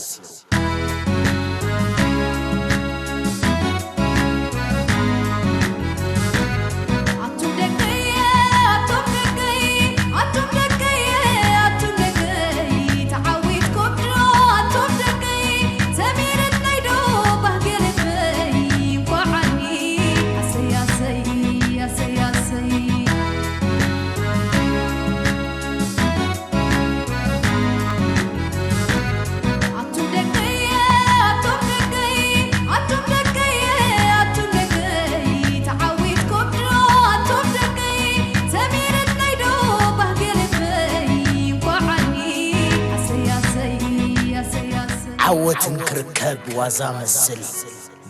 ዓወትን ክርከብ ዋዛ መስል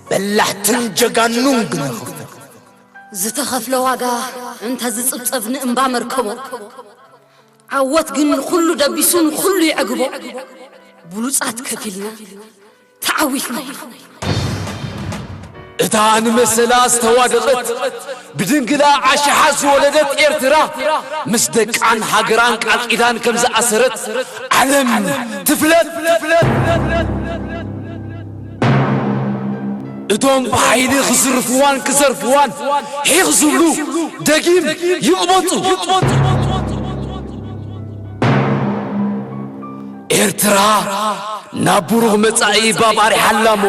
በላሕትን ጀጋኑን ግነ ክፍል። ዝተኸፍለ ዋጋ እንተ ዝጽብጸብ ንእምባ መርከቦ፣ ዓወት ግን ንኹሉ ደቢሱ ንኹሉ የዕግቦ። ብሉጻት ከፊልና ተዓዊትና ኢና። እታ ንመሰላ ዝተዋደቐት ብድንግላ ዓሽሓ ዝወለደት ኤርትራ ምስ ደቃን ሃገራን ቃል ኪዳን ከም ዝኣሰረት ዓለም ትፍለጥ። እቶም ብሓይሊ ክዝርፍዋን ክዘርፍዋን ሒኽ ዝብሉ ደጊም ይቕበጹ። ኤርትራ ናብ ብሩህ መጻኢ ባብ ኣሪሓ ኣላ እሞ፣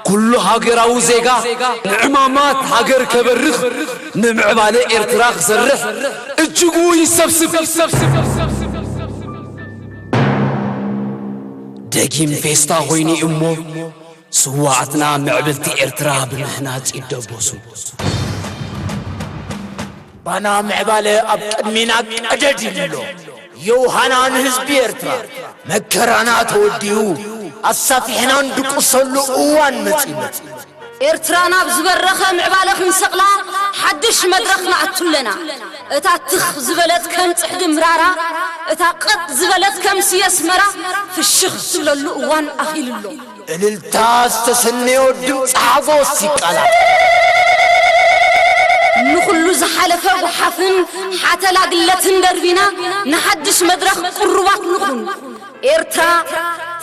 ኩሉ ሃገራዊ ዜጋ ንዕማማት ሃገር ከበርኽ፣ ንምዕባለ ኤርትራ ክሰርሕ እጅጉ ይሰብስብ። ደጊም ፌስታ ኮይኑ እዩ እሞ፣ ስዋኣትና ምዕብልቲ ኤርትራ ብምህናጽ ይደበሱ። ባና ምዕባለ ኣብ ቅድሚና ቀደድ ኢሉ ኣሎ። የውሃና ንህዝቢ ኤርትራ፣ መከራና ተወዲኡ፣ ኣሳፊሕና እንድቁሰሉ እዋን መጺኡ። ኤርትራ ናብ ዝበረኸ ምዕባለ ክንሰቕላ ሓድሽ መድረኽ ንኣቱ ኣለና። እታ ትኽ ዝበለት ከም ጽሕዲ ምራራ፣ እታ ቀጥ ዝበለት ከም ስየ ኣስመራ ፍሽኽ ትብለሉ እዋን ኣኺሉ ኣሎ። እልልታ ዝተሰነዮ ድምፂ ሓጎስ ይቃላል። ንኹሉ ዝሓለፈ ጓሓፍን ሓተላ ግለትን ደርቢና ንሓድሽ መድረኽ ቅሩባት ንኹን። ኤርትራ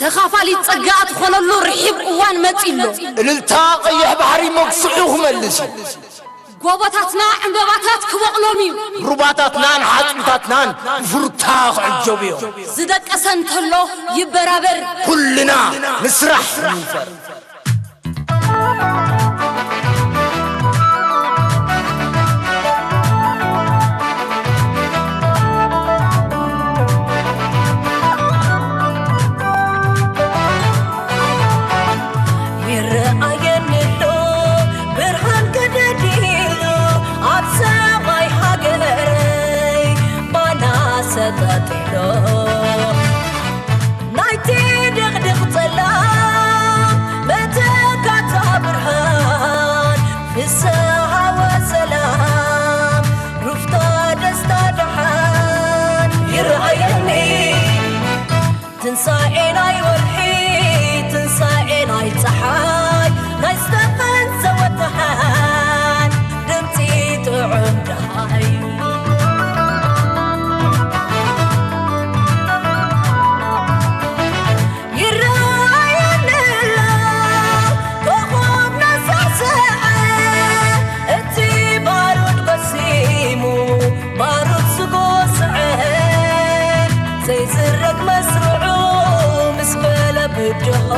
ተኻፋሊት ጸጋ ትኾነሉ ርሒብ እዋን መጺ ኣሎ። እልልታ ቀይሕ ባሕሪ መግስዑ ክመልስ እዩ። ጎቦታትና ዕምበባታት ክበቕሎም እዩ። ሩባታትናን ሓጹታትናን ብፍሩታ ክዕጀቡ እዮም። ዝደቀሰ እንተሎ ይበራበር። ኩልና ንስራሕ ንንፈር። ይረኣየኒ ኣሎ ብርሃን ገደድ ኢሉ ኣብ ሰማይ ሃገረይ ባና ሰጠጢሎ። ናይቲ ድቕድቕ ጸላም መተካእታ ብርሃን፣ ፍስሃ ወሰላም፣ ሩፍታ ደስታ ደሓን ይረኣየኒ። ትንሳኤ ናይ ወርሒ፣ ትንሳኤ ናይ ጸሓይ፣ ናይ ዝተቐንዘወ ደሓን ድምጺ ጥዑም ደሃይ። ይረኣየኒ ኣሎ ኮኾብ ናሳስዐ፣ እቲ ባሩድ ጎሲሙ ባሩድ ስጎ ስዐ። ዘይዝረግ መስርዑ ምስ በለ ብድሆ፣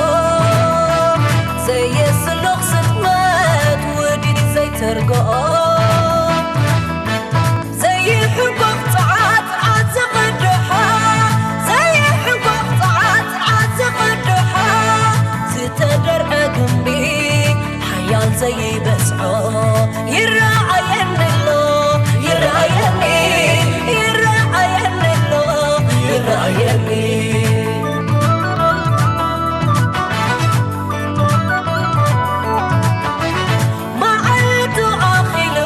ዘየስልኽ ስጥመት ውዲት ዘይተርግኦ። ዘይሕንኮኽ ጸዓት ዓጽ ዝቕድሖ፣ ዘይሕንኮኽ ጸዓት ዓጽ ዝቕድሖ፣ ዝተደርዐ ግምቢ ሓያል ዘይበጽሖ። ይረኣየኒ ኣሎ፣ ይረኣየኒ፣ ይረኣየኒ ኣሎ፣ ይረኣየኒ። መዓልቱ ኣኺሉ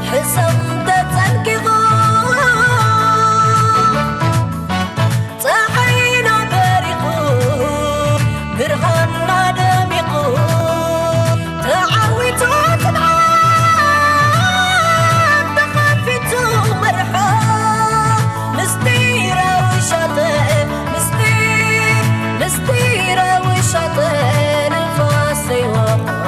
ሕሰም ተጸንቂቑ፣ ጸሓይና በሪቑ፣ ብርሃንና ደሚቑ፣ ተዓዊቱ ጽንዓት ተኸፊቱ መርሖ፣ ምስጢራዊ ሻጥር፣ ምስጢር፣ ምስጢራዊ ሻጥር ንፋስ ዘይወቕዖ።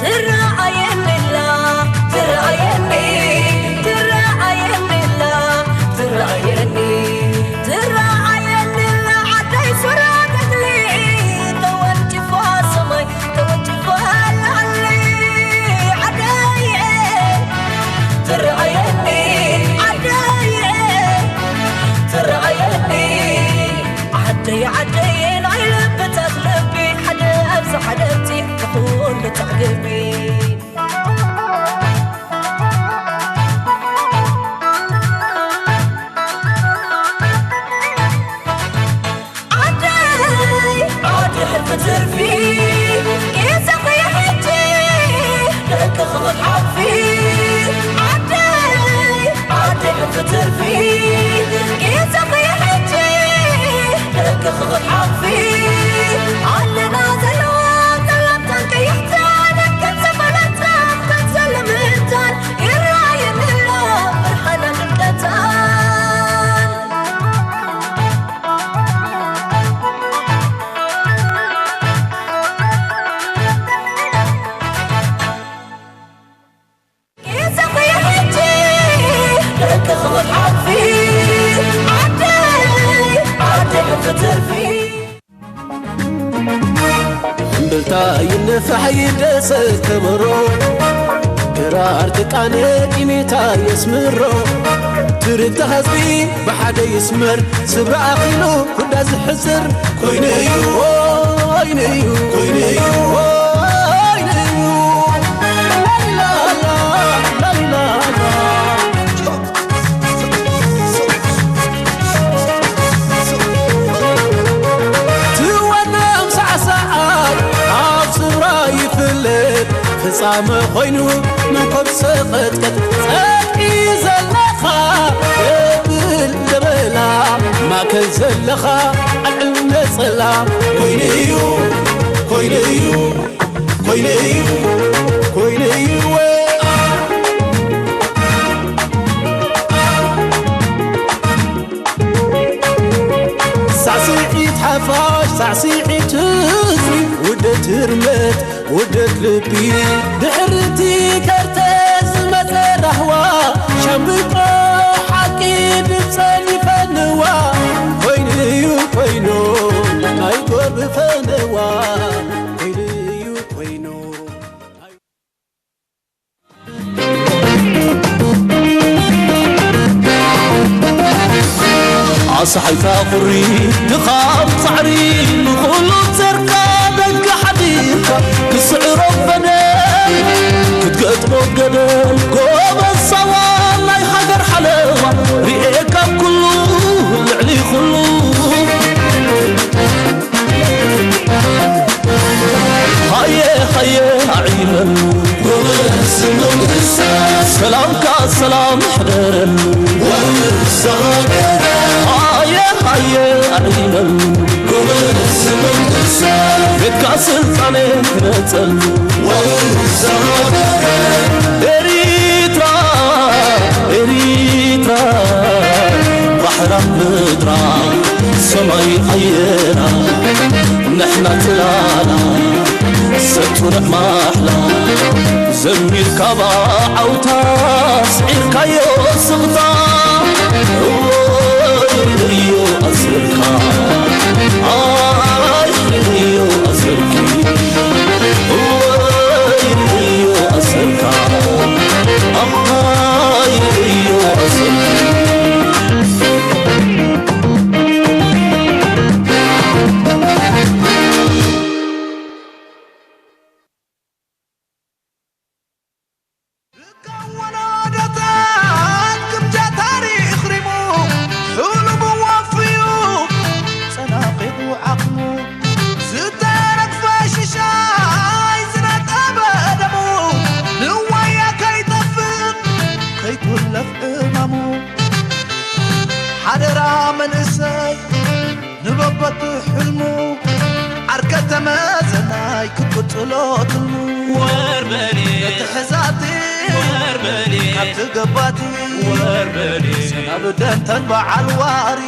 ትረኣየኒ ኣላ፣ ትረኣየኒ፣ ትረኣየኒ ኣላ፣ ትረኣየኒ፣ ትረኣየኒ ኣላ ዓደይ ሱራ ገድሊ ተወንጭፋ ሰማይ ተወንጭፋ ላዕሊ ዓደይ ትረኣየኒ ዓደይ ትረኣየኒ ዓደይ ዓደይ ናይ ልብታት ልቢ ሓደ ኣብዚ ሓደቲ ንኹሉ ተዕግቢ። ዓደይ ዓዲ ሕልፊ ትርፊ ጌዛኺ ሕጂ ደቅኺ ክትሓልፊ ዓደይ ዓዲ ሕልፊ ትርፊ ጌዛኺ ሕጂ ደቅኺ ክትሓልፊ ኣለና ዘለዋ ጸለምተን ቀይሕተን ከንዘበለተን ከንዘለምተን ይረኣየኒ ኣሎ ብርሃና ድምቀተን። እምብልታ ይነፋሕ ይደሰት ከበሮ፣ ክራር ትቃነ ቂሚታ የስምሮ። ትርታ ህዝቢ ብሓደ ይስመር፣ ስብራ ኣኺሉ ኩዳ ዝሕጽር ኮይኑ እዩ፣ ኮይኑ እዩ፣ ኮይኑ እዩ፣ ኮይኑ እዩ። ላይላላ ጻመ ኮይኑ መንኮብ ሰቐጥቀጥ ጸጥቂ ዘለኻ ደብል ደበላ ማእከል ዘለኻ ኣልዕል ነጸላ ኮይኑ እዩ ኮይኑ እዩ ኮይኑ እዩ ኮይኑ እዩ ሳዕስዒት ሓፋሽ ሳዕስዒት ህዝቢ ውደት ህርመት ውደት ልቢ ድሕርቲ ከርተ ዝመፀ ራህዋ ሻምብቆ ሓቂ ድምፀን ይፈንዋ ኮይኑ እዩ ኮይኑ ናይ ጎርቢ ፈነዋ ኮይኑ እዩ ኮይኑ ኣሰሓይታ ቁሪ ድኻም ጻዕሪ ንኹሉ ዘርካ ደገ ሓዲርካ ክስዕሮ በደ ክትገጥሞ ገደል ጎበዝ ሳዋ ናይ ሃገር ሓለዋ ርኤ ካብ ኩሉ ልዕሊ ኩሉ ሃየ ሃየ ኣዒለሉ ሰላምካ ሰላም ሕደረሉ ሃየ ሃየ ኣዒለሉ ቤትካ ስልጣነ ክነጸሉ ኤሪትራ ኤሪትራ ባሕራ ምድራ ሰማይ ኣየራ ንሕና ትላላ ሰቱር ማሕላ ዘሚርካ ብዓውታ ስዒርካዮ ስቕታ እወ እዩ ኣስርካ ኣይ እዩ ኣስርኪ እወ እዩ ኣስርካ ኣይ እዩ ኣስርኪ ወላዶታት ግምጃ ታሪኽ ሪሙ ሕሉሙ ወፍዩ ጸናቒቑ ዓቕሙ ዝተረግፈ ሽሻይ ዝነጠበ ደሙ ንዋያ ከይጠፍእ ከይትውለፍ እማሙ ሓደራ መንእሰይ ንበበቱ ሕልሙ ዓርከ ተመዘናይ ክትቅጽሎ ትልሙ ወርበኔ ክትሕዛቲ ወርበኔ ካብቲ ገባቲ ወርበኔ ሰናብ ደንተን በዓል ዋሪ